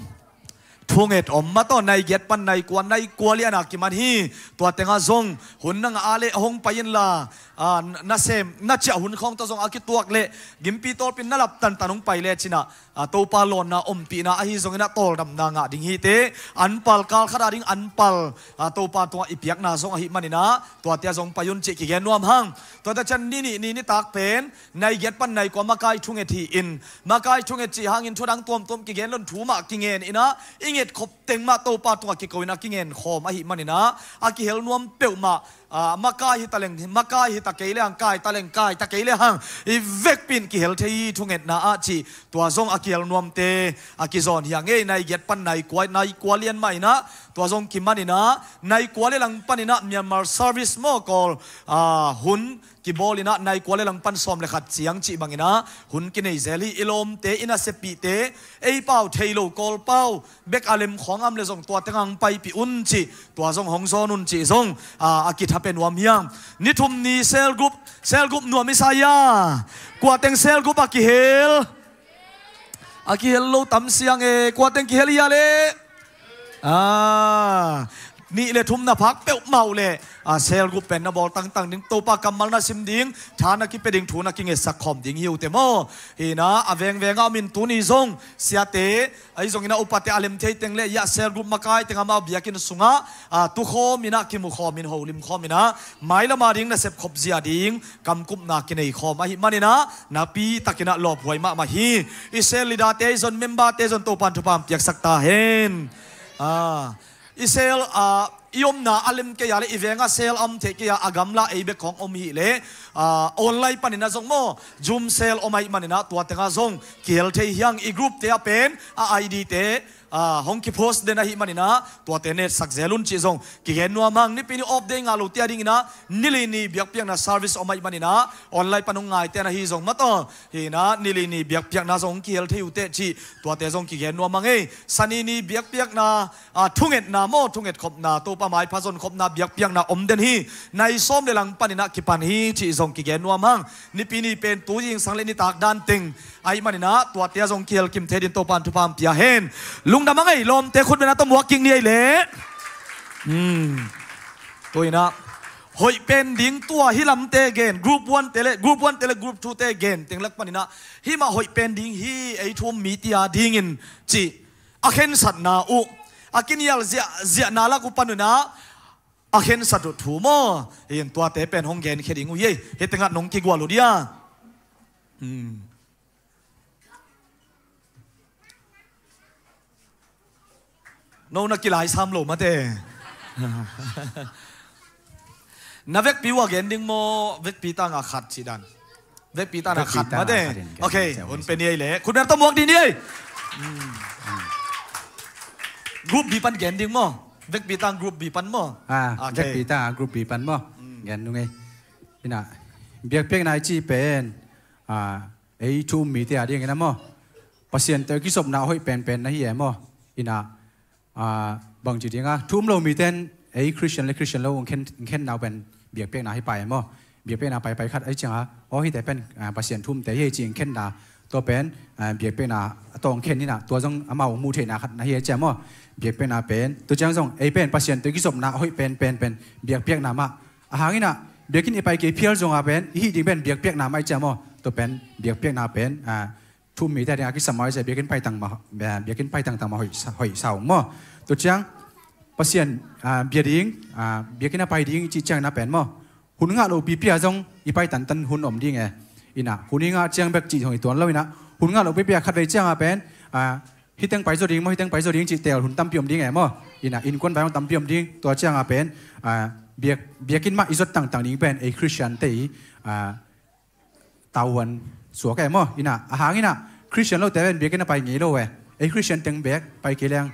Thunget om mah tawh, nai giat pan nai kua, nai kua lian a kiman hi. Tua tengah zong hun na ngah a leh hong pai inla, a, na sem na ciah hun khawng tawh zong a kituak leh, gimpi tawlpi in na lap tantan hong pai le ci inah, a, Topa lawnna ompihna ahi zong inah tawldamna ngah ding hi teh. Anpal, kal khat a ding anpal, a, Topa tungah i piakna zong ahih man inah, tuate ah zong pai un cih kigen nuam hang. Tuate ciang ni nih ni nitak pen nai giat pan nai kua makai thunget hi in, makai thunget cih hangin thu dang tuamtuam kigen lo in, thu mah kingen inah, i nget khop teng mah Topa tungah kiko inah kingen khawm ahih man inah, a kihel nuam peuhmah, a, makai hi ta leng makai hi ta kei le hang, kai ta leng kai ta kei le hang, i vekpi in kihel thei hi thungetna ah cih, tua zong a kihel nuamte a kizawn hi hang ei. Nai giat pan nai kua, nai kua lian mah inah, tua zong kiman inah, nai kua le lang pan inah Myanmar service maw, Kawl, a, hun kibawl inah, nai kua le lang pan sawm le khat ciang cih bang inah hun kinei zel hi. I lawmte, i naseppihte, ei pau thei lo Kawl pau bek a lem khawng a om le zong tua tengah hong paipih un cih, tua zong hong zawn un cih zong, a, a kithapen nuam hi hang. Ni thum ni cell group, cell group nuam i sa hia? Kua teng cell group a kihel? A kihel lo tam siang e. Kua teng kihel hia leh? A, nih le thum na phak peuhmah uh leh, a, cell group pen na bawl tangtang ding, Topa kammal na sim ding, tha na kipia ding, thu na kingetsak khawm ding hi uh teh maw? Hi inah, a vengveng ah om in, tuni zong siate ahi zong inah, upate a lem thei teng le, a, cell group makai teng amau biakinn sungah, a, tukhawm inah, kimukhawm in, holim khawm inah, mailam a ding nasep khop zia ding kamkupna kinei khawm ahih man inah, nakpi tak inah lawphuai mahmah hi. I cell leader-te ahi zong, member-te ahi zong Topa in thupha hong piaksak ta hen. A, i cell, a, i omna a lem kei a leh, i veng ah cell a om thei kei a, a gamla ei bek khawng om hi leh, a, online pan inah zong maw, Zoom cell om ahih man inah, tua tengah zong kihel thei hi hang. I group-te ah pen a I D-te ah, hong kipost den ahih manin ah, tuate netsak zel un cih zong kigen nuam hang. Nipi ni off day ngah lote a dingin ah, nili ni biakpiakna service om ahih manin ah, online pan hong ngaite na hi zong mataw, hi in ah nili ni biakpiakna zong hong kihel thei uh teh cih, tuate zong kigen nuam hang ei. Sani ni biakpiakna, ah, thungetna maw, thunget khopna, Topa maipha zon khopna biakpiakna om den hi. Nai sawm le lang panin ah kipan hi cih zong kigen nuam hang. Nipi ni pen tu zingsang le nitak dan teng ahih manin ah, tuate a zong kihel kim thei din Topa'n thupha hong pia hen. Lungdam hang ei, lawmte khut beng na tawh muak kik ni ei leh. Hmm. Tu in ah, hoih pen ding tua hih lamte gen, group one te le, group one te le group two te gen teng lak panin ah, hih mah hoih pen ding hi, ei thu um mite a dingin cih a khensatna uh, a kinial ziah, ziahna lak uh pan un ah, a khensat uh thu maw. Hi in tuate pen hong genkhia ding uh hi ei. Hih teng ah nong kigual uh dia. Hmm. No na kilai sam lo mate. Na vekpi uh a gen ding maw, vekpi tang a khat cih dan? Vekpi tang a khat mate. Ok, hun pe ni ei leh. Khut beng na tawh muak dih ni ei. Hmm. Group B pan gen ding maw? Vekpi tang group B pan maw? Ah, ok. Vekpi tang group B pan maw? Hmm. Gen nung ei. Hi in ah, biakpiakna i cih pen, ah, ei thu um mite a dingin ah maw, Pasian tawh i kizopna a hoih penpen na hi e maw. Hi in ah, ah, bangci ding a, thu um lo mite in ei Christian le Christian lo hong khen, hong khenna uh pen biakpiakna hi pai e maw. Biakpiakna paipai khat ahih ciang a, aw hihte pen, ah, Pasian thu umte hi ei cih hong khenna, tua pen, ah, biakpiakna a tawh hong khen hi in ah, tua zong amau muh theihna khat na hi e ci a maw. Biakpiakna pen, tua ciang zong ei pen Pasian tawh i kizopna a hoih penpen pen biakpiakna mah. Ahang in ah, biakinn i pai kei phial zong a pen, i hih ding pen biakpiakna mah i ci a maw. Tua pen, biakpiakna pen, ah, thu um mite a ding a kisam mah i ci a, biakinn pai tang mah, eh, biakinn pai tangtang mah hoih sa, hoih sa ung maw. Tua ciang, Pasian, ah, bia ding, ah, biakinn a pai ding i cih ciang in ah pen maw, hun ngah lopipi a zong i pai tantan hun om ding e. Hi in ah, hun i ngah ciang bek cih zong hi tuan lo hi in ah, hun ngah lopipi a khatvei ciang a pen, ah, hih teng pai zaw ding maw, hih teng pai zaw ding cih teel hun tampi om ding e maw. Hi in ah, innkuan vai hong tampi om ding, tua ciang a pen, ah, biak, biakinn mah i zot tangtang ding pen ei Christian te i, ah, tavuan suak e maw. Hi in ah, ahang in ah, Christian lote pen biakinn a pai ngei lo e. Ei Christian teng bek pai kei leng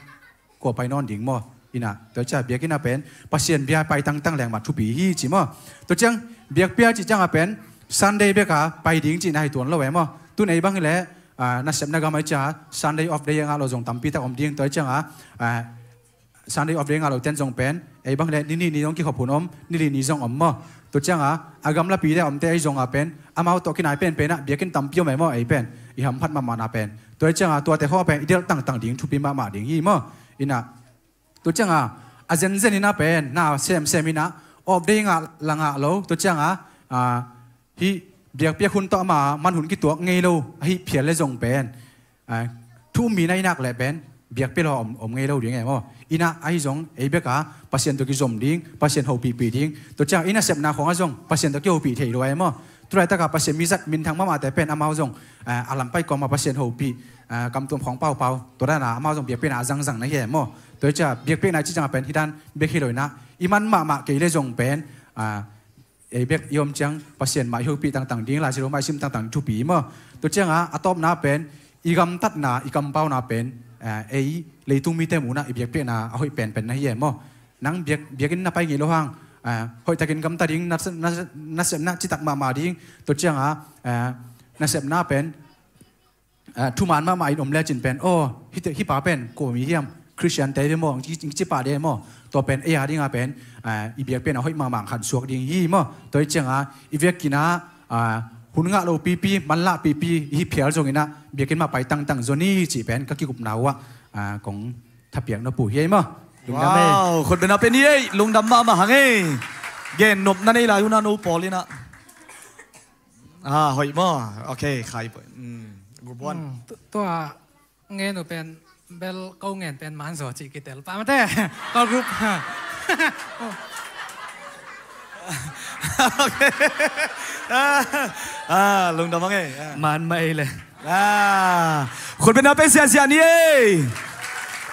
kua pai nawn ding maw. Hi in ah, tua ciang biakinn a pen Pasian bia pai tangtang leng mah thupi hi ci maw. Tua ciang biakpiak cih ciang a pen Sunday bek a pai ding cihna hi tuan lo e maw. Tun ei bang hi leh, ah, nasepna gam ahih ciang a Sunday off day a ngah lo zong tampi tak om ding. Tua ciang a, ah, Sunday off day ngah lote in zong pen, ei bang hi leh ni nih ni zong kikhop hun om, ni li ni zong om maw. Tua ciang a, a gamlapi te a omte ahi zong a pen, amau tawh kinai penpen ah biakinn tampi om e maw, ei pen i hamphat mahmahna pen. Tua ciang a, tuate khawng a pen i delh tangtang ding thupi mahmah ding hi maw. Hi in ah, tua ciang a, a zenzen in ah pen na semsem in ah, off day ngah la ngah lo, tua ciang a, ah, hih biakpiak hun tawh ama man hun kituak ngei lo ahih phial le zong pen, ah, thu um mi na i nak leh pen biakpiak lo om, om ngei lo ding e maw. Hi in ah, ahi zong ei bek a Pasian tawh kizom ding, Pasian hopihpih ding. Tua ciang i nasepna khawng ah zong Pasian tawh kihopih thei lua e maw. Tu laitak a Pasian mi zat minthang mahmahte pen amau zong, ah, a lam pai kawm a Pasian hopih, ah, kamtuam khawng paupau, tua dan a amau zong biakpiakna a zangzang na hi e maw. Tua ciang biakpiakna cih ciang a pen hih dan bek hi lo hi in ah, i man mahmah kei le zong pen, ah, ei bek i om ciang Pasian mah i hopih tangtang ding, Lai Siangtho mah i sim tangtang thupi maw. Tua ciang a, a tawpna pen, i gamtatna, i kampauna pen, ah, ei leitung mite muhna i biakpiakna a hoih penpen na hi e maw. Nang biak, biakinn na pai ngei lo hang, ah, hoihtakin gamta ding, na, na, nasepna citak mahmah ding. Tua ciang a, ah, nasepna pen, ah, thuman mahmah in om lecin pen, aw, hih te, hih pa pen kua mi hiam, Christian te de maw, ci, ci pah de maw. Tua pen ei a ding a pen, ah, i biakpiakna hoih mahmah khat suak ding hi maw. Tua hi ciang a, i biakinn ah, ah, hun ngah lopipi, manlahpipi i hih phial zong in ah, biakinn mah pai tangtang zaw ni cih pen ka kikupna uh ah, ah, kong thapiak nop uh hi ei maw. Lungdam ei. Wow, khut beng na pe ni ei, lungdam mahmah hang ei. Gen nopna nei lai hun ah no pawl in ah. Ah, hoih maw. Ok, khai poi. Hmm, group one. Hmm, tu, tua ngen uh pen, bel ko ngen pen man zaw cih kitel pah mate. Ko group. Ok. Ah, ah, lungdam hang ei. Ah. Man mah ei le. Ah, khut beng na pe ziahziah ni ei.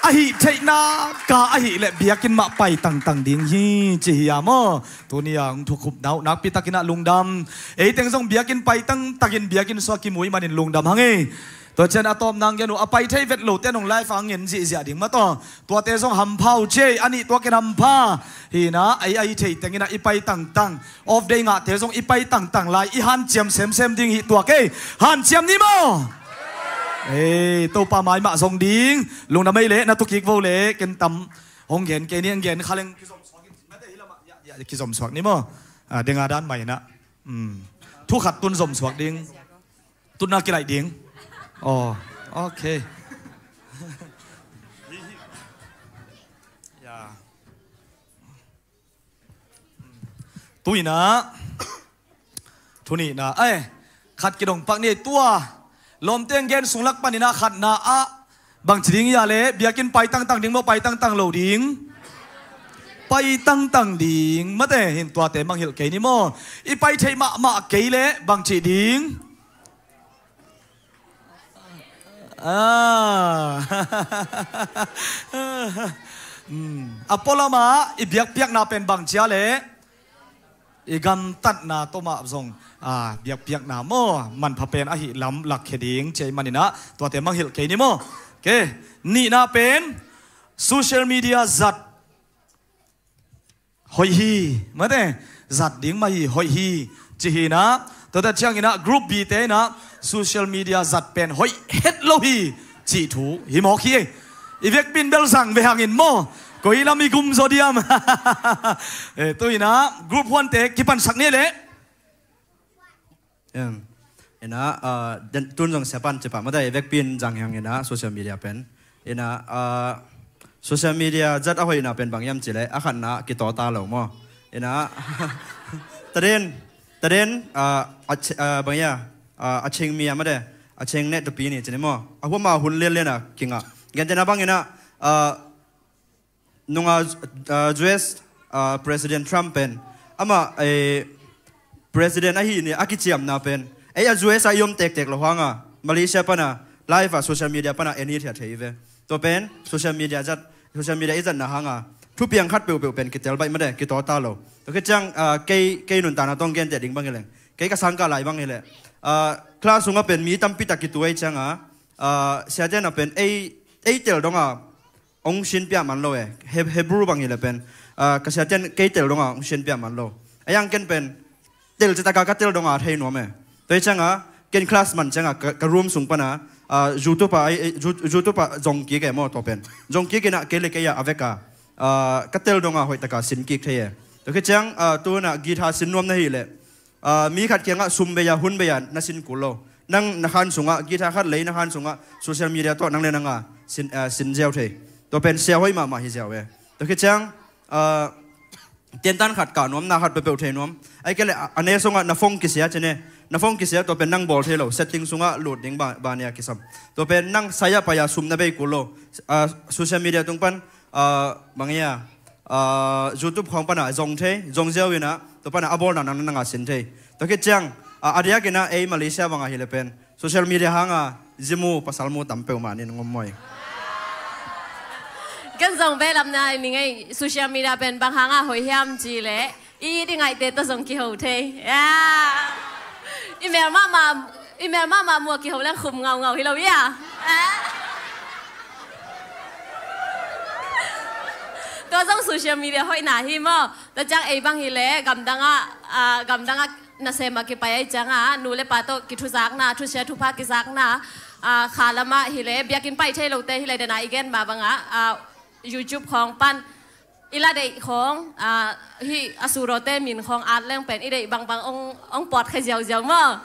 Ahih theihna ka ahih leh biakinn mah pai tangtang ding hi ci hi a maw. Tuni a hong thukhupna uh nakpi takin ah lungdam. Ei teng zong biakinn pai tangtakin biakinn sung ah kimu ahih manin lungdam hang ei. Tua ciang a tawpna hong gen uh, a pai thei vet lote nong live ah ngen zihziah ding mah tawh. Tuate zong hampha uh ci ei, a nih tuak in hampha. Hi na, ei a i thei teng in a i pai tangtang. Off day ngahte zong i pai tangtang lai, i hanciam semsem ding hi tuak ei. Hanciam ni maw? Ei, Topa mai mah zong ding. Lungdam ei leh, na tu kik vo leh, ken tam hong gen kei ni, hong gen kha leng kizom suak in, na te hi lamah, ya, ya, kizom suak ni maw? Ah, denga dan mai na. Hmm. Thu khat tun zom suak ding. Tun na kilaih ding. Oh, okay. Ya. Tu in a, thu nihna, eh, khat kidong pak ni tua. Lawmte hong gen sung lak panin a khatna ah bangci ding hia leh, biakinn pai tangtang ding maw, pai tangtang lo ding? Pai tangtang ding. Mate, hin tuate mangngilh kei ni maw? I pai theih mahmah kei leh bangci ding? Ah. Hmm. A pualamah i biakpiakna pen bangci a leh, i gamtatna tawh mah zong, ah, biakpiakna maw, manpha pen ahi lam lakkhia ding ci ahih manin a, tuate mangngilh kei ni maw? Okay. Nihna pen social media zat hoih hi, mate, zat ding mah hi, hoih hi, ci hi na. Tuate ciangin a group B te in a social media zat pen hoih het lo hi, cih thu hi mawk hi. I vekpi in bel zang ve hangin maw, koi lam i gum zaw diam? Eh, tu in a group huante kipansak ni leh. Em, ina, ah, den, tun zong siapan ci pah mate, i vekpi in zang hi hang ina social media pen. Ina, ah, social media zat a hoihna pen bang hiam ci leh, a khatna kitaw ta lo maw? Ina, taden, taden, ah, a ch-, ah, bang hia, ah, a ching mi a mate, a ching ne tupi ni ci ni maw? A huama hun lianlian a kingah. Gentehna bang ina, ah, nunga, ah, U S, ah, President Trump pen amah, eh, President ahi ni a kiciamna pen, ei a U S a i om tektek lo hanga, Malaysia pana, live a social media pana en hithiat thei ve. Tua pen social media zat, social media i zatna hanga thupiang khat peuhpeuh pen kitel baih mate, kitaw ta lo. Tua khit ciang, ah, kei, kei nuntakna tawh hong genteh ding bang hileng, kei ka sangkah lai bang hileh, ah, class sungah pen mi tampi tak kitu ei cianga, ah, siate na pen ei, ei tel donga hong sinpia man lo e. Heb-, Hebrew bang hileh pen, ah, ka siate in kei tel donga hong sinpia man lo. A yang ken pen tel citaka ka tel donga thei nuam e. Tua hi cianga ken class man cianga ka, ka room sung pana, ah, YouTube a, ai, ai, You-, YouTube a zong kik e maw tua pen. Zong kik ina kei le kei a a veka, ah, ka tel donga hoihtaka sin kik thei e. Tua khit ciang, ah, tu ina guitar sin nuam na hileh, ah, mi khat kiangah sum bei a, hun bei a na sin kul lo. Nang na khan sungah, guitar khat lei na khan sungah, social media tawh nang le nanga sin, ah, sin ziau thei. Tua pen sia hoih mahmah hi ziau e. Tua khit ciang, ah, tiantan khat kah nuam, na khat peuhpeuh thei nuam. Ai kei le, a, a ne sungah na phone kisia ci ne. Na phone kisia tua pen nang bawl thei lo. Setting sungah lut ding ba, ba nia kisam. Tua pen nang sai a pai a sum na bei kul lo. Ah, social media tung pan, ah, bang hia, ah, YouTube khawng pana zong thei, zong ziau ina, tua pana a bawlna nang nanga sin thei. Tua khit ciang, ah, a diak ina ei Malaysia banga hileh pen social media hanga zimu pasal mu tam peuhmah nin ngom mawi. Kan zong belamna i ning ei social media pen bang hanga hoih hiam ci leh, i, i ngaihte tawh zong kiho thei. Ya. I mel mahmah, i mel mahmah mua kiho leng khum ngaungau hi lo ia. Ya. Tua zong social media hoihna hi maw? Tua ciang ei bang hileh, gamdangah, ah, gamdangah nasem a kipai ai ciangah, nu le pa tawh kithuzakna, thusia thupha kizakna, ah, kha lamah hileh, biakinn pai thei lote hileh, dena i gen mah bangah, ah, YouTube khawng pan i la deih khawng, ah, hih a surawte min khawng at leng pen i deih bangbang ong, ong pawt khe ziauziau maw?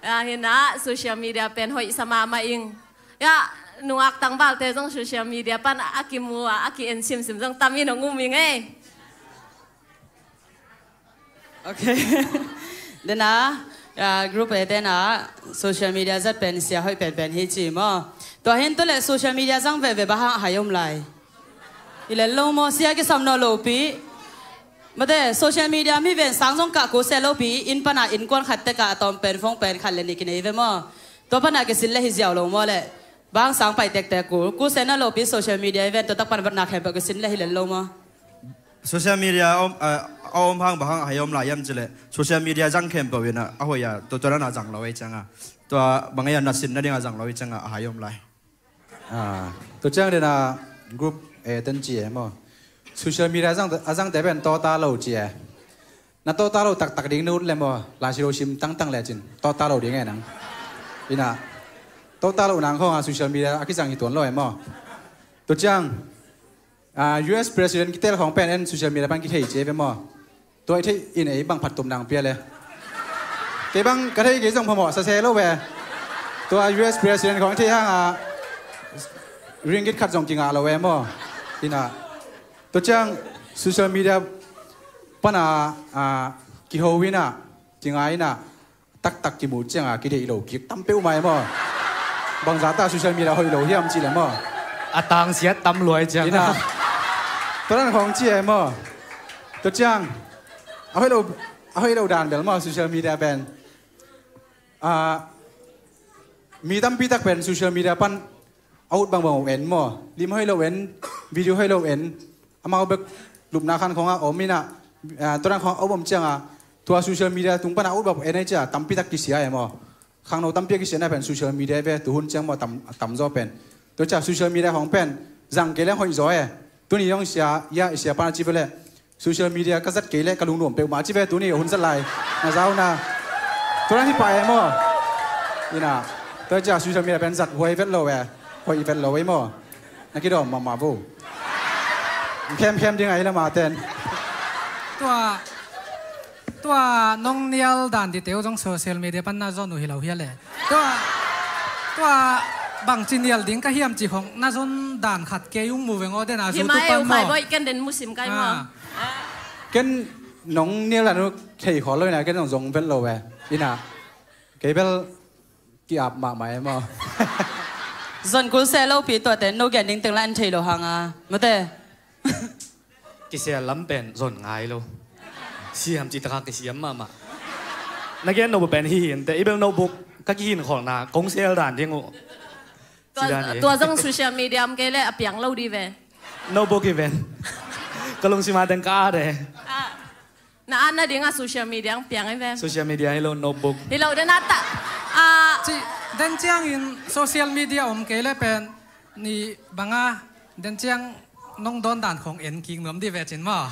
Ah, hi na, social media pen hoih sa mahmah ing. Ya, nungak tangvalte zong social media pan a kimu a, a ki-en simsim zong tam in ong um ing ei. Okay. Dena, ah, group A te na, social media zat pen sia hoih penpen hi ci maw? Tua hin tu le social media zang veve bang hang hai om lai. I len lo maw, sia kisam naw lopi. Mate, social media mi ven sang zong kah ko sia lopi, inn pana innkuan khat teka a tawm pen phone pen khat le nih kinei ve maw? Tua pana kisin le hi ziau lo maw le? Bang sang pai tektek kul, kul sia naw lopi social media i ven, tua tak pana vatna khempeuh kisin le hi len lo maw? Social media a om, a, a om hang bang hang a hai om lai hiam cileh, social media zang khempeuh in a, a hoih a, tua, tua dan a zang lo ei cianga, tua bang ei a nasin nading a zang lo ei cianga a hai om lai. Ah, tua ciang den a group, eh, ten ci e maw. Social media a zang, a zangte pen tawta lo ci e. Na tawta lo taktak ding na ut le maw, lai si lo sim tangtang le cin tawta lo ding e nang. Ina, tawta lo nang khawng a social media a kizang hi tuan lo e maw. Tua ciang, ah, U S President kitel khawng pen en social media pan kithei ci e ve maw. Tua i theih in ei bang phattuamna hong pia le. Kei bang ka theih kei zong phamawh sa se lo ve. Tua U S President khawng i theih hang a ringgit khat zong kingah lo ve maw. Ina, tua ciang social media pana, ah, kiho ina, kinga ina, taktak kimu cianga kideih lo kik tam peuhmah e maw. Bangzah ta social media hoih lo hiam cih le maw. A tangsiat tam luai ciang. Ina, tua dan khawng ci e maw. Tua ciang a hoih lo, a hoih lo dan bel maw social media pen. Ah, mi tampi tak pen social media pan a ut bangbang uh en maw. Lim hoih lo en, video hoih lo en, amau bek lupna khan khawngah om ina, ah, tua dan khawngah a ut bawm cianga, tua social media tung pana a ut bawm en ei cia tampi tak kisia e maw. Khangno tampi a kisia na pen social media ve tuhun ciang maw tam, tamzaw pen. Tua cia social media khawng pen zang kei leng hoih zaw e. Tuni zong sia, ya, i sia pana ci ve le. Social media ka zat kei le ka lungnuam peuhmah ci ve tuni hun zat lai. Na zau na. Tua dan hi pah e maw. Ina. Tua cia social media pen zat huai vet lo e. Hoih vet lo e maw. Na kidawm mahmah vo. Khemkhem ding a hi lama ten. Tua, tua nong nial dan dite uh zong social media pan na zon uh hi lo hia le. Tua, tua bangci nial ding ka hiam ci khong na zon dan khat kei ung mu veng aw den a. Hi mai u pan khai maw. Boih ken den musim kai maw. Ah. Ken nong nial dan uh thei khawl lo ina ken nong zong vet lo ve. Ina. Kei bel ki-ap mahmah e maw. Zon kul se lopi tuate no gen ding teng la an thei lo hanga. Mate. Kisial lam pen zon ngai lo. Siam ci taka kisiam mahmah. Na gen notebook pen hi hi inte i bel notebook ka kihin kholna kong sel dan ding uh. Tua, tua zong social media om kei le a piang lo di ve. Notebook hi ven. Ka lungsim a teng ka ade. Ah. Na an nading a social media ang piang i ve. Social media hi lo notebook. Hi lo den a ta. Ah. Ci, den ciangin social media om kei le pen ni banga den ciang nong dawn dan khong en kik nuam di ve cin maw.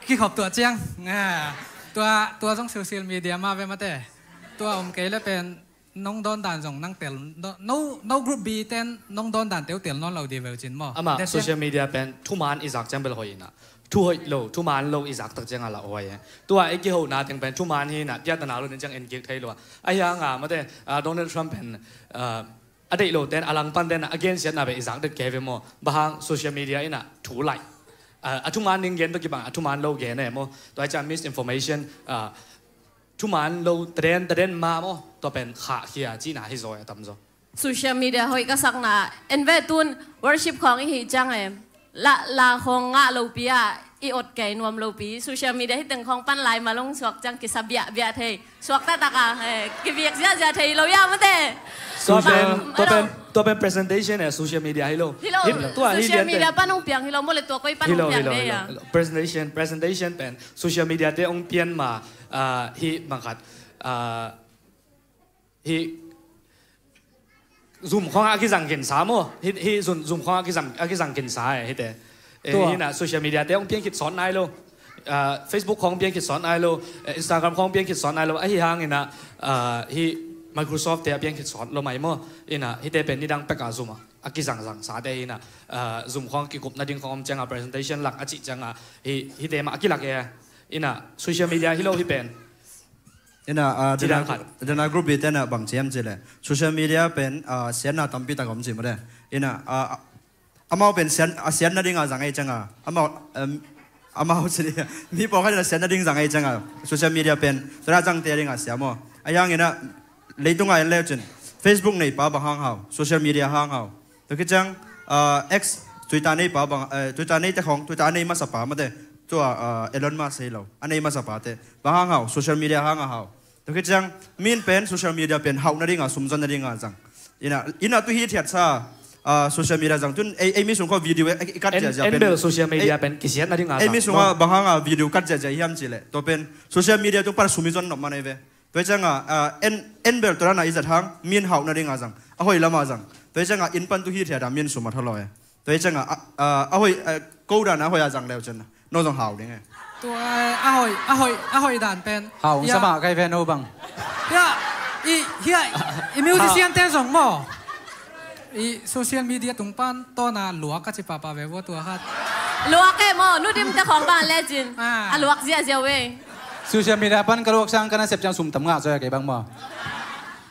Kikhop tua ciang. Ah. Tua, tua zong social media ma ve mate. Tua om kei le pen nong dawn dan zong nang tel, no, no, no group B ten nong dawn dan teu tel nawn lo di ve cin maw. Ama social media pen thuman i zak ciang bel hoih ina. Thu hoih lo, thuman lo i zak tak ciang a la hoih e. Tua i kihona teng pen thuman hi ina, piatana lo den ciang en kik thei lo a. Ahi hanga mate, ah, Donald Trump pen, ah, a deih lo ten, a langpan ten, a gensiatna ve i zak det kei ve maw. Bahang social media ina thu laih. Ah, a thuman ding gen to kibang, a thuman lo gen e maw. Tua i ciang misinformation, ah, thuman lo taden, taden ma maw, tua pen khahkhia cihna hi zaw e a tamzaw. Social media hoih ka sakna en ve tun worship khawng i hi ciang e. La, la khawng ngah lopi a i ot kei nuam lopi. Social media hi teng khawng pan lai malong suak ciang kisa biahbiah thei. Suak taktak a, eh, kibiak ziahziah thei lo ia mate. Tua pen, tua pen, tua pen presentation e, social media hi lo. Hi lo, social media pan hong piang hi lo, maw le tua koi pan hong piang de ia. Presentation, presentation pen social media te hong pian ma, ah, hi mangkhat, ah, hi zum khawng a kizang kinsa maw. Hi, hi zum, zum khawng a kizang, a kizang kinsa e, hi te. Eh, hi na social media te hong pian khit sawt nai lo. Ah, Facebook khawng pian khit sawt nai lo. Eh, Instagram khawng pian khit sawt nai lo. Ahi hang ina, ah, hi Microsoft te a pian khit sawt lo mai maw. Ina, hi te pen nidang pek a zum a, a kizangzang sa te ina, ah, zum khawng kikup nading khawng om ciang a presentation lak a cih ciang a hi, hi te mah a kilak e. Ina, social media hi lo hi pen. Ina, ah, dena, dena group i tena bang ciam ci le. Social media pen, ah, siatna tampi tak om ci mawle. Ina, ah, amau pen sian, a siatna dinga zang ei cianga. Amau, em, amau ci dia. Mi pawlkhat ina siatna ding zang ei cianga. Social media pen. Tua zang te dinga siam aw. A yang ina leitunga en leu cin. Facebook nei pa bang hang hau. Social media hang hau. Tua khit ciang, ah, X, Twitter nei pa bang, eh, Twitter nei te khong, Twitter a nei masa pa mate. Tua, ah, Elon Musk hi lo. A nei masa pa te. Bang hang hau, social media hang a hau. Tua khit ciang, min pen, social media pen, hauh nadinga, sumzon nadinga zang. Ina, ina tu hi thiat sa. Ah, social media zang tun ei, ei mi sung kho video i kat ziazia pen, en bel social media pen kisiatna dinga ei mi sung a bang hanga video kat ziazia hiam cileh, tua pen social media tung pan sum i zon nop man ei ve. Tua hi cianga, ah, en, en bel tua dana i zat hang min hauhna dinga zang, a hoih lama zang. Tua hi cianga inn pan tu hi thia da min sum a tha lo e. Tua hi cianga, ah, ah, a hoih, ah, ko dana a hoih a zang leu cian no zong hau ding e. Tua, eh, a hoih, a hoih, a hoih dan pen. Hau, ya, sama kai ve no bang. Ya, i, hia, i musician te zong maw. I social media tung pan tawna luak ka ci papa ve vua tua khat. Luak e maw, nu dim te khong ban le cin. Ah. A luak ziazia ve. Social media pan ka luak sang ka na sep ciang sum tam ngah zoi a kei bang maw.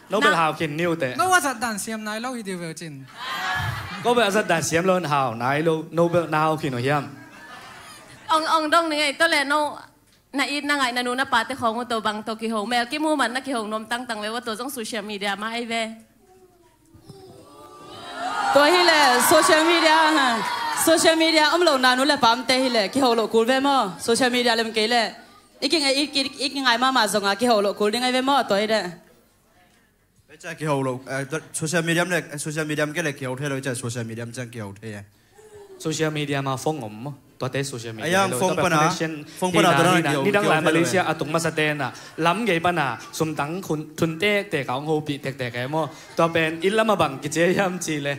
No bel hau khin niu te. No a zat dan siam nai lo hi diu ve cin. Ko bel a zat dan siam lo hau nai lo, no bel na hau khin uh hiam. Ong, ong dong ni ngei to le no. Na it na ngaih na nu na pate khawng uh tawh bang tawh kiho, mel kimu man na kiho nuam tangtang ve, ua tawh zong social media mah ei ve. Tua hileh social media, ha, social media om lo na nu le pamte hileh kiho loh kul ve maw? Social media lem kei leh i kingai, i ki, i kingai mahmah zonga kiho loh kul ding ei ve maw? Tua hileh. Tua ciang kiho lo, eh, social media le, social media ke le kiho thei lo, tua social media ciang kiho thei e. Social media ma phone om maw? Tuate social media. Ayang phone pana, phone pana tua na kiho, nidang lai Malaysia a tung masa tena lam gei pana sumtang thun tektek a hong hopih tektek e maw? Tua pen inn lama bang kici hiam cih le,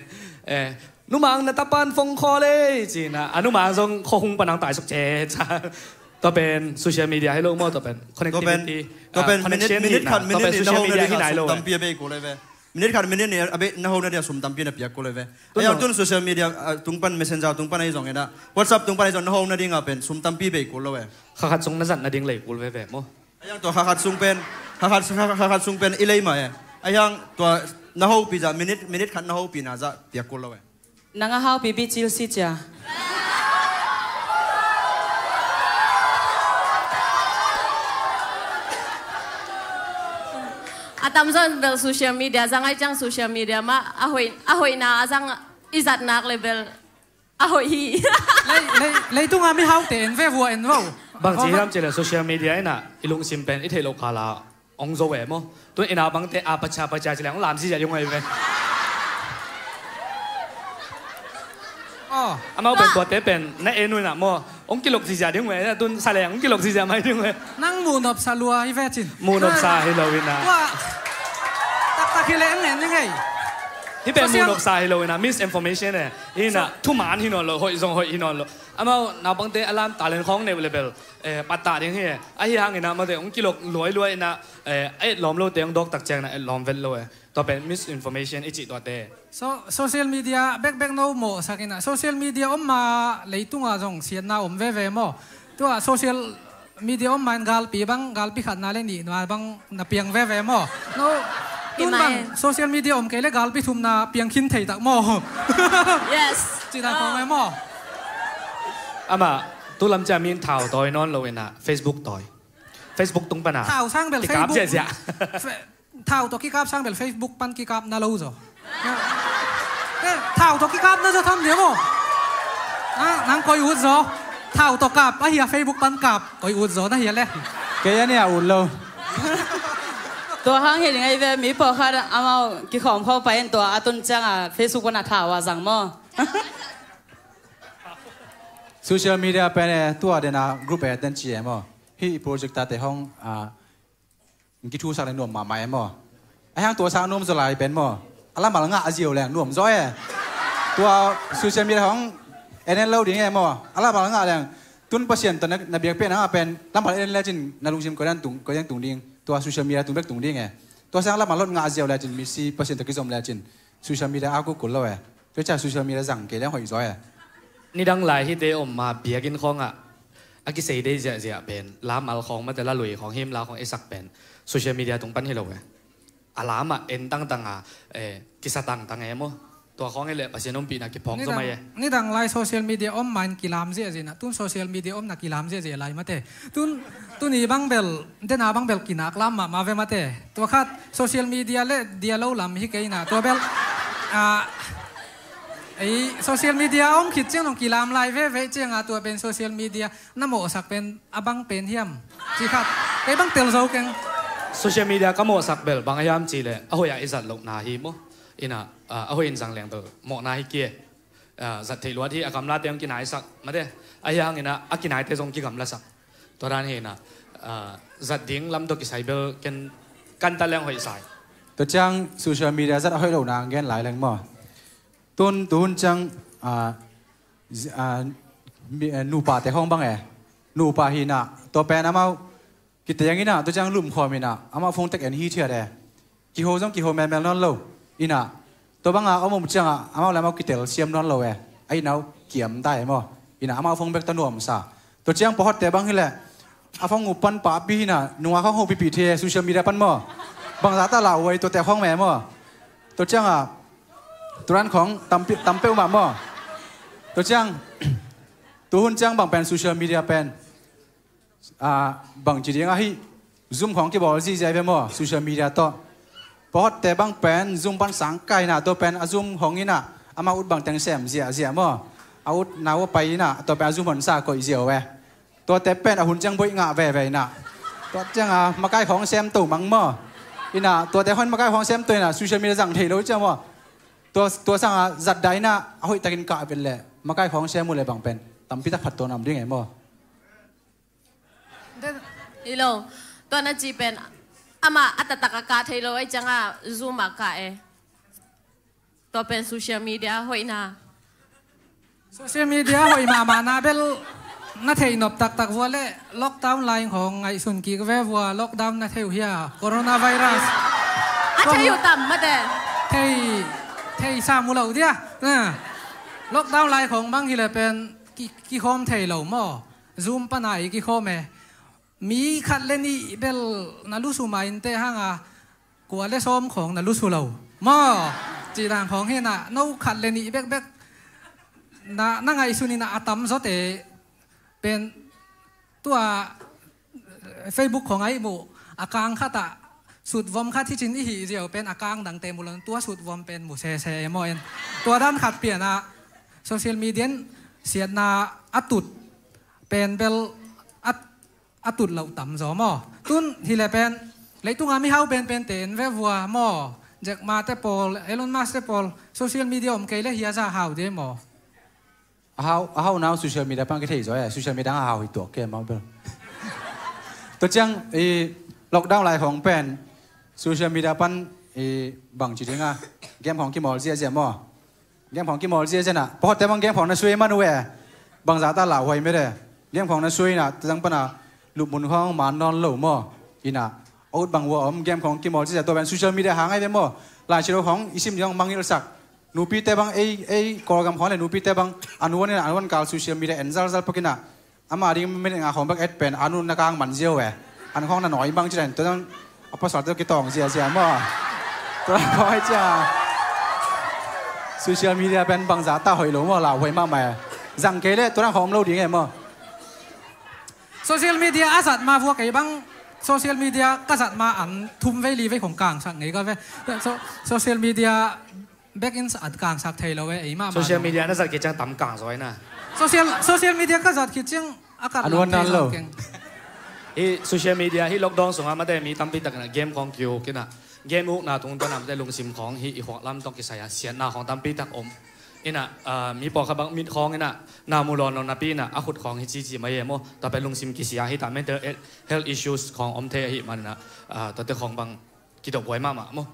eh, numang na tapan phone call e cina, a numang zong khuahung pana hong taisuk ce ca. Tua pen social media hi lo maw, tua pen connectivity, tua pen, ah, connection minute khat, minute nih na hona ding a sum tampi a bei kul ei ve. Minute khat, minute nih a bei na hona ding a sum tampi na piak kul ei ve. Ayang tun social media, ah, tung pan, Messenger tung pan ahi zong ina, WhatsApp tung pan ahi zong na hona ding a pen sum tampi bei kul lo e. Kha khat sung na zat na ding lei kul veve maw? Ayang tua kha khat sung pen, kha khat, kha khat sung pen i lei mah e. Ayang tua na hopih zah, minute, minute khat na hopih na zah piak kul lo e. Nang a haupi bicil si cia. A tamzaw in bel social media zang ai ciang social media mah a hoih, a hoihna a zang i zat nak le bel a hoih hi. Lei, lei, leitunga mihaute en ve vua en vo. Bang ci hiam cih le social media ina i lungsim pen i theih loh kala hong zo e maw? Tun ina bangte a pacha pacha ci le hong lam ziazia ding uh ei ve. Amau pen tuate pen na en uh ina maw? Hong kilok ziazia ding uh ei, tun sa leng hong kilok ziazia mai ding uh ei. Nang muhnopsa lua hi ve cin. Muhnopsa hi lo ina. Taktak hi le hong en ding ei. Hih pen muhnopsa hi lo ina, misinformation e. Ina thuman hi nawn lo, hoih zong hoih hi nawn lo. Amau naupangte a lam talent khawng neih le bel, eh, pattah ding hi e. Ahi hangin ah mate hong kilok luailuai ina, eh, a etlawm lote hong dawktak ciangin ah etlawm vet lo e. Tua pen misinformation i cih tuate. So, social media bekbek no mawhsak ina, social media om ma leitunga zong siatna om veve maw? Tua social media om ma in galpi bang, galpi khatna le nihna bang na piang veve maw? No, tun bang social media om kei le galpi thumna piang khin thei tak maw? Yes. Cina khawng e maw? Amah tu lam cia min thau tawi nawn lo ina Facebook tawi. Facebook tung pana thau sang bel kikap Facebook ziahziah. Thau tawh kikap sang bel Facebook pan kikap na lo zaw. Thau tawh kikap na zaw tham dia maw? Nang koi ut zaw. Thau tawh kap ahi a Facebook pan kap koi ut zaw na hi a le. Kei a nia ut lo. Tua hang hi ding ei ve, mi pawlkhat amau kikhawm khawm pai in tua a tun cianga Facebook pana thau a zang maw? Social media pen e, tua dena group e ten ci e maw? Hih project tate hong, ah, kithusak le nuam mahmah e maw? A hiang tua sang nuam zaw lai pen maw? A lamal ngah a ziau leng nuam zaw e. Tua social media hong en en lo ding e maw? A lamal ngah leng tun Pasian tawh na, na biak pen a ngah pen lamal en le cin na lungsim koi dan tung, koi dan tung ding. Tua social media tung bek tung ding e. Tua sang lamal lot ngah a ziau le cin misi Pasian tawh kizom le cin social media a kukul lo e. Tua ciang social media zang kei leng hoih zaw e. Nidang lai hihte om ma biakinn khawngah a kisei dei ziahziah pen lamal khawng mate lalui khawng him la khawng i sak pen social media tung pan hi lo e. A lamah en tangtanga, eh, kisa tangtang e maw? Tua khawng i leh Pasian ompihna kiphawk zaw mai e. Nidang lai social media om ma in kilam ziahziah na, tun social media omna kilam ziahziah lai mate. Tun, tuni bang bel, dena bang bel kinak lam mahmah ve mate. Tua khat social media le dia lo lam hi kei na. Tua bel, ah, ei, social media om khit ciang nong kilam lai veve cianga tua pen social media na mawhsak pen a bang pen hiam? Ci khat kei bang tel zo keng. Social media ka mawhsak bel bang a hiam ci le a hoih a i zat lohna hi maw? Ina, ah, a hoih in zang leng bel mawhna hi kei. Ah, zat theih luat hi, a gamlate hong kinaisak mate. Ahi hangina a kinaite zong kigamlasak. Tua dan hi ina, ah, zat ding lam tawh kisai bel ken kantat leng hoih sai. Tua ciang social media zat a hoih lohna gen lai leng maw. Tun tuhun ciang, ah, zi- ah, mi- eh, nupate khawng bang e. Nupa hi ina, tua pen amau kiteng ina, tua ciang lumkhawm ina, amau phone tek en hi thiat e. Kiho zong kiho melmel nawn lo. Ina, tua banga om om cianga amau le amau kitel siam nawn lo e. A ina uh kiam ta e maw. Ina, amau phone bek ta nuamsa. Tua ciang pawhotte bang hileh a phone uh pan papi hina, nunga khawng ho pipi thei e, social media pan maw. Bangza ta lauhuai tuate khawng me maw. Tua cianga turan khawng tampi- tampeuh mah maw. Tua ciang tuhun ciang bang pen social media pen, ah, bangci ding ahi, Zoom khawng kibawl zihziah ve maw, social media tawh. Pawhotte bang pen Zoom pan sang kaina, tua pen a Zoom hong ina, amau ut bang teng sem ziahziah maw. A ut nau a pai ina, tua pen a Zoom honsa koih ziau ve. Tuate pen a hun ciang boih ngah veve ina. Tua cianga makai khawng sem to mang maw. Ina, tuate hon makai khawng sem to ina, social media zang thei lo ciang maw. Tua, tua sanga zatdah ina, a hoihtakin kah vet leh makai khawng sem uh le bang pen tampitak phattuam om ding e maw. Hi lo. Tua na ci pen amah a taktak a kah thei lo, ahi cianga Zoom a kah e. Tua pen social media hoihna. Social media hoih mahmahna bel na theih nop taktak vua le, lockdown lai khawng ngaihsun kik ve vua, lockdown na thei uh hia, coronavirus. A thei uh tam mate. Thei, thei sam uh lo dia. Na. Lockdown lai khawng bang hileh pen ki- kikhawm thei lo maw. Zoom pana i kikhawm e. Mi khat le nih bel na lusu ma inteh hanga, kua le sawm khawng na lusu lo maw. Cih dan khawng hi ina, no khat le nih bekbek na, na ngaihsun ina a tam zawte pen tua Facebook khawng a i muh a kang khatah sutvom khat hi cin i hih ziau pen a kang dangte mu lo, tua sutvom pen mu sese e maw en. Tua dan khat pianah social media in siatna a tut pen bel a a tut loh tam zaw maw. Tun hileh pen leitunga mihau penpente en ve vua maw. Jack Ma te pawl, Elon Musk te pawl, social media om kei le hia za hau dia maw. A hau, a hau nau social media pan kithei zaw e, social media a hau hi tuak kei maw bel. Tua ciang i lockdown lai khawng pen social media pan i bangci dinga game khawng kimawl ziahziah maw. Game khawng kimawl ziahziah na. Pawhotte bang game khawng na sui man uh e. Bangza ta lauhuai mete. Game khawng na sui ina, tadang pana lupmun khawng man nawn lo maw. Ina, a ut bang vua om game khawng kimawl ziahziah, tua pen social media hang ai ve maw. Lai Siangtho khawng i sim ding khawng mangngilhsak. Nupite bang ei, ei Kawlgam khawng le nupite bang a nuan ina, a nuan kal social media en zalzal pak ina. Ama ding minute nga khawng bek et pen a nu na kang man ziau e. An khawng na nawi bang ci dan, tua dan a pasal tawh kitawng ziazia maw. Tua dan khawng ai cia. Social media pen bangza ta hoih lo maw, lauhuai mahmah e. Zang kei le tua dan khawng om lo ding e maw. Social media a zat ma vua kei bang, social media ka zat ma an thum vei li vei khawng kangsak ngei ka ve. So, social media bek in an kangsak thei lo e, ei mahmah. Social media na zat khit ciang tam kang zaw ina. Social, social media ka zat khit ciang a kang lo. Hi social media hi lockdown sunga mate mi tampi tak ina game khawng kiuk ina. Game ukna tungtawn a mate lungsim khawng hi i khuak lam tawh kisai a siatna khawng tampi tak om. Ina, ah, mi pawlkhat bang mit khawng ina, na mu lawn lo napi ina, a khut khawng hi cici mai e maw. Tua pen lungsim kisia hi ta, mental health issues khawng om thei ahi man ina, ah, tuate khawng bang kidophuai mahmah maw.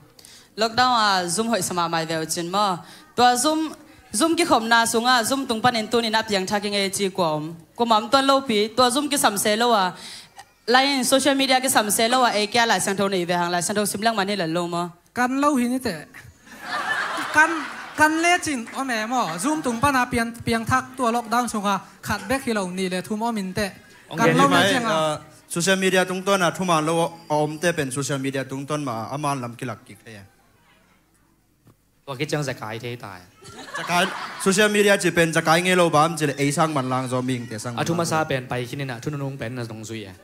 Lockdown a Zoom hoih sa mahmah ve uh cin maw. Tua Zoom, Zoom kikhopna sunga Zoom tung panin tunin a piangthak i ngei ci kua om. Kua mah om tuan lopi, tua Zoom kisam se lo a. Lai in social media kisam se lo a, ei kia Lai Siangtho nei ve hang, Lai Siangtho sim leng man hi lel lo maw. Kan lo hi ni teh. Kan, kan lecin om e maw. Zoom tung pana pian, piangthak tua lockdown sunga khat bek hi lo nih le thum om in teh. Kan lo lecin a. Social media tungtawn a thuman lo a omte pen social media tungtawn mah a man lam kilak kik thei e. Tua khit ciang zakai thei ta e. Zakai, social media ci pen zakai ngei lo bam ci le ei sang man lang zaw mingte sang man lang zaw. A thu masa pen pai khin ina, thu nunung pen na zong zui e.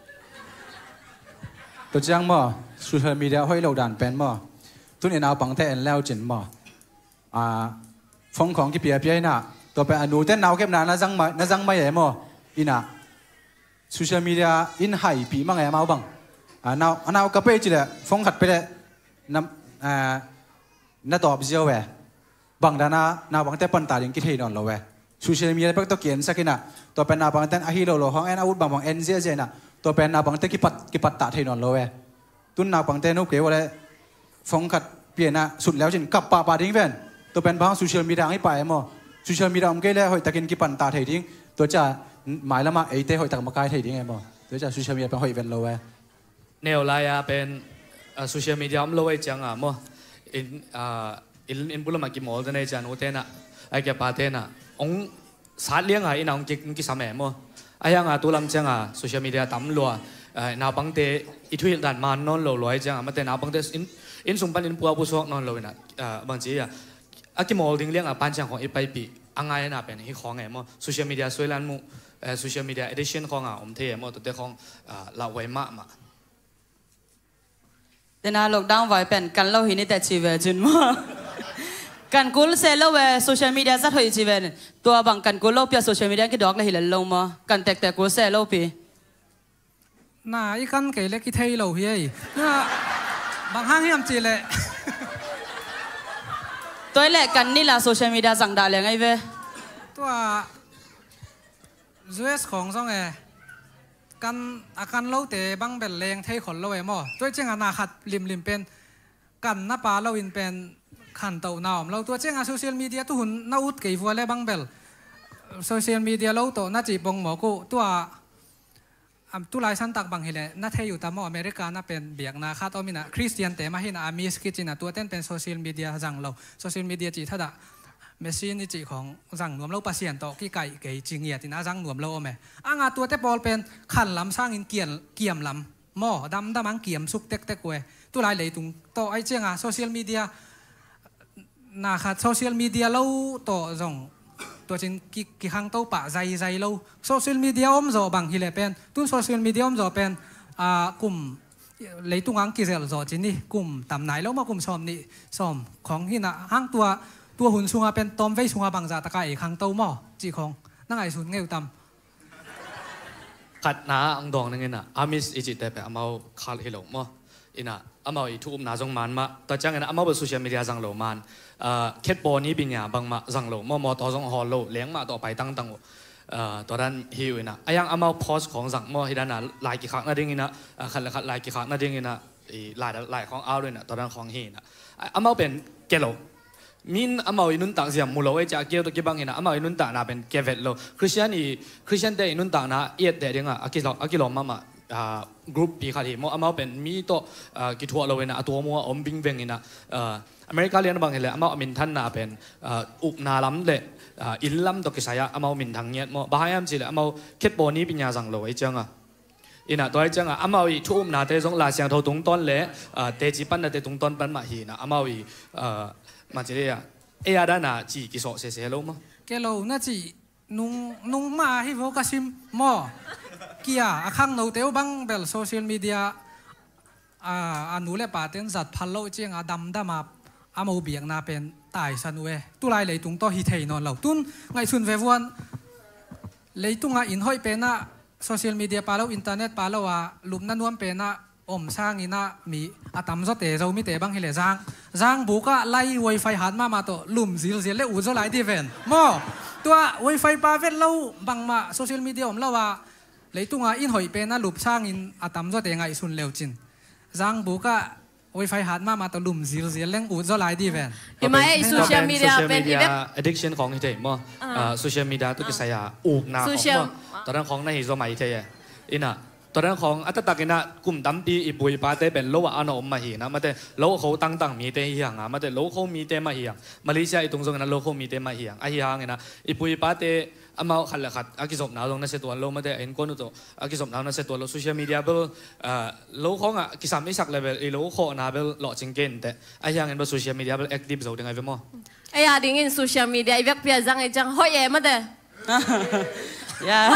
Tua ciang maw, social media hoih lo dan pen maw. Tun i naupangte en leu cin maw. A, phone khawng kipiapia ina, tua pen a nute naukepna na zang mai, na zang mai e maw. Ina, social media in haipih mang e amau bang. A nau, a nau ka pei ci le, phone khat pei le, nam, a, Na tawp ziau e. Bang dana naupangte panta ding kithei nawn lo e. Social media bek tawh kiensak inah, tua pen naupangte in ahi lo lo hong en, a ut bangbang en ziahziah inah, tua pen naupangte kipat, kipattah thei nawn lo e. Tun naupangte no kei vua le phone khat pianah sut leu cin kap pahpah ding ven. Tua pen bang social media ang i pah e maw? Social media om kei le hoihtakin kipanta thei ding. Tua cia mailamah eite hoihtak makai thei ding e maw? Tua cia social media pen hoih vet lo e. Neu lai-a pen, ah, social media om lo ei cianga maw? In, ah, in, in bulamah kimawl te nei cian u tenah, ai kia pa tenah ong sat lianga ina ong ki, ong kisam e maw? Ahianga tulam cianga social media tam lua, ah, naupangte i thuhilh dan man nawn lo lua ei cianga mate naupangte in, in sung panin pua pusuak nawn lo ina, ah, bangci a, a kimawl ding lianga pan ciang khong i paipih a ngaina pen hi khong e maw? Social media suailan muh, eh, social media addiction khonga om thei e maw? Tuate khong, ah, lauhuai mahmah. Tena lockdown vai pen kan lo hi ni teh ci ve cin maw? Kan kul se lo ve social media zat hoih ci ve. Tua bang kan kul lo pia social media kidawk le hi le lo maw? Kan tektek kul se lo pi. Na i kan kei le kithei lo hi ei. Na bang hang hiam ci le. Toi le kan ni la social media zang dah le ngai ve. Tua U S khong zong e. Kan, a kan lote bang bel leng thei khol lo e maw? Tua cianga na khat limlim pen kan na pa lo in pen khantohna om lo. Tua cianga social media tuhun na ut kei vua le bang bel social media lo tawh na cih pong mawk uh. Tua, am, tulai santak bang hileh na thei uh ta maw? America na pen biakna khat om ina Christian te mah hina Amis kicina tuaten pen social media zang lo. Social media cih thadah machine i cih khong zang nuam lo, Pasian tawh kikaih kei ci ngiat ina zang nuam lo om e. Anga tuate pawl pen khan lam sangin kial, kiam lam maw, damdam ang kiam suk tektek uh e. Tulai leitung tawh ai cianga social media na khat social media lo tawh zong tua cin ki, kikhangto pah zaizai lo. Social media om zawh bang hileh pen tun social media om zawh pen, ah, kum leitung ang kizelh zawh cin ni kum tam nai lo maw, kum sawm nih sawm khong hina hang tua, tua hun sunga pen tawmvei sunga bangzah taka ei khangto maw cih khong na ngaihsun ngeu tam? Khatna ang dawng ning ina Amis i cihte pen amau khal hi lo maw? Ina amau i thu upna zong man mah. Tua ciang ina amau bel social media zang lo man. Ah, khetpaw ni binya bangmah zang lo maw? Mawtaw zong hawl lo leng mah tawh pai tangtang uh. Ah, tua dan hi uh ina a yang amau post khong zang maw? Hi dana lai kikhak nading ina, ah, khat le khat lai kikhak nading ina i lai, lai khong au lo ina tua dan khong hi ina. Ah, amau pen ke lo. Min amau i nuntak ziam mu lo ei cia keu tawh kibang hina amau i nuntakna pen kia vet lo. Christian i, Christian te i nuntakna i et deh dinga a kilawm, a kilawm mahmah, ah, group pi khat hi maw? Amau pen mi tawh, ah, kithuah lo hina a tua mua om bingveng hina, ah, America lian bang hileh amau a minthanna pen, ah, upna lam le, ah, inn lam tawh kisai-ah amau minthang ngiat maw? Bang hang hiam cihleh amau khetpaw ni pinya zang lo ei cianga. Ina tua hi cianga amau i thu upnate zong Lai Siangtho tungtawn le, ah, teci pannate tungtawn pan mah hi ina amau i, ah, man ci le a, ei a dana ci kisawh sese lo maw? Ke lo na ci nung, nung mah hi vo ka sim maw? Kia a khangnote uh bang bel social media, ah, a nu le paten zat phal lo cianga damdama amau biakna pen taisan uh e. Tulai leitung tawh hi thei nawn lo. Tun ngaihsun ve vuan. Leitunga inn hoih penah social media pa lo, internet pa lo a lupna nuam penah om sanginah mi a tamzawte Zomite bang hileh zang, zangbukah lai wifi hat mahmah tawh lum zilzil le ut zaw lai di ven maw? Tua wifi pa vet lo bangmah social media om lo a leitunga inn hoih penah lup sangin a tamzawte ngaihsun leucin zangbukah wifi hat mahmah tawh lum zilzil leng ut zaw lai di ven. Hi mah ei, social media pen i vek addiction khong hi thei maw? Ah, social media tawh kisai a ukna khong maw? Tua dan khong na hi zaw mai thei e. Ina tua dan khong a taktak ina kum tampi i pu i pate pen lo ah a na om mah hi ina mate lo kho tangtang mite hi hanga mate lo kho mite mah hi hang. Malaysia i tung zong ina lo kho mite mah hi hang. Ahi hang ina i pu i pate amau khat le khat a kizopna zong na sia tuan lo mate a innkuan uh tawh a kizopna zong na sia tuan lo. Social media bel, ah, lo khawngah kisam i sak le bel i lo khawhna bel lawhcing kei inteh. Ahi hangin bel social media bel active zo ding ai ve maw? Ei a dingin social media i vekpi a zang ei ciang hoih e mate. Ya.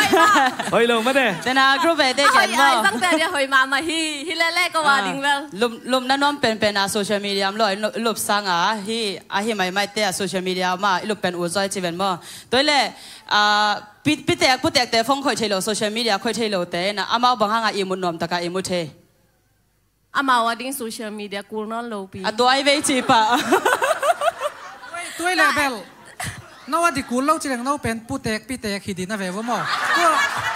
Hoih lo mate. Tena group e te gen maw? Hoih ai zangte dia hoih mahmah hi. Hi lele ko a ding bel. Lum, lum na nuam penpen a social media am lo i lup sanga hi, ahi maimai te a social media ma i lup pen u zoi ci ven maw? Toi le, ah, pi, pitek putekte phone khoih thei lo, social media khoih thei lote na amau bang hanga i mut nuam taka i mu thei? Amau a ding social media kul nawn lo pi. A tua i vei ci pah. Tuai le bel. No a dik kul lo ci leng no pen putek pitek hi din a ve vo maw? Tua-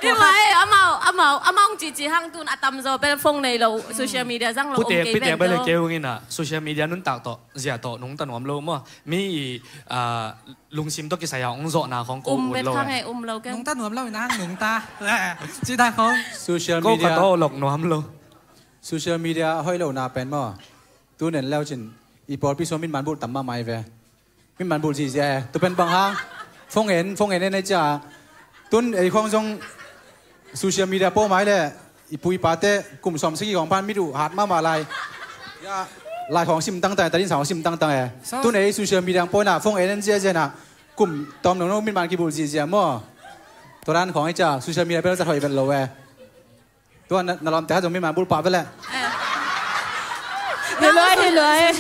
Hi mai, amau, amau, amau hong cici hang tun a tamzaw bel phone nei lo, social media zang lo, om kei pen pitek bel lo. Keu ing a, social media nuntak tawh zia tawh nungta nuam lo maw? Mi i, ah, lungsim tawh kisai a hong zawhna khawng ko um ut lo. Nungta nuam lo in a hang nungta. Ci dan khawng. Social media. Ko ka tawh lok nuam lo. Social media hoih lohna pen maw? Tu nen leu cin i pawlpi sung min man bulh tam mahmah hi ve. Min man bulh zihziah e. Tu pen bang hang? Phone en, phone en en ei cia. Tun ei khawng zong social media pawh mai le i pu i pate kum sawm sagih khawng pan mit uh hat mahmah lai. Ya, lai khawng sim tangtang e, tadin sa khawng sim tangtang e. Tun ei social media pawh na phone en en ziahziah na kum tawm nong nong min man kibulh zihziah maw? Tua dan khawng ei cia social media pen zat hoih vet lo e. Tua na, na lawmte khat zong mi man bulh pah veleh. Hi luai, hi luai.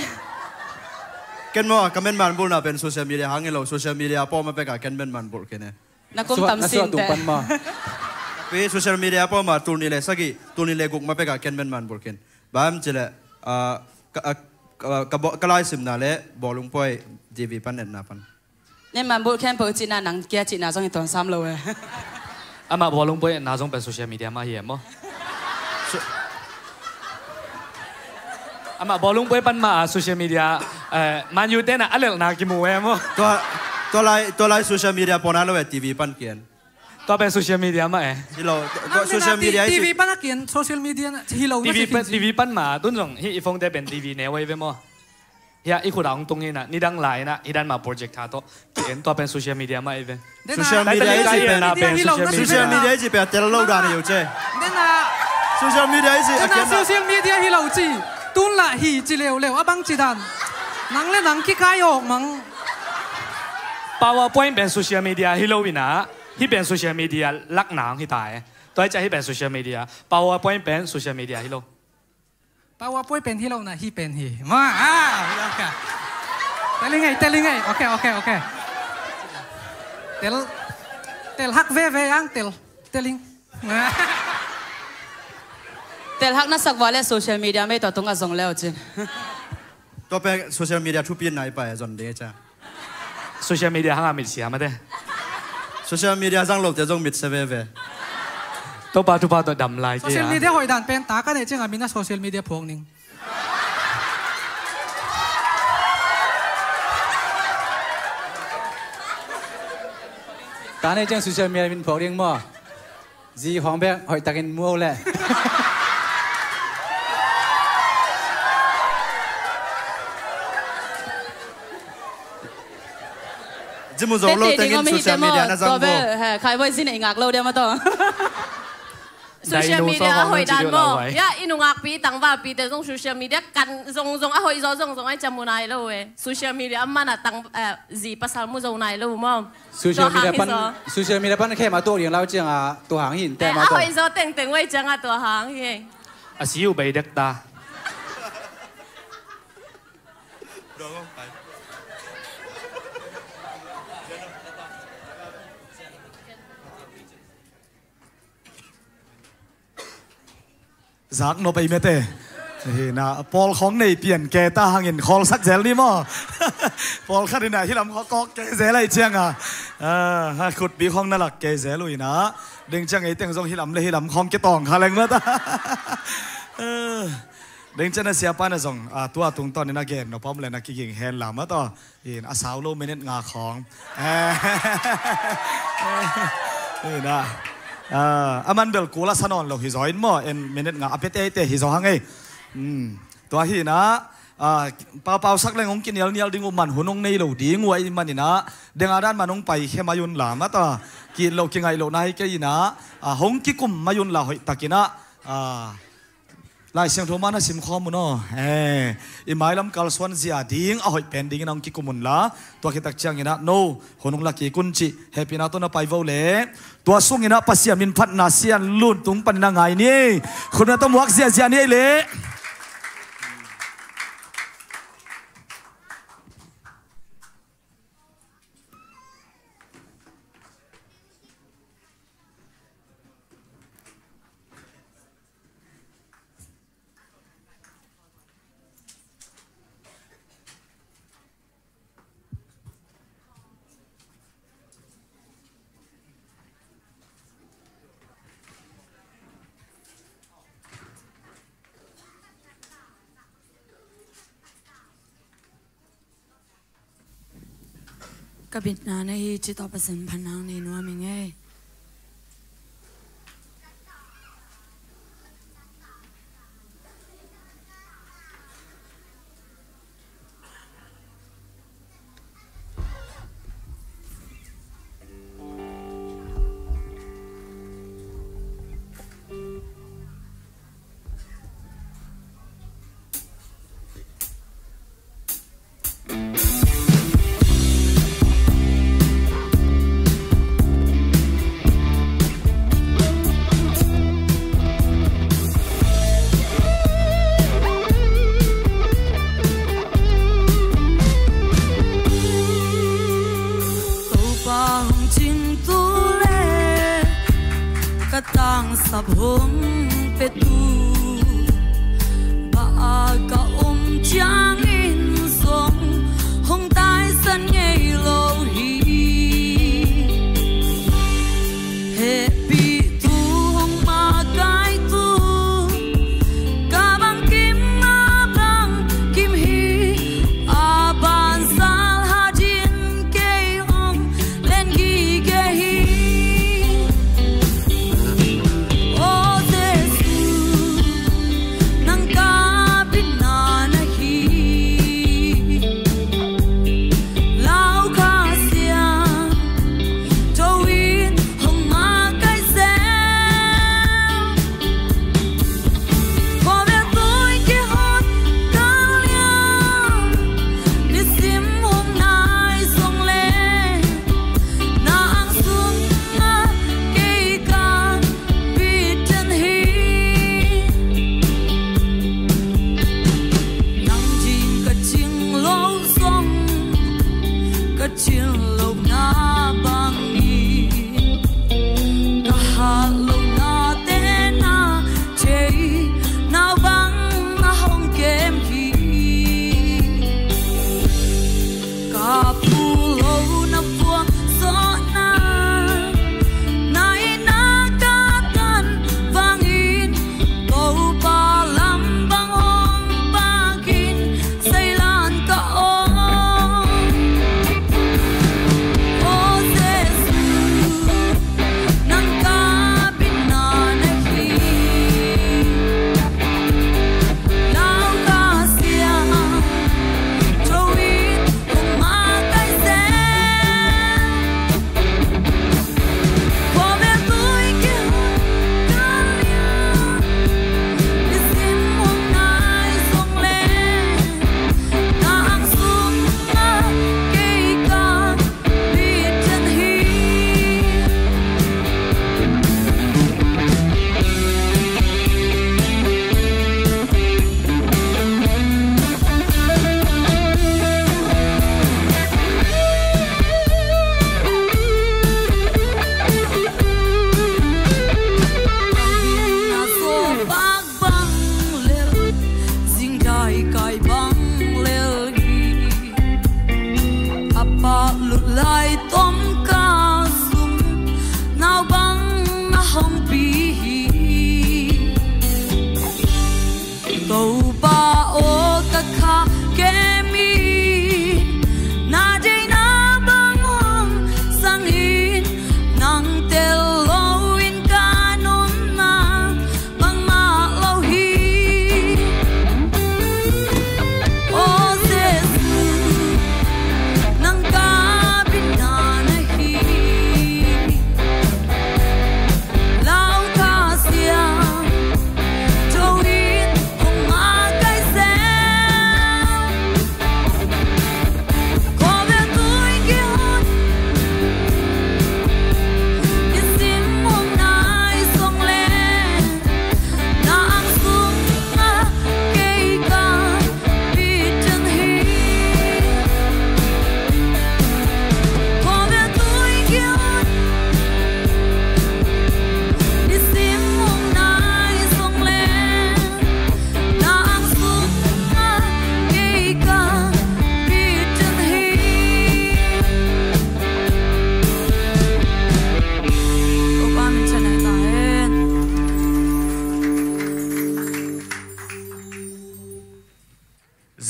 Ken maw, ka men man bulhna pen social media hang hi lo, social media pawh ma peka ken men man bulh kene. Na kum tam sin te. Pi social media pawh ma tul nih le sagih, tul nih le guk ma peka ken men man bulh ken. Bam cile, ah, ka, ah, ka, ka, ka laisimna le bawlung puai T V pan etna pan. Nen man bulh khempeuh cihna nang kia cihna zong hi tuan sam lo e. Amah bawlung puai na zong pen social media mah hi e maw? Amah bawlung puai pan mah a social media, eh, Man U te na a lelhna kimu e maw? Tua, tua lai, tua lai social media pawna lo e, T V pan kian. Tua pen social media mah e. Hi lo, tua social media hi ci. T V pan a kian, social media hi lo na ci. T V pan mah tun zong hi i phone te pen T V ne wai ve maw? Hia i khut a hong tung hi na, nidang lai na, hi dan mah project tha tawh. Ki en tua pen social media mah i ve. Social media i ci pen, social media i ci pen a tel lo dan hi uh ce. Social media i ci a kian na. Social media hi lo ci. Tun lah hi ci leuleu, a bang ci dan. Nang le nang kikai awk mang. PowerPoint pen social media hi lo hi na, hi pen social media lakna hong hi ta e. Tua hi cia hi pen social media. PowerPoint pen social media hi lo. PowerPoint pen hi lo na, hi pen hi. Ma, ah, okay. Tel ing ei, tel ing ei. Okay, okay, okay. Tel, tel hak veve ang, tel, tel ing. Tel hak na sak vua le social media mei tua tung a zong leu cin. Tua pen social media thupi na i pa e zon ding e cia. Social media hanga mit sia mate. Social media zang lote zong mit sia veve. Topa thupha tawh dam lai kei a. Social media hoih dan pen ta ka neih cianga min a social media phuak ning. Ta neih ciang social media min phuak ding maw? Zi khawng bek hoihtakin mu o leh. Zi mu zo lo tengin social media na zang vo. Khai voi zi na i ngak lo dia ma tawh. Social media a hoih dan maw? Ya, i nungakpi tangvalpi te zong social media kan zongzong a hoih zaw zongzong ai ciam mu nai lo e. Social media a man a tang, eh, zi pasal mu zo nai lo maw? Social media pan, social media pan khem a tuak ding lau cianga tua hang hi in te ma tua. A hoih zaw tengteng wei cianga tua hang hi. A si uh bei dek ta. Zak nop ei mete. Hi na, pawl khawng nei pian ke ta hangin khawlsak zel ni maw? Pawl khat in a hi lam khaw kawk ke zel ai cianga. Ah, ha, khutpi khawng na lak ke zel uh in a. Ding ciang ei teng zong hi lam le hi lam khawng kitawng kha leng mata. Ah, ding ciang a siapa na zong, ah, tua tungtawn in a gen nop om le na kiging hen lam a taw. In, a sau lo minute nga khawng. In, a, a, a man bel kul a sa nawn lo hi zaw in maw, en minute nga a pia teitei hi zaw hang ei. Hmm. Tua hi na, a, paupau sak leng hong kinialnial ding uh man hun hong nei lo ding uh a i man in a, deng a dan man hong pai khe mai un la, mata, ki lo kingaih lo na hi kei in a, a, hong kikum mai un la hoih tak in a, a, Lai Siangtho man a sim khawm un aw. Eh, i mailam kalsuan zia ding a hoih pen dingin a hong kikum un la. Tua khitak ciangin ah no, hun hong la kik un cih hehpihna tawh na pai vo le. Tua sungin ah Pasian min phatna sian lun tung panin a ngai ni. Khutna tawh muak ziahziah ni ei le. Ka bitna na hi cih tawh Pasian phatna nei nuam ing ei. Topa hong cingtu le ka tangsap hong petu, bang a ka om ciangin zong hong taisan ngei lo hi. Hehpihtu, hong makaitu, ka bangkim a bangkim hi. A banzal hadin kei hong len gige hi. O Jesu, nang ka bitna na hi.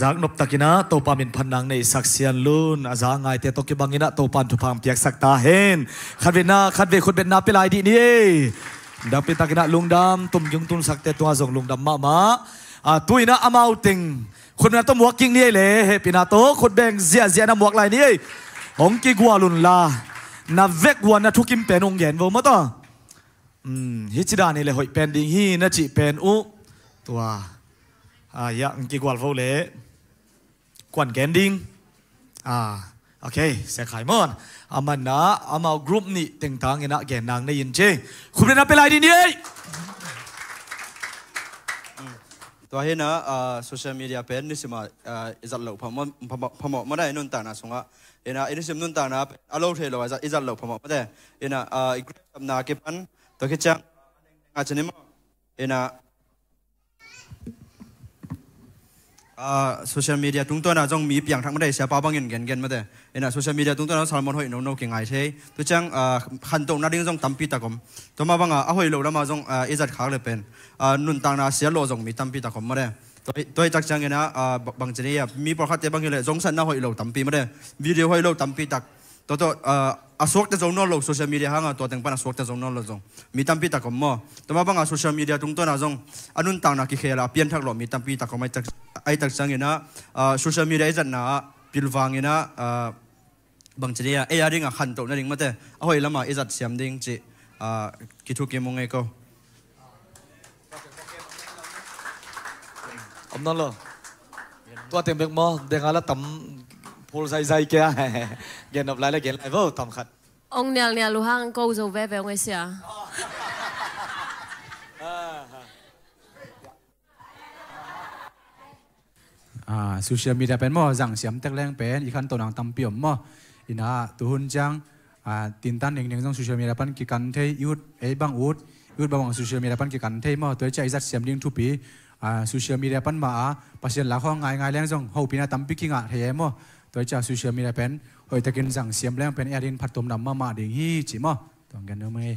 Zaknop takinah Topa min phatna nei sak Sian Lun, a za ngaite tawh kibanginah Topa in thupha piaksak ta hen. Khatvetna khatvei khutbetna pia lai dih ni ei. Dangpi takinah lungdam, tum ging tunsakte tungah zong lungdam mahmah. A, tu inah amau teng khutbetna tawh muak kik ni ei le, hehpihna tawh khutbeng ziahziah na muak lai ni ei. Hong kigual unla, na vek uh a na thukim pen hong gen vo maw taw. Hmm, hih ci dan hi le hoih pen ding hi na cih pen uh. Tua. Ah, ya, hong kigual vo le. Kuan gen ding. Ah, okay, Sia Khai Mon. A manna, amau group nih tengtang inah gen nang nei in ci. Khupna pia lai dih ni ei. Tua hi inah, ah, social media pen nisima, ah, i zat loh phamawh, phamawh, phamawh maw dai nuntakna sungah. Inah, i nisim nuntakna pen a lo thei lo, a zat, i zat loh phamawh maw dai. Inah, ah, i grade sapna kipan, tua khit ciang, a cini maw. Inah, ah, social media tungtawnah zong mi piangthak maw dai, siapa bangin gengen maw dai. Inah, social media tungtawnah zong sermon hoih nono kingai thei. Tu ciang, ah, khantohna ding zong tampi tak om. Tua mah bangah a hoih lo lamah zong, ah, i zat khak le pen, ah, nuntakna sia lo zong mi tampi tak om maw dai. Tua hi, tua hi tak ciang inah, ah, ba-, bang cini a, mi pawlkhatte bang hi le zong satna hoih lo tampi maw dai. Video hoih lo tampi tak. Tua tawh, ah, a suakte zo nawn lo, social media hanga tua teng pan a suakte zo nawn lo zong mi tampi tak om maw. Tua mah bangah social media tungtawnah zong a nuntakna kikhel a, a pianthak lo mi tampi tak om, ai tak, ai tak ciang inah, ah, social media i zatna ah pilvang inah, ah, bang ci dih a, ei a dingah khantohna ding mate, a hoih lamah i zat siam ding cih, ah, kithukim ung ei ko. Om nawn lo. Tua teng bek maw, denga la tam phul zaizai kia. Gen nop lai la gen lai vo, tam khat. Ong nialnial uh hang ko zo veve ong ei sia. Ah, social media pen maw, zang siam tek leng pen i khantoh nang tampi om maw. Inah, tuhun ciang, ah, tintan ningning zong social media pan kikan thei, i ut, ei bang ut, i ut bangbang social media pan kikan thei maw. Tua hi ciah i zat siam ding thupi, ah, social media pan mah a Pasian la khawng ngaingai leng zong hopihna tampi kingah thei e maw. Tua hi ciah social media pen hoihtakin zang siam leng pen ei a dingin phattuamna mahmah ding hi ci maw. Tuang gen nuam ei.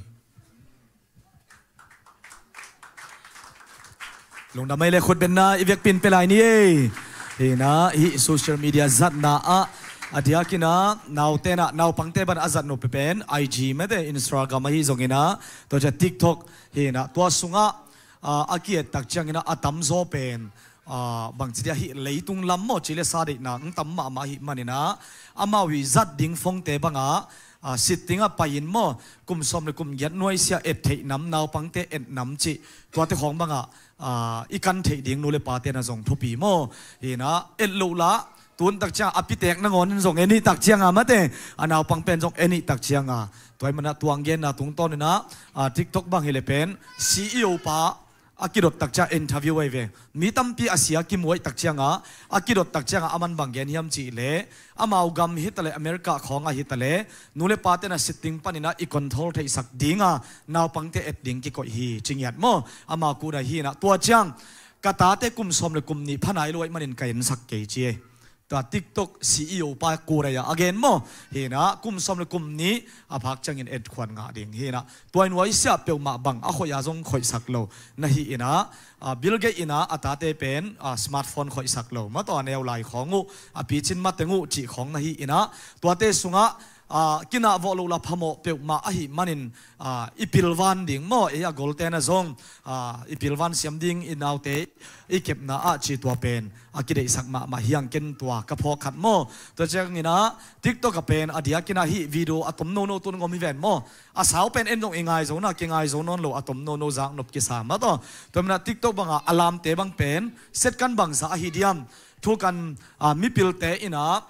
Lungdam ei le khutbetna i vekpi in pia lai ni ei. Hi inah, hih social media zatna ah a diakinah naute inah, naupangte banah a zat nop pen I G mate, Instagram ahi zong inah, tua ciah TikTok hi inah, tua sungah, ah, a ki-et tak ciang inah a tamzaw pen, ah, bang ci dih a, hih leitung lam maw, ci le sa deihna hong tam mahmah ahih man inah, amau i zat ding phone-te bangah, ah, sitting ah pai-in maw, kum sawm le kum giat nuaisiah et theih nam, naupangte et nam cih, tuate khawng bangah, ah, i kan theih ding nu le pate na zong thupi maw. Hi inah, et loh lah, tun tak ciang a pitek nangawn in zong en hih tak cianga mate, a naupang pen zong en hih tak cianga. Tua hi manah tuang genna tungtawn inah, ah, TikTok bang hi le pen C E O pa a kidot tak ciang interview ahi ve. Mi tampi a sia kimuaih tak cianga, a kidot tak cianga a man bang gen hiam cih leh, amau gam hi ta leh, America khawng ahi ta leh, nu le pate na sitting pan inah i control theihsak dinga naupangte et ding kikoih hi ci ngiat maw. Amau kuda hi inah, tua ciang ka tate kum sawm le kum nih pha nai lo ahih manin ka ensak kei ci ei. Tua TikTok C E O pa kuda a gen maw. Hi inah, kum sawm le kum nih a phak ciangin et khuan ngah ding hi inah. Tua in nuaisiah peuhmah bang a khoih a zong khoihsak lo na hi inah, ah, Bill Gates inah a tate pen, ah, smartphone khoihsak lo, ma tawh a neu lai khawng uh, a picin mateng uh cih khawng na hi inah, tuate sungah, ah, kinah vawh loh la phamawh peuhmah ahih manin, ah, i pilvan ding maw, ei a golte na zong, ah, i pilvan siam ding i naute i kepna ah ci tua pen a kideihsak mahmah hi ang, ken tua ka phawk khat maw. Tua ciang inah TikTok ah pen a diakinah hih video a tom nono tun ngom hi ven maw. A sau pen en zong i ngai zo na, kingai zo nawn lo, a tom nono zaknop kisa ma tawh. Tua manah TikTok bangah a lamte bang pen setkan bangza ahi diam, thukan, ah, mipilte inah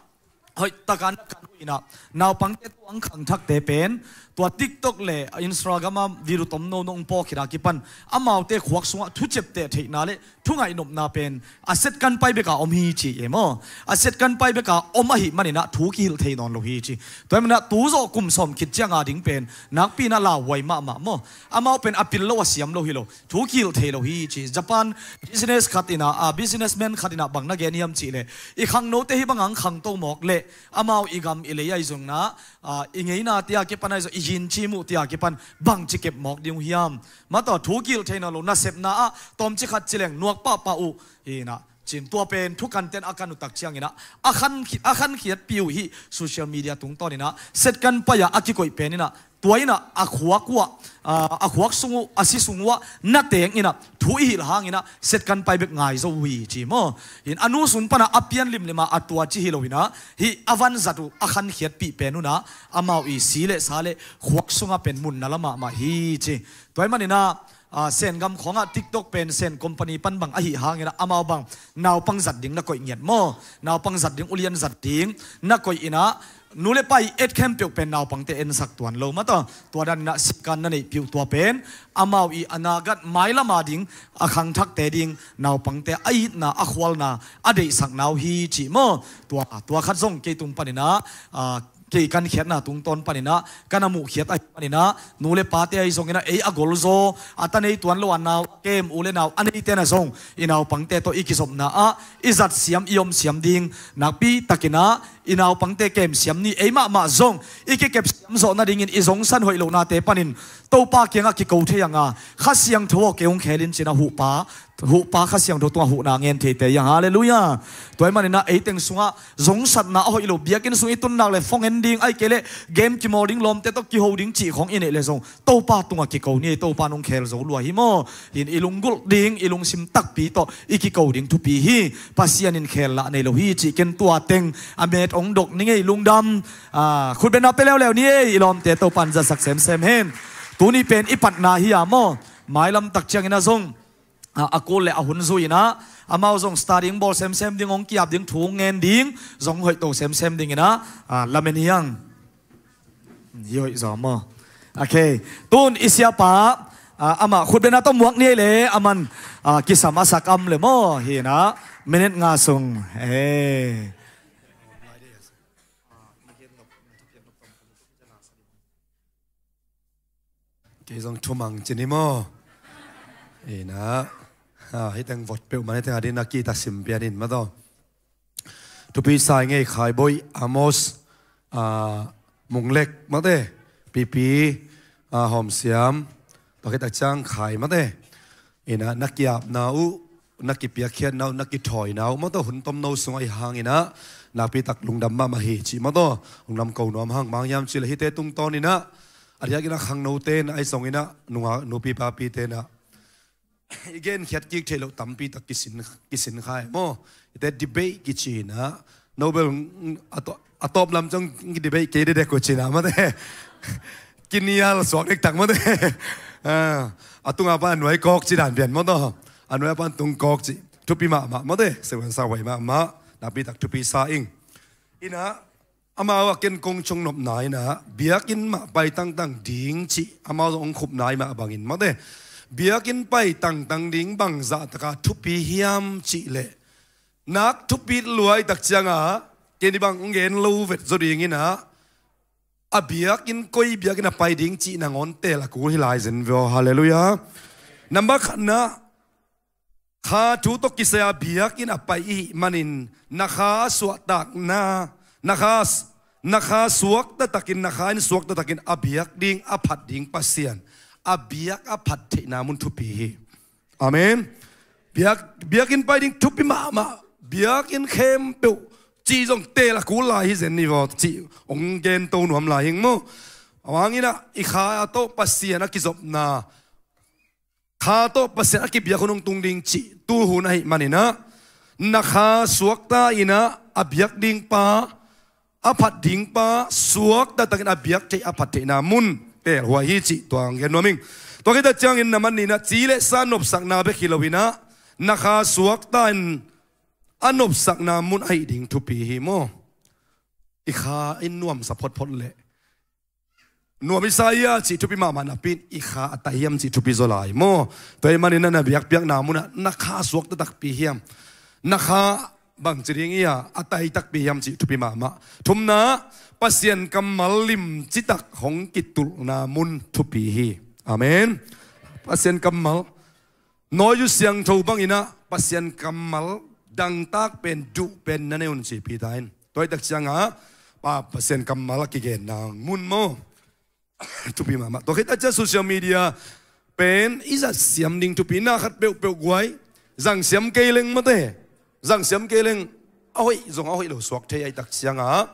hoih takan kan hoih inah, naupangte tuang khangthakte pen tua TikTok le Instagram a video tom nono hong pawk khit a kipan amaute khuak sungah thuciapteh theihna le thungaih nopna pen a setkan pai beka om hi ci e maw. A setkan pai beka om ahih maninah thu kihilh thei nawn lo hi ci. Tua hi manah tu zawh kum sawm khit cianga ding pen nakpi inah lauhuai mahmah maw. Amau pen a pil lo a siam lo hi lo, thu kihilh thei lo hi ci. Japan business khat inah, a businessman khat inah bang na gen hiam cihleh, i khangnote hih banga hong khangto mawk leh amau i gam i lei ahi zonginah, a, i ngeina tia kipan ahi zong, i yin cim uh tia kipan bangci kep mawk ding uh hiam? Ma tawh thu kihilh thei nawn lo, nasepna ah tawmci khat cileng nuak pahpah uh hinah, Cin tua pen thukanten a kan uh tak cianginah a khan, a khankhiatpih uh hi. Social media tungtawninah set kan pai-ah a kikoih peninah tua inah a khuak uh ah, a khuak sung uh, a si sung uh ah na teng inah thu i hilh hanginah set kan pai bek ngai zo uh hi ci maw? Hin a nu sung panah a pian limlimah a tua ci hi loinah hih a vanzat uh a khankhiatpih pen unah amau i si le sa le khuak sungah pen mun na la mahmah hi ci. Tua hi maninah Aa, Sengam khawngah TikTok pen Sen company pan bang ahi hangin ah amau bang naupang zat ding na koih ngiat maw? Naupang zat ding, ulian zat ding na koih inah nu le pa i et khempeuh pen naupangte ensak tuan lo mataw. Tua dan inah sikan na neihpih uh tua pen amau i anagat mailama ding a khangthakte ding naupangte a itna a khualna a deihsakna uh hi cih maw? Tua, tua khat zong kei tung paninah aa, kei kan khiatna tungtawn paninah kan a muhkhiat ahi paninah nu le pate ahi zonginah ei a golzaw a ta nei tuan lo a nau a kem u le nau a neite na zong i naupangte tawh i kizopna ah i zat siam i om siam ding nakpi takinah i naupangte kem siam ni ei mahmah zong i kikep siam zawh nadingin i zongsan hoih lohnate panin Topa kiangah kiko thei anga Kha Siangtho aw kei hong khelin cinah huhpa huhpa Kha Siangtho tungah huhna ngen theite iang. Halleluiah. Tua hi maninah eiteng sungah zongsatna a hoih lo biakinn sung i tunnak le phone en ding ahi kei le game kimawl ding lawmte tawh kiho ding cih khong i neih le zong Topa tungah kiko ni ei. Topa nong khel zo lua hi maw? Hin i lunggulh ding i lungsim takpi tawh i kiko ding thupi hi. Pasian in khel lah nei lo hi cih ken tua teng a met ong dok ni ngei lungdam. Aa, khutbetna pe leuleu ni ei i lawmte Topa in zatsak semsem hen. Tuni pen i patna hi a maw? Mailam tak cianginah zong a, a kul le a hun zui inah amau zong studying bawl semsem ding hong kiap ding thu ngen ding zong hoihto semsem dinginah a, lamen hiang. Hi hoih zaw maw? Okay. Tun i siapa a, amah khutbetna tawh muak ni ei le aman a, kisam a sak am le maw? Hinah minute nga sung. Hey. Kei zong thumang cin hi maw? Inah a, hiteng vot peuh man hiteng adin a kitasim pianin mataw. Thupi sa i ngei Khaiboih, Amos, a, Munglek mate, Pipi, a, Hawmsiam, tua khit a ciang Khai mate. Inah na kiapna uh na kipiakkhiatna uh na kithawina uh mawtaw hun tomno sungah i hanginah nakpitak lungdam mahmah hi cih mawtaw lungdam ko nuam hang. Mang hiam cih le hihte tungtawninah a diakinah khangnote inah ahi zonginah nunga nupi papite inah i genkhiat kik theih loh tampitak kisin, kisin kha e maw? Hihte debate kici inah Nobel a tawp lam cang debate kei dedek uh cinah mate. Kinial suak dektak mate. A tunga pan a nuai kawk ci dan pian mawtaw. A nuai pan tung kawk ci thupi mahmah mawte. Seven sa huai mahmah. Nakpitak thupi sa ing. Inah amau a ken kong cong nopna inah biakinn mah pai tangtang ding cih amau zong hong khupna i mah bangin mawte. Biakinn pai tangtang ding bangzah taka thupi hiam cih leh nak thupit luai tak cianga kei ni bang hong gen lo vet zaw dinginah a biakinn koi biakinn a pai ding cih nangawn tel a kul hi lai zen vio. Halleluiah. Nambat khatna kha thu tawh kisai a biakinn a pai i hih manin na kha a suahtakna na kha na kha suakta takin na kha in suakta takin a biak ding a phat ding Pasian a biak a phat theihna mun thupi hi. Amen. Biak, biakinn pai ding thupi mahmah. Biakinn khempeuh cih zong tel a kul lai hi zen ni vaw cih hong gen to nuam lai hing maw? Awanginah i kha a tawh Pasian a kizopna kha tawh Pasian a kibiak hun hong tung ding cih tu hun ahi maninah na kha suakta inah a biak ding pa a phat ding pa suakta takin a biak theih a phat theihna mun tel huai hi cih tua hong gen nuam ing. Tua khita ciangin na man ninah ci le sa nopsakna bek hi loinah na kha suakta in a nopsakna mun ahi ding thupi hi maw? I kha in nuamsa photphot leh nuam i sa ia cih thupi mahmah napi in i kha a tai hiam cih thupi zaw lai maw? Tua hi maninah na biakpiakna munah na kha suakta takpi hiam? Na kha bangci ding ia a tai takpi hiam cih thupi mahmah. Thumna Pasian kammal limcitak hong kitulhna mun thupi hi. Amen. Pasian kammal nawi uh siangtho banginah Pasian kammal dangtak pen duh pen na nei un ci Peter in. Tua hi tak cianga pa Pasian kammal a kigenna mun maw? Thupi mahmah. Tua khit a cia social media pen i zat siam ding thupi na khat peuhpeuh guai zang siam kei leng mate. Zangsiam kei leng a hoih zong a hoih lo suak thei ahih tak cianga,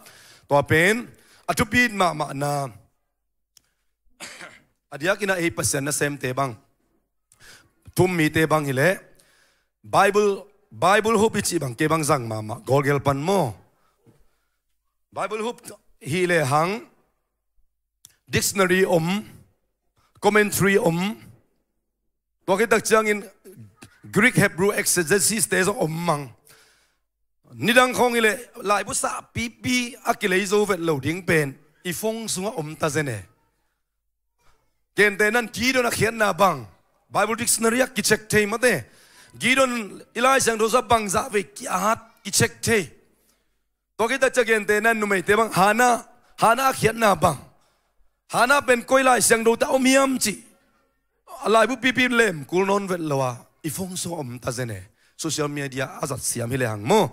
tua pen a thupi mahmahna. A diakinah ei Pasian nasemte bang, thum mite bang hileh Bible, Bible hup i cih bang kei bang zang mahmah, Google pan maw. Bible hup hileh hang dictionary om, commentary om, tua khit tak ciangin Greek Hebrew exegesis te zong om mang. Nidang khawng hileh laibu sahpipi a kilei zo vet lo ding pen i phone sungah om ta zen e. Gentehna in Gideon a khiatna bang Bible dictionary ah kicheck thei mate. Gideon i Lai Siangtho sungah bangzah vei ki-at kicheck thei. Tua khit tak ciang gentehna in numeite bang Hannah, Hannah a khiatna bang, Hannah pen koi Lai Siangtho tawh om hiam cih a laibu pipi lem kul nawn vet lo a, i phone sungah om ta zen e. Social media a zat siam hileh hang maw.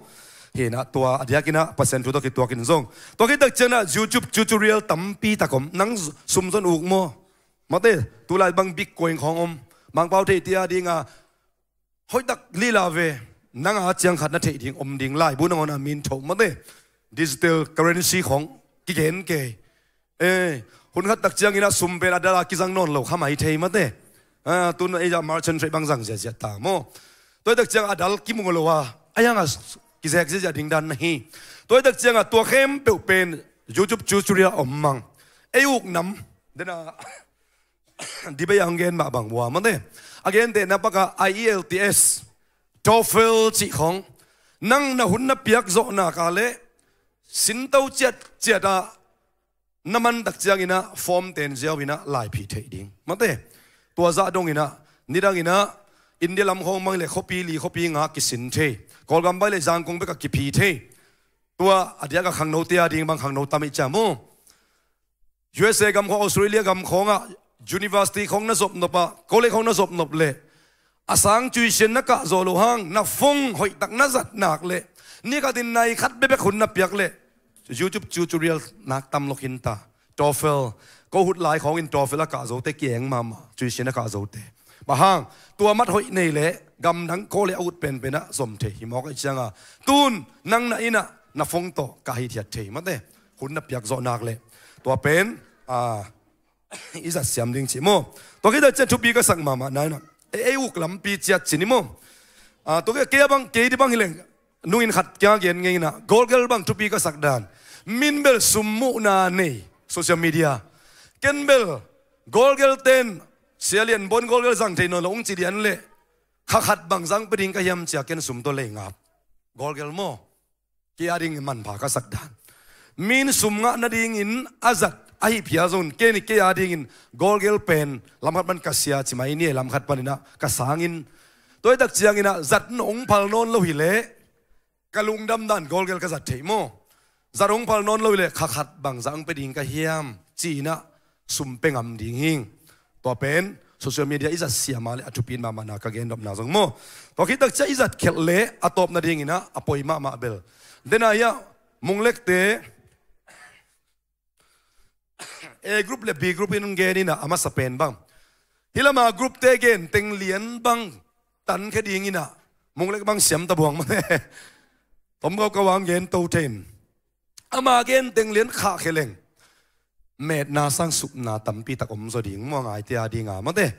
Hinah tua a diakinah Pasian thu tawh kituakin zong, tua khit tak cianginah YouTube tutorial tampi tak om. Nang sum zon uk maw. Mate, tulai bang Bitcoin khawng om. Mangpau theihte a dinga hoihtak lila ve, nang a ciang khat na theih ding om ding, laibu nangawn a min tho mate. Digital currency khawng kigen kei. Eh, hun khat tak cianginah sum pen a dal a kizang nawn lo kha mai thei mate. Ah, tun ei ah merchant trade bang zang ziahziah ta maw. Tua hi tak ciang a dal kimu lo a, a hiang a kizek ziahziah ding dan na hi. Tua hi tak ciangah tua khempeuh pen YouTube tutorial om mang. Ei uk nam dena debate a hong gen mah bang ua mate. A gentehna pakah I E L T S, TOEFL cih khawng, nang na hun na piak zawhnak a leh sinto ciatciat ah na man tak cianginah form ten ziau inah laiphih theih ding mate. Tua zah donginah nidanginah India lam khawng mang leh khuapi li khuapi nga kisin thei. Kawlgam bai leh Zangkong bekah kiphi thei. Tua a diakah khangnote a ding bang khangno tam ih ciam uh. U S A gam khawng, Australia gam khawngah university khawng na zopnop ah, college khawng na zopnop leh a sang tuition na kah zawh loh hang na phone hoihtak na zat nak leh, ni khatin nai khat bekbek hun na piak leh YouTube tutorial nak tam lo khin ta. TOEFL, ko hut lai khawngin TOEFL a kah zote kieng mahmah, tuition a kah zote. Bang hang, tua mat hoih nei leh gamdang college a ut penpenah zom thei hi mawk ahih cianga, tun nang na innah na phone tawh kah hithiat thei mate. Hun na piak zawh nak leh tua pen a i zat siam ding cih maw. Tua khit tak ciang thupi ka sak mahmah na inah ei, ei uk lampi ciat ci ni maw. Ah, tua khit kei a bang, kei di bang hileng nungin khat kia gen ngei inah Google bang thupi ka sak dan. Min bel sum muhna nei social media. Ken bel Google ten Sia Lian Bawn Google zang thei nawn lo ung ci lian leh kha khat bang zang pe ding ka hiam cia ken sum tawh lei ngap. Google maw. Kei a dingin manpha ka sak dan. Min sum ngah nadingin a zat ahi phia zongin kei ni kei a dingin Google pen lamkhat pan ka sia ci mai ni e, lamkhat paninah ka sangin. Tua hi tak cianginah zat hong phal nawn lo hileh ka lungdam dan Google ka zat theih maw. Zat hong phal nawn lo hileh kha khat bang zang pe ding ka hiam ci-inah sum pe ngam ding hing. Tua pen social media i zat siam a leh a thupi mahmahna ka gen nopna zong maw. Tua khit tak ciang i zat khelh leh a tawp nadinginah a poi mahmah bel. Dena hiah Munglekte A group leh B group in hong gen inah a masa pen bang. Hih lama group te gen teng lian bang tankhia dinginah Munglek bang siam ta buang mate. Tom kau kau ang gen to thei in. Ama gen teng lian khah khe leng metna sang supna tampi tak om zaw ding maw, ngaite a dinga mate.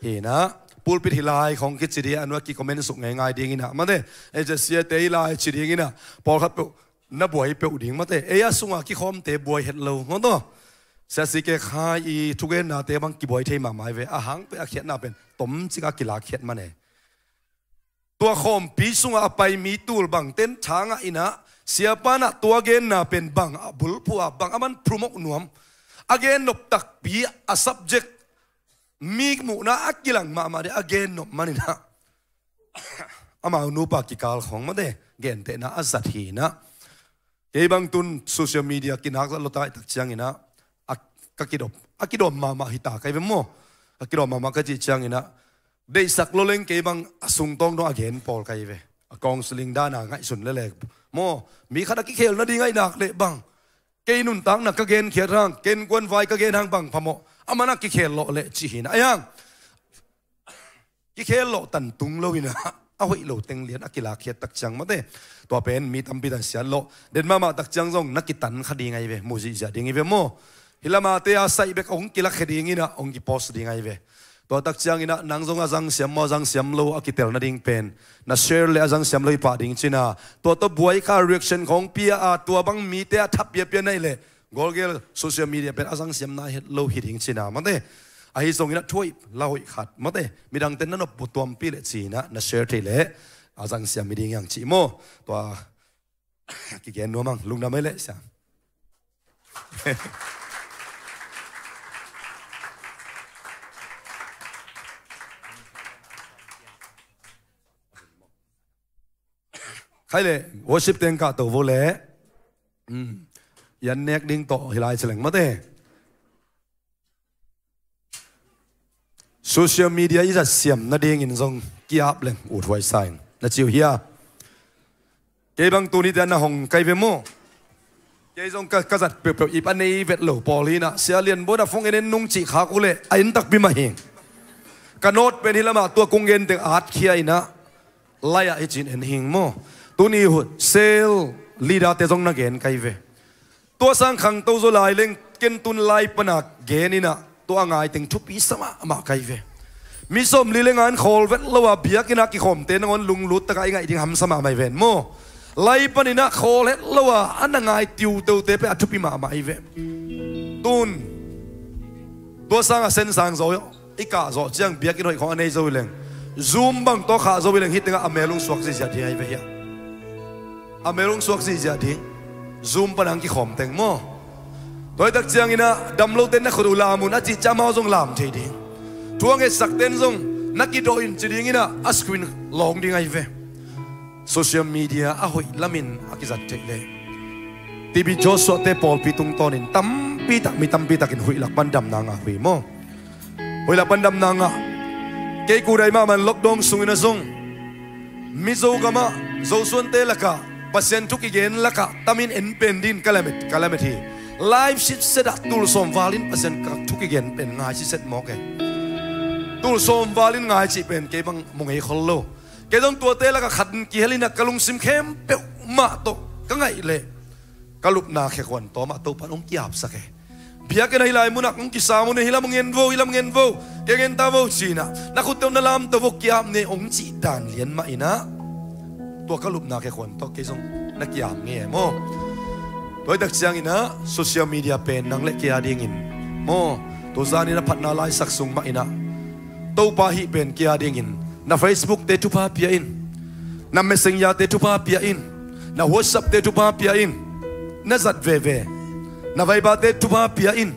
Hinah pulpit hi lai khawng kici dih a nuai kicomment suk ngeingai dinginah mate. Ei Sia te hi lai ci dinginah pawlkhat peuh na buai peuh ding mate. Ei a sunga kikhawmte buai het lo maw taw. Sia si ke khai i thugennate bang kibuai thei mahmah hi ve. A hang peuh a khiatna pen tomcik a kilak khiat man e. Tua khawmpi sungah a pai mi tul bang ten thangah inah siapa nah tua genna pen bang a bulphuh ah bang a man phrumok nuam. A gennop takpi a subject mi muhna a kilang mahmah dih a gennop maninah amau nupa kikal khawng mate gentehna a zat hinah. Kei bang tun social media kinak zat lo ta ahih tak cianginah a ka kidop, a kidawm mahmah hi ta ka hi ve maw. A kidawm mahmah ka cih cianginah deihsak lo leng kei bang a sungtawng dong a gen pawl ka hi ve. A counseling dana ngaihsun lelek maw. Mi khat a kikhel nading ahih nak leh bang kei nuntakna ka genkhiat hang, ken kuan vai ka gen hang bang phamawh a man a kikhel lawh leh cih hinah a hiang. Kikhel lawh tantung lo inah a hoih lo teng lian a kilakkhiat tak ciang mate. Tua pen mi tampi tan siat lawh. Den mahmah tak ciang zong na kitan kha ding ahi ve, mu zihziah ding hi ve maw. Hi lamate a saih bek hong kilakkhe ding inah hong kipost ding ahi ve. Tua tak ciang inah nang zong a zangsiam maw a zangsiam lo a kitel nading pen na share le a zangsiam lo hi pah ding cina. Tua tawh buai kha reaction khawng pia a tua bang mite a thap piapia naih leh Golgel social media pen a zangsiam nai het lo hi ding cina mate. Ahi zongin a thuaih la hoih khat mate. Midangte na nop tuampi le cina na share thei le a zangsiam hi ding hiang cih maw. Tua kigen nuam ang lungdam ei leh siam. Khai le worship teng kah to vo le. Yan nek ding tawh hilai celeng mate. Social media i zat siam nadingin zong kiap leng ut huai saing na ciu hia. Kei bang tuni te na hong kai ve maw. Kei zong ka, ka zat peuhpeuh ip a nei vet lo pawl hinah sia lian bo na fong en en nung cih khak uh leh a en takpi mah hing. Ka nawt pen hi lamah tua kung gen teng at khia inah lai-ah hi cin en hing maw. Tuni hu sel leader te zong na gen kai ve. Tua sang khangto zaw lai leng ken tun lai pana gen inah tua a ngai teng thupi sa mahmah kai ve. Mi sawmli le ngan khawl vet lo a biakinn a kikhawmte nangawn lunglut takah i ngaih ding hamsa mahmah i ven maw. Lai paninah khawl het lo a a na ngai tiuteute peh a thupi mahmah i ve. Tun tua sang a sen sang zaw i kah zawh ciang biakinn hoih khawng a nei zo i leng Zoom bang tawh khah zo i leng hih tengah a mel hong suak zihziah ding ahi ve hiah. A mel hong suak zihziah ding Zoom pana hong kikhawm teng maw. Tuaitak cianginah dam lote na khut uh lam un a cih ciah amau zong lam thei ding. Thu a ngetsakten zong na kidawh in ci dinginah a screen lawng ding ahi ve. Social media a hoih lamin a kizat theih leh T B Joshua te pawlpi tungtawnin tampitak mi tampitakin huih lak pan damna ngah uh hi maw. Huih lak pan damna ngah. Kei kudai mahmah lockdown sungin a zong Mizo gamah Zosuante lakah Pasian thu kigen lakah tamin en pen din ka lamet ka lamet hi. Live sitset ah tul sawm valin Pasian ka thu kigen pen ngai sitset mawk e. Tul sawm valin ngai cih pen kei bang mu ngei khol lo. Kei zong tuate lakah khat in kihel inah ka lungsim khempeuh mah tawh ka ngaih leh ka lupna khekhuan tawmah Topan hong kiapsak e. Biakinn ahi lai munah hong kisam un e, hih lam ngen vo, hih lam ngen vo, kei ngen ta vo cinah na khutte uh na lamto vo kiap ne hong cih dan lian mah inah tua ka lupna khekhuan tawh kei zong na kiap nge maw. Tuaitak cianginah social media pen nang le kei a dingin maw, tuzan inah phatna laisak sung mah inah Topa hih pen kei a dingin na Facebook te thupha pia in, na Messenger te thupha pia in, na WhatsApp te thupha pia in, na zat veve na Viber te thupha pia in.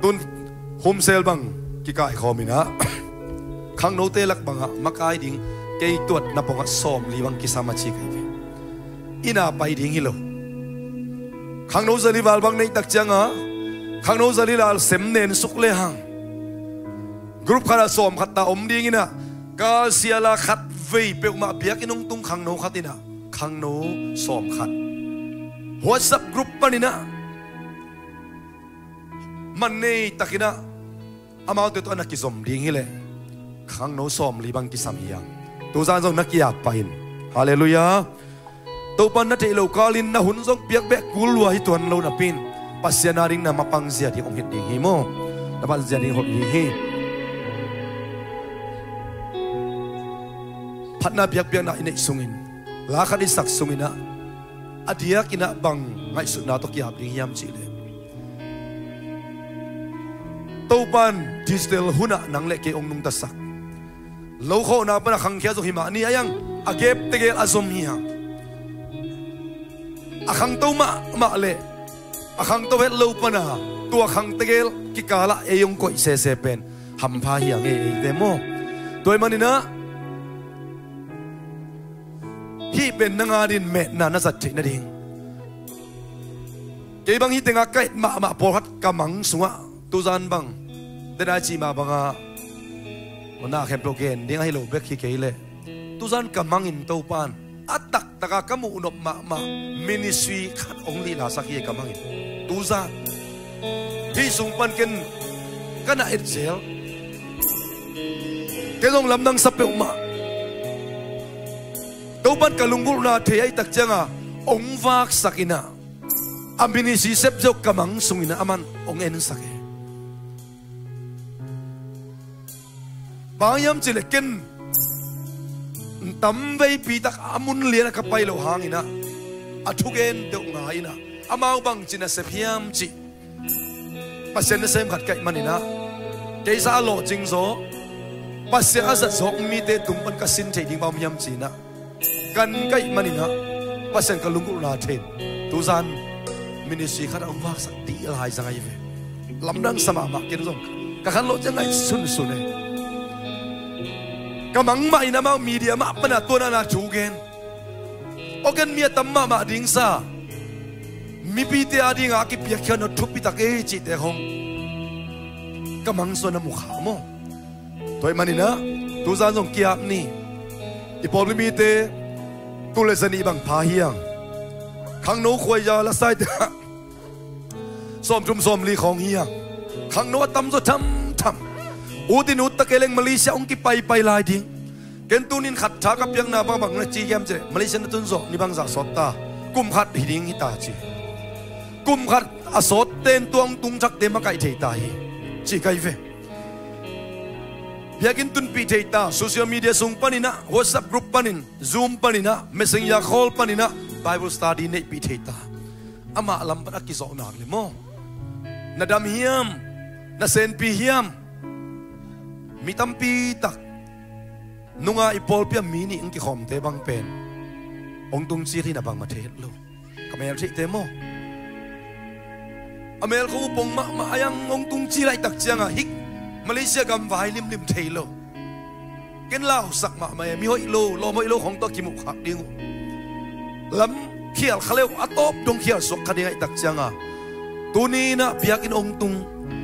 Tun humsel bang kikaikhawm inah khangnote lak bangah makai ding kei tuat na pongah sawmli bang kisam a ci kai ve. Ina pai ding hi lo. Khangno zali val bang neihtak cianga khangno zali lal sem nen suk le hang group khatah sawm khat ta om dinginah kalsiala khat vei peuhmah biakinn hong tung khangno khat inah khangno sawm khat WhatsApp group paninah man neitakinah amaute tawh a na kizom ding hileh khangno sawmli bang kisam hiang. Tuzan zong na kiap pahin. Halleluiah. Topan na theih lo kalin na hun zong piak beh kul lua hi tuan lo napin Pasian a ding na mapang zia ding hong hit ding hi maw? Na pan zia ding hong hit ding hi. Phatna biakpiakna i neih sungin la khat i sak sunginah a diakinah bang ngaihsutna tawh kiap ding hiam cihleh Topan digital hunah nang le kei hong nungtasak. Lokhawhna pana khangkhia zong hi mah ni a iang a gep tegel a zom hi hang. A khangto mahmah le a khangto het lo pana tua khang tegel kikalah ei hong koih sese pen hampha hi a ngei eite maw? Tua ih maninah hih pen nang a din metna na zat theih nading. Kei bang hih tengah ka et mahmah pawlkhat ka mang sungah tuzan bang tena cih mah bangah na khempeuh gen ding ahi lo bek hi kei leh tuzan ka mangin Topan a taktaka ka muhnop mahmah ministry khat hong lihlasak hi ka mangin tuzan hih sung pan ken ka na et zel. Kei zong lamdang sa peuhmah. Topan ka lunggulhna thei ahih tak cianga ong vaksak inah, a ministry sep ziau ka mang sung inah aman ong ensak e. Bang hiam cihleh ken tam veipi tak a mun lianah ka pai loh hang inah a thugen deuh ngai inah amau bangci nasep hiam cih Pasian nasem khat ka hih man inah, kei sa a lawhcing zaw, Pasian a zat zawk mite tung pan ka sin theih ding bang om hiam ci inah kan ka hih man inah Pasian ka lunggulhna thei in tuzan ministry khat a ong vaksak dih lai zang ahi ve. Lamdang sa mahmah, ken zong ka khan lawhcing ngai sunsun e. Ka mang mah in amau media mah pana tuanana thu gen. Aw, ken mi a tam mahmah ding sa, mipite a dinga a kipiakkhiatna thupitak e cihte khong ka mang sung a mu kha maw. Tua hih man inah tuzan zong ki-ap ni. I pawlpi mite tul le zanih bang pha hiang. Khangno khuaiza lasaite ah sawmthum sawmli khawng hi a, khangno a tamzaw thamtham. Ut in ut ta kei leng Malaysia hong kipaipai lai ding. Ken tunin khat tha ka piakna bangbang na ci hiam cih leh Malaysia na tun zawh ni bangzah sawt ta, kum khat hi ding hi ta ci. Kum khat a sawt ten tua hong tung thakte makaih thei ta hi ci ka hi ve. Biakinn tunpih thei ta, social media sung paninah, WhatsApp group panin, Zoom paninah, Messenger call paninah Bible study neihpih thei ta. Amah lam pan a kizawh nak le maw? Na dam hiam? Na senpi hiam? Mi tampi tak nunga i pawlpi a mi nih hong kikhawmte bang pen hong tungcil hi na bangmah thei het lo. Ka mel theihte maw? A mel kho uh pong mahmah a, a yang hong tungcil ahih tak ciangah hih Malaysia gam vai limlim thei lo. Ken lausak mahmah e, mi hoih lo, lawm hoih lo khong tawh kimuh khak ding uh. Lam khial kha leuh, a tawp dong khial suak kha ding ahih tak cianga tuni inah biakinn hong tung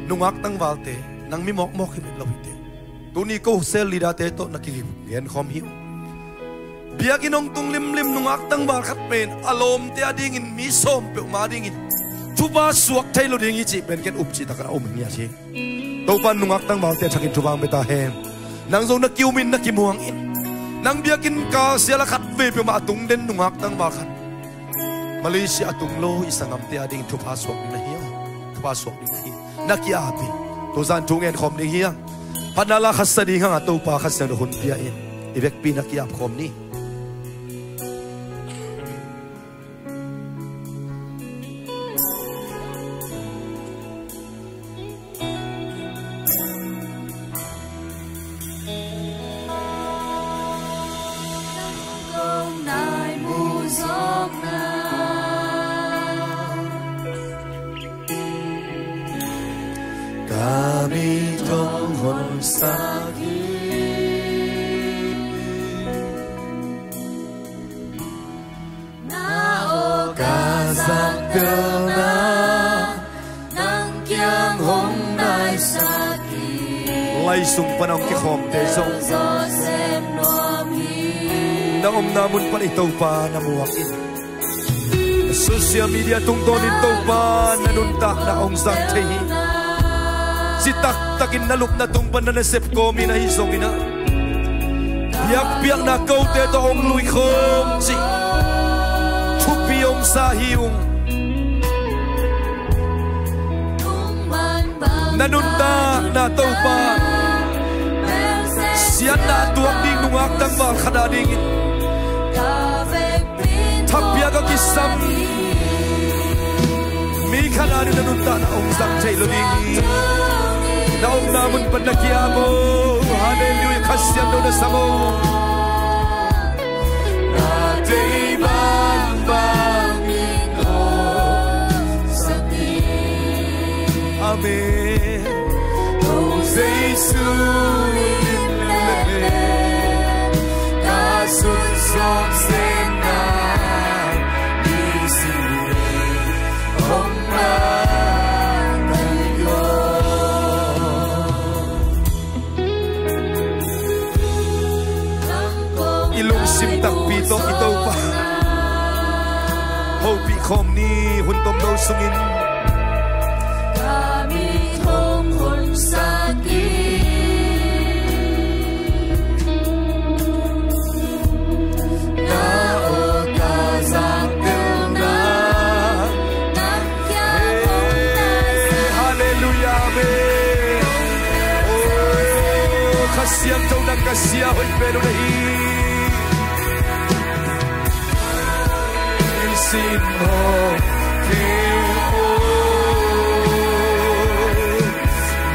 nungak tangvalte, nang mi mawkmawk hi met lo hi te. Tuni ko cell leader-te tawh na kigen khawm hi uh. Biakinn hong tung limlim nungak tangval khat pen a lawmte a dingin mi sawm peuhmah a dingin thupha suak thei lo ding hi cih pen ken upcih takin a om hi ngiat hi. Topa in nungak tangvalte thakin thupha hong pia ta hen. Nang zong na ki-um in, na kimuang in. Nang biakinn kal sial a khat vei peuhmah a tung den nungak tangval khat Malaysia a tung lo i sanggamte a dingin thupha suak ding na hi a, thupha suak ding na hi. Na ki-ap in. Tuzan thu ngen khawm ding hi a, phatna la khat sa ding hanga Topa Kha Siangtho hun pia in i vekpi na ki-ap khawm ni. Ka mit hong honsak hi. Na aw ka zak peuhna nang kiang hong naisak hi. Lai sung pana hong kikhawmte zong na omna mun pan i Topa na muak in. Social media tungtawnin Topa na nuntakna hong zang thei hi. Ci taktakin na lupna tung pan na nasep kawmin ahi zongin ah biakpiakna kote tawh hong luikhawm cih thupi hong sa hi ung. Na nuntakna Topa siatna a tuak ding nungak tangval khat a dingin thapiak a kisam mi khat a ding na nuntakna hong zang thei lo ding hi. Na omna mun pan na ki-ap o. Halleluiah. Kha Siangtho na sam o. Na deih bangbang in hong sak hi. Amen. Kong Jesu in le ka sunzawm semna i si hong na kai lo. I lungsim takpi tawh i Topa hopih khawm ni. Hun tomno sungin ka mit hong honsak hi. Siangtho nang ka sia hoih pen uh na hi. Nisim hong khel aw,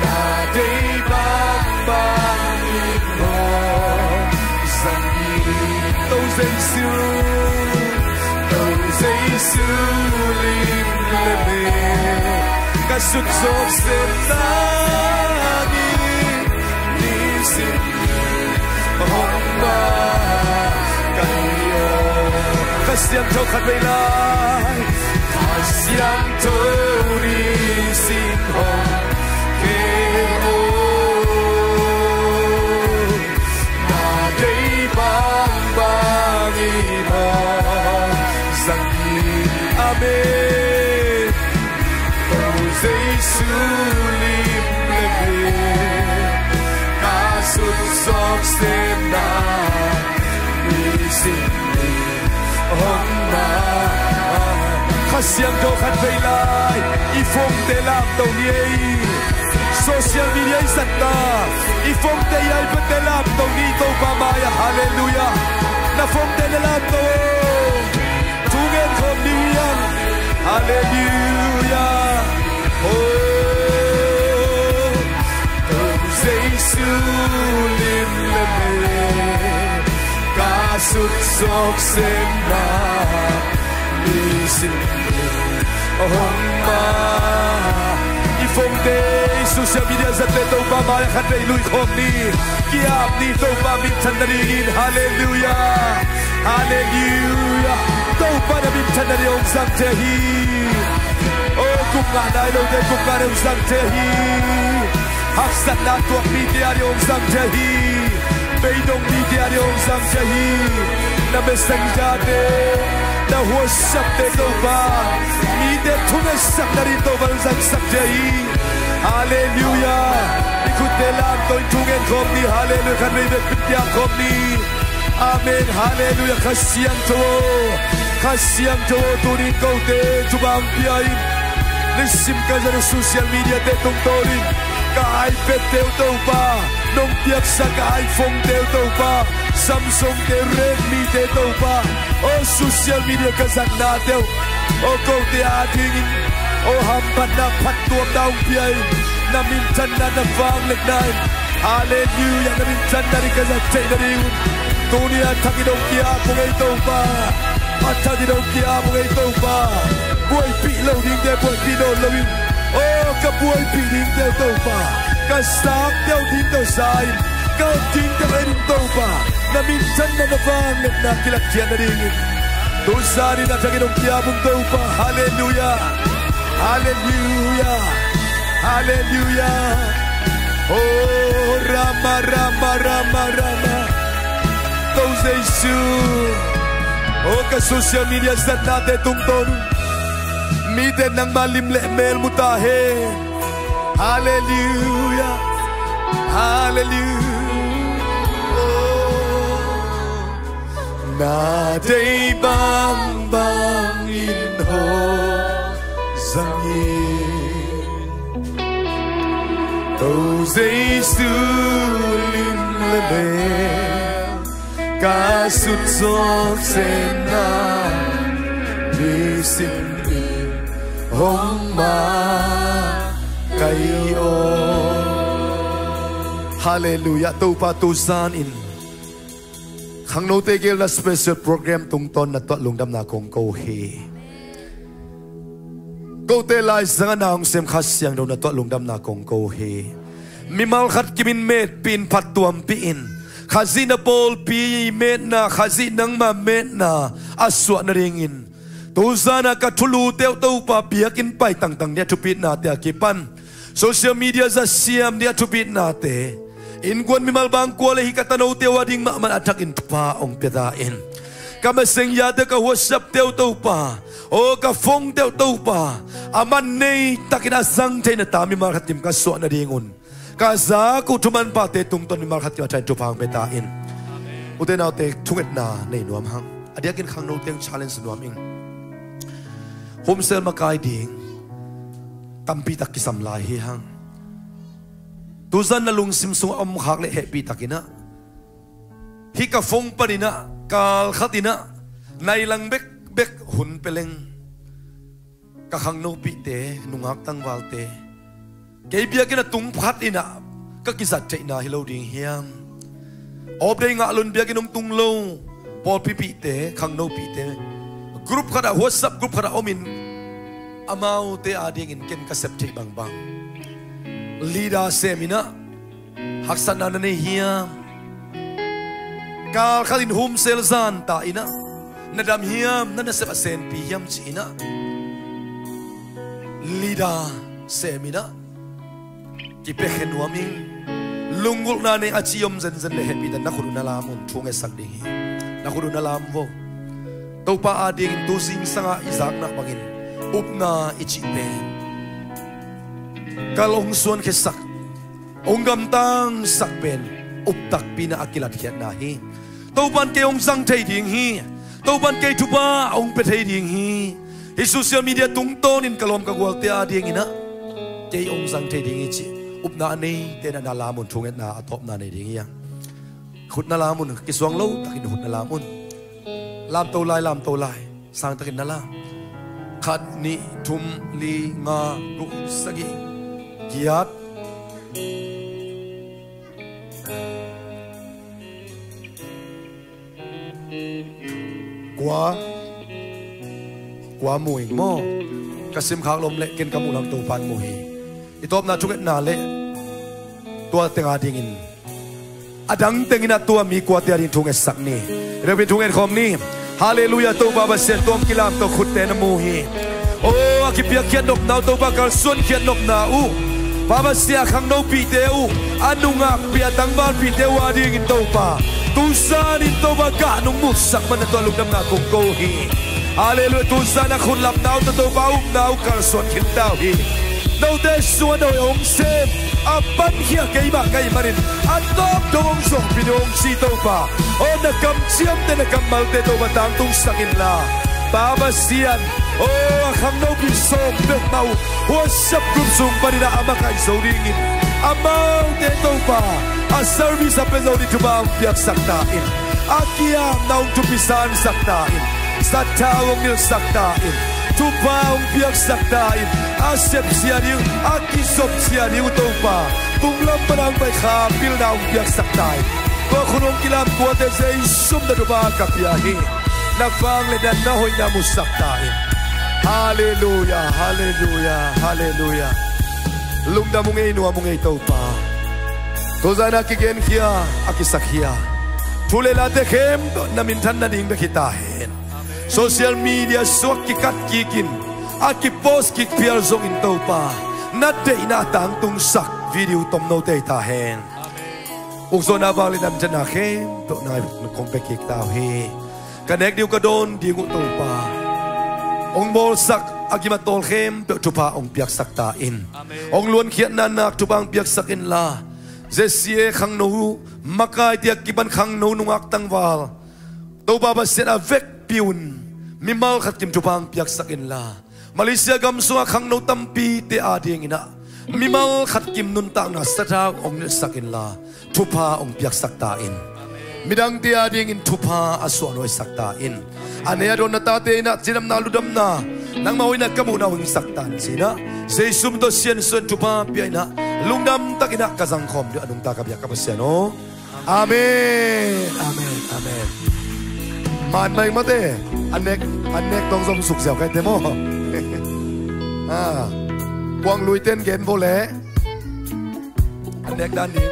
na deih bangbang in hong zang hi. To Jesu, to Jesu lim le mel ka sut zawk sem nangin, nisim hong makaih aw. Kha Siangtho khat vei lai. Kha Siangtho nisim hong khel aw, na deih bangbang in hong zang hi. Amen. Ko Jesu lim le mel ka sut zawk sem nang, nisim hong makaih. Kha Siangtho khat vei lai. I phone te lamto ni ei. Social media i zatna, i phone te, i iPad te lamto ni Topa mai-ah. Halleluiah. Na phone te na lamto. Thungen khawm ni hi hang. Halleluiah. Oh, ko Jesu lim le mel ka sut zawk sem nang, nisim hong makaih. I phone te, i social media zatte Topa mai-ah khat vei lui khawm ni. Ki-ap ni Topa minthan nadingin. Halleluiah. Halleluiah. Topa na minthan nading hong zang thei hi. Oh, gupna nai lote gupna na hong zang thei hi. Haksatna tuak mite ading hong zang thei hi. Beidong mite ading hong zang thei hi. Na messengerte, na WhatsAppte Topa, mite thungetsak nading Topa hong zangsak thei hi. Halleluiah. I khutte lamto in thungen khawm ni. Halleluiah. Khat vei bek pin kiap khawm ni. Amen. Halleluiah. Kha Siangtho aw, Kha Siangtho aw, tuni in kote thupha hong pia in. Nisim ka zat uh social media te tungtawnin ka iPad te uh Topa, nong piaksa ka iPhone te uh Topa, Samsung te, Redmi te Topa, aw social media ka zatnate uh, aw kote adingin aw hamphatna phattuamna hong pia in. Na minthanna, na vangliatna in, halleluiah, na minthanna ding ka zat theih nadingun tuni a thakin hong ki-ap ung ei Topa. A thakin hong ki-ap ung ei Topa. Buaipih lo dingte buaipih nawn loin, aw ka buaipih dingte uh Topa, ka zakte uh dingto za-in, ka et dingte uh et in Topa, na minthanna, na vangliatna kilatkhiat nadingin tuzan in a thakin hong ki-ap ung Topa. Halleluiah. Halleluiah. Halleluiah. Oh, Rama, Rama, Rama, Rama. To Jesu. Oh, ka social media zatnate tungtawn mite nangma lim le mel mu ta hen. Halleluiah. Halleluiah. Oh. Na deih bangbang in hong zang hi. To Jesu lim le mel ka sut zawk sem nang, nisim in hong makaih aw. Halleluiah. Topa tuzan in khangnote geelna special program tungtawn na tuah lungdamna kong ko hi. Kote laizangah na hong sem Kha Siangtho na tuah lungdamna kong ko hi. Mimal khat kimin metpih in, phattuampih in, Khazih na pawlpi metna, Khazih nangma metna a suah nadingin tuzan a ka thulute uh Topa biakinn pai tangtang ding a thupitnate a kipan, social media zat siam ding a thupitnate, innkuan mimal bang kua le hih ka tanote uh a ding mahmah a thakin thupha hong pia ta in. Ka messengerte, ka WhatsAppte uh Topa, aw ka phonete uh Topa, a man nei takin a zang theihna ta mimal khat kim ka suah nadingun ka zak uh thumanpate tungtawn mimal khat kim a thain thupha hong pia ta in. Ute naute, thungetna nei nuam hang. A diakin khangnote hong challenge nuam ing. Home cell makai ding tampi tak kisam lai hi hang. Tuzan na lungsim sungah om khak le hehpih takin ah, hih ka phone panin ah, kal khatin ah, nai lang bekbek hun pia leng, ka khangnopihte, nungak tangvalte, kei biakinn a tung phatin ah ka kizat theihna hi lo ding hiam? Off day ngah loin biakinn hong tung lo pawlpipihte, khangnopihte, group khatah, WhatsApp group khatah omin, amaute adingin ken ka sep theih bangbang leader semin ah haksatna na nei hiam? Kal khatin home cell zan ta in ah, na dam hiam, na nasep a senpi hiam ci-in ah, leader semin ah, kipiakhia nuam ing. Lunggulhna nei a ci om zenzen le hehpih ta, na khut uh na lam un, thu ngetsak ding hi. Na khut uh na lam vo. Topa adingin tu zingsangah i zakna bangin upna i cih pen, kal hong suankhiasak, hong gamtangsak pen uptakpi in ah a kilatkhiatna hi. Topa in kei hong zang thei ding hi. Topa in kei thupha hong pia thei ding hi. Hih social media tungtawnin ka lawm ka gualte adingin ah kei hong zang thei ding hi cih upna a neite in ah na lam un, thungetna a tawpna nei ding hi a. Khut na lam un, kisuang lo takin khut na lam un. Lamto lai, lamto lai. Sang takin na lam. Khat, nih, thum, li, nga, guk, sagih, giat. Kua, kua mu ing maw? Ka simkhak lom leh ken ka muh lam Topa in mu hi. I tawpna thungetna leh tua teng adingin, a dang tengin ah tua mi kuate adingin thungetsak ni. Reuin thunget khawm ni. Halleluiah, Topa Pasian, tua hong kilam tawh khutte na mu hi. Oh, a kipiakkhiat nopna uh, Topa kalsuankhiat nopna uh, Pa Pasian, a khangnopihte uh, a nungakpih a tangvalpihte uh adingin Topa, tuzanin Topa gah nong musak man na tua lungdamna kong ko hi. Halleluiah, tuzanin a khut lapna uh tawh Topa upna uh kalsuan khinta uh hi. Note sungah na hoih hong sem, a pankhia keimah ka hih manin a tawp dong hong zawhpih ding hong ci Topa. Oh, na kamciamte, na kammalte Topa tangtungsak inla, Pa Pasian, oh, a khangnopih sawm peuhmah uh WhatsApp group sung panin ah a makaih zo dingin, amaute Topa, a service a pia zo ding thupha hong piaksak ta in. A kiamna hong thupi sansak ta in. Sathau hong nilhsak ta in. Thupha hong piaksak ta in. A sepsia ding uh, a kizopsia ding uh Topa, tunglam pan a hong pai kha pilna hong piaksak ta in. Tua khut hong kilam kuate Zeisu min tawh thupha ka pia hi. Na vangliatna, na hoihna musak ta in. Halleluiah, halleluiah, halleluiah. Lungdam ung ei, nuam ung ei Topa. Tuzanin a kigenkhia, a kisakkhia thu le late khempeuh na minthan nading bek hi ta hen. Social media sungah kikat kikin a kipost kik phial zongin Topa, na deihna a tangtungsak video tomnote hi ta hen. Ukzawhna, vangliatna, minthanna khempeuh nang kong pia kik ta uh hi. Ka nek ding uh, ka dawn ding uh Topa, hong bawlsak a gim a tawl khempeuh thupha hong piaksak ta in. Amen. Hong luankhiatna nak thupha hong piaksak inla, Z C A khangno uh, makaite a kipan khangno nungak tangval, Topa Pasian, a vekpi un mimal khat kim thupha hong piaksak inla, Malaysia gam sungah khangno tampite adingin ah mimal khat kim nuntakna sathau hong nilhsak inla, thupha hong piaksak ta in. Midangte adingin thupha a suahnuaisak ta in. A nei a dawn na tate in ah cidamna, ludamna, nangmah hoihna ka muhna hong hingsak ta in ci-in ah, Zeisu min tawh siansuah in thupha pia in ah, lungdam takin ah ka zangkhawm ding a nungta ka biak ka Pasian aw. Amen. Amen. Amen. Man mai mate. An nek, an nek tawng zom suk ziau kai te maw? Ah. Kuang lui ten gen vo le. An nek dan ding.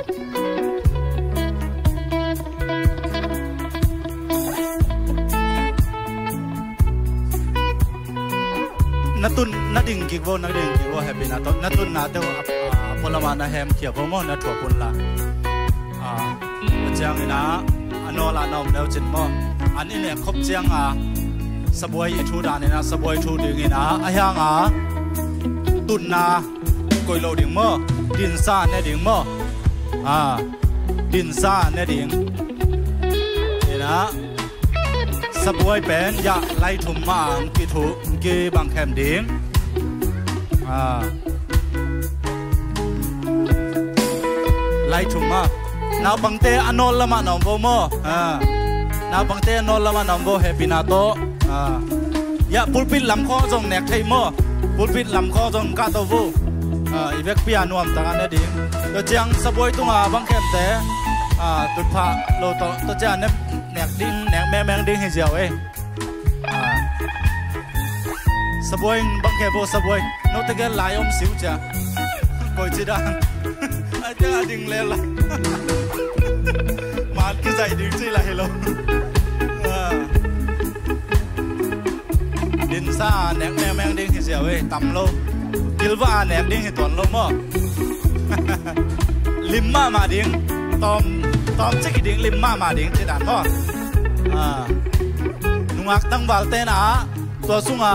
Na tun, na ding kik vo, na ding kik vo, happy na to, na tunna te vo, a, a, pualam ah na hem khia vo maw, na thuak un la. A, tua ciangin ah, a nawl ah na om leu cin maw. An i nek khop ciang a, sabuai i thu dan in ah, sabuai thu ding in ah, a hiang a, tunna koih lo ding maw, dinsa ne ding maw. A, dinsa ne ding. In ah, sabuai pen yah lai thum mah ang kithu, ang kibang khem ding. Ah. Ai thum a. Naupangte a nawl lamah na om vo maw? Ah. Naupangte a nawl lamah na om vo, hehpihna tawh. Ah. Ya, pulpit lam khawng zong nek thei maw? Pulpit lam khawng zong kah to vo. Ah, i vekpi a nuamtak a ne ding. Tua ciang sabuai tunga bangkhemte, ah, tutphah lo tawh, tua ciang nek, nek ding, nek mengmeng ding hi ziau ei. Ah. Sabuai in bang khe bo sabuai. Note gel lai om siu cia. Koi ci dan. Ai te a ding lel la. Mat kizaih ding ci la hi lo. Ah. Dinsa nek mengmeng ding hi ziau ei, tam lo. Kilva a nek ding hi tuan lo maw? Lim mahmah ding. Tawm, tawm cik hi ding, lim mahmah ding ci dan maw? Ah. Nungak tangvalte na ah, tua sunga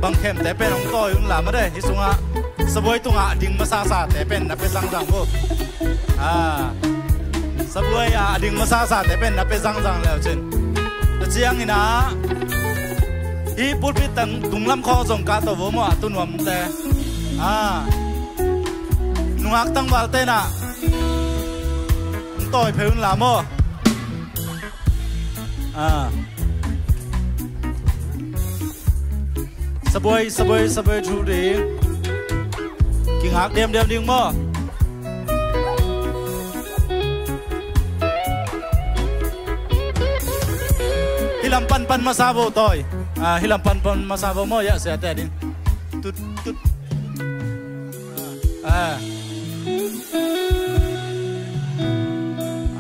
bangkhemte pen hong tawi un la mah de, hih sunga sabuai tunga a ding masasate pen na pia zangzang vo. Ah, sabuai a ding masasate pen na pia zangzang leu cin. Tua ciangin ah, hih pulpit tang tunglam khawng zong kah to vo maw, a tu nuamte. Ah, nungak tangvalte na hong tawi phei un la maw? Ah. Sabuai, sabuai, sabuai thu ding. Kingak diamdiam ding maw? Hih lam panpan masa vo tawi. Ah, hih lam panpan masa vo maw, ya, siate ding. Tut, tut. Ah.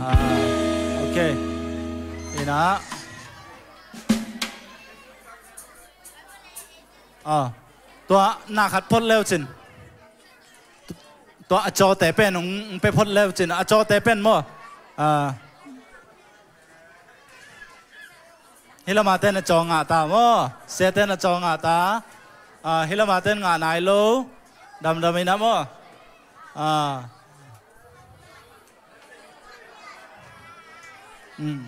Ah, ok. Ina. Ah. Tua na khat phot leu cin. Tua a cawte pen hong, hong pe phot leu cin. A cawte pen maw? Ah. Hih lama ten a caw ngah ta maw? Sia ten a caw ngah ta. Ah, hih lama ten ngah nai lo. Damdam ina maw? Ah. Hmm.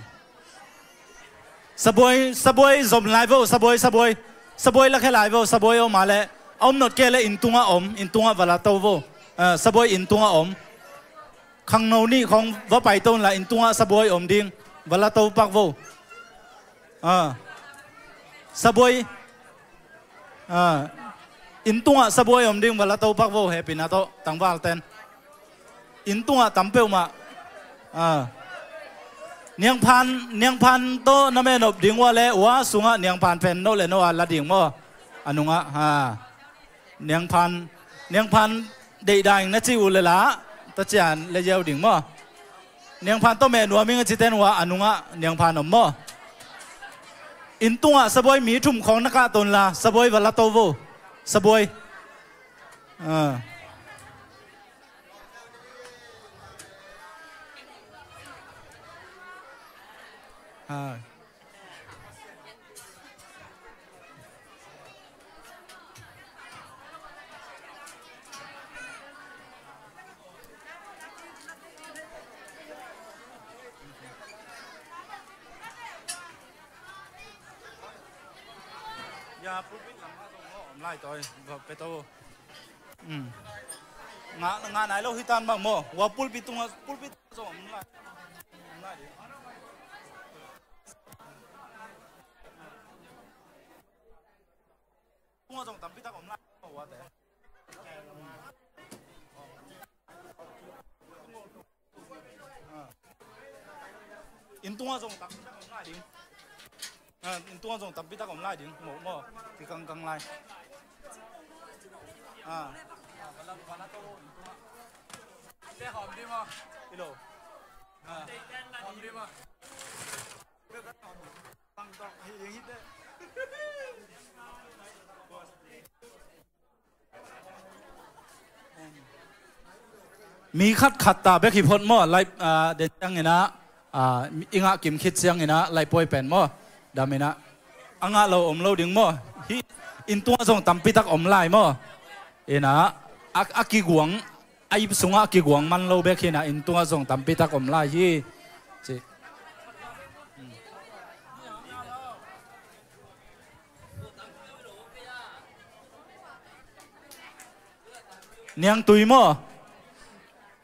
Sabuai, sabuai zom lai vo, sabuai, sabuai. Sabuai lakhia lai vo, sabuai om a leh. A om not kei leh inn tungah om, inn tungah va la to vo. Ah, sabuai inn tungah om. Khangno nih khawng va paito unla, inn tungah sabuai om ding, va la to pak vo. Ah. Sabuai. Ah. Inn tungah sabuai om ding, va la to pak vo, hehpihna tawh, tangvalten. Inn tungah tam peuhmah. Ah. Niangphan, niangphan tawh na mehnop ding uh a leh, ua sungah niangphan phen no le no a la ding maw? A nungah. Ah. Niangphan, niangphan deihdaing na ci uh le la, tua cian le ziau ding maw? Niangphan tawh meh nuam ing a citen uh a, a nungah niangphan om maw? Inn tungah sabuai mi thum khawng na kah to unla, sabuai va la to vo. Sabuai. Ah. Ah. Ya, pulpit lam ah zong om lai tawi, va pe to. Hmm. Ngah, ngah nai lo hi tan bang maw. Ua pulpit tungah, pulpit tungah zong om lai. Om lai ding. Tungah zong tampi tak om lai. Ua te. Ah. Inn tungah zong tampi tak om lai ding. Ah, inn tungah zong tampi tak om lai ding. Maw, maw. Kikangkang lai. Ah. Ilo. Ah. Mi khat khat ta bek hi phot maw, lai, ah, den ciangin ah, ah, i ngah kim khit ciangin ah, laipuai pen maw, damin ah, a ngah lo om lo ding maw, hih inn tungah zong tampi tak om lai maw, in ah, a, a kiguang, a ip sungah a kiguang man lo bek hi in ah, inn tungah zong tampi tak om lai hi, ci. Niangtui maw?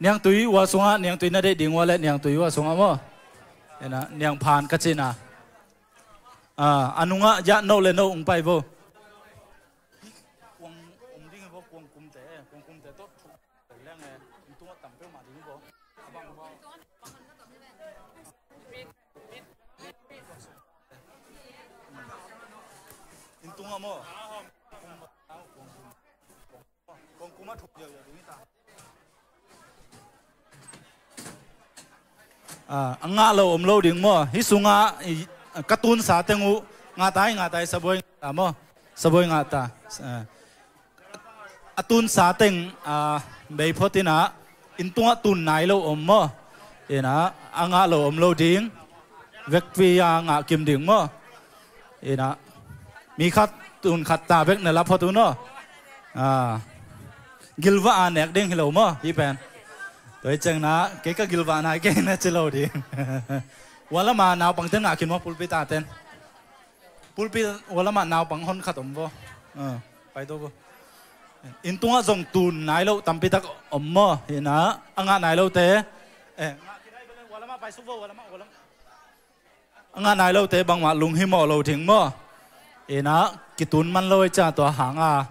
Niangtui ua sungah, niangtui na deih ding ua le niangtui ua sungah maw. Ina, niangphan ka cihna. Ah, a nungah yah no le no ung pai vo. Kuang om ding vo, kuang kumte, kuang kumte tawh thuk leng e, inn tungah tam peuhmah ding vo. Inn tungah maw. Kuang kum a thuk deuhdeuh ding hi ta. Ah, a ngah lo om lo ding maw. Hih sungah i, ka tunsa teng uh ngah ta, i ngah ta, i sabuai ngah ta maw. Sabuai ngah ta. Ah, a tunsa teng, ah, bei phot inah, inn tungah tun nai lo om maw. Inah a ngah lo om lo ding. Vekpi a ngah kim ding maw. Inah mi khat tun khat ta bek na la phot un aw. Ah, gilvah a nek ding hi lo maw hih pen. Tua hi ciangin ah kei ka gilvah nai kei na ci lo ding. Ua lamah naupangte ngah khin maw, pulpit a ten. Pulpit ua lamah naupang hon khat om vo. Ah, pai to vo. Inn tungah zong tun nai lo tampi tak om maw. Inah a ngah nai lote, eh, ngah khin ai bel ua lamah pai suk vo, ua lamah, ua lamah. A ngah nai lote bangmah lunghimawh lo ding maw. Inah kitun man lo hi ciang tua hanga,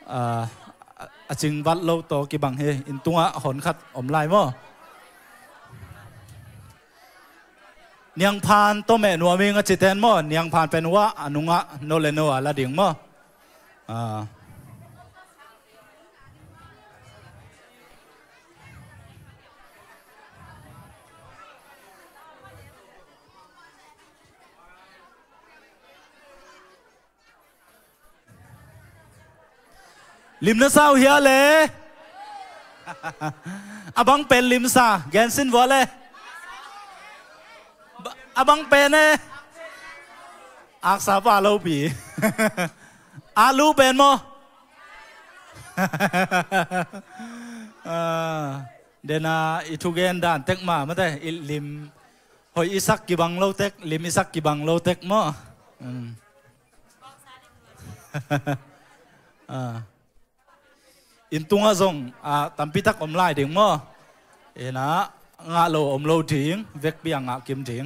ah, a cingvat lo tawh kibang hi. Inn tungah hon khat om lai maw. Niangphan tawh meh nuam ing a citen maw. Niangphan pen uah a nungah no le no a la ding maw. Ah. Lim na sa uh hia le? A bang pen lim sa, gensin vua le. Ba-, a bang pen e. Aksa pa lopi. Alu pen maw. Ah, dena i thugen dan tek ma mate, i lim hoih i sak kibang lo tek, lim i sak kibang lo tek maw. Hmm. Ah. Inn tungah zong, ah, tampi tak om lai ding maw. Inah ngah lo om lo ding, vekpi a ngah kim ding.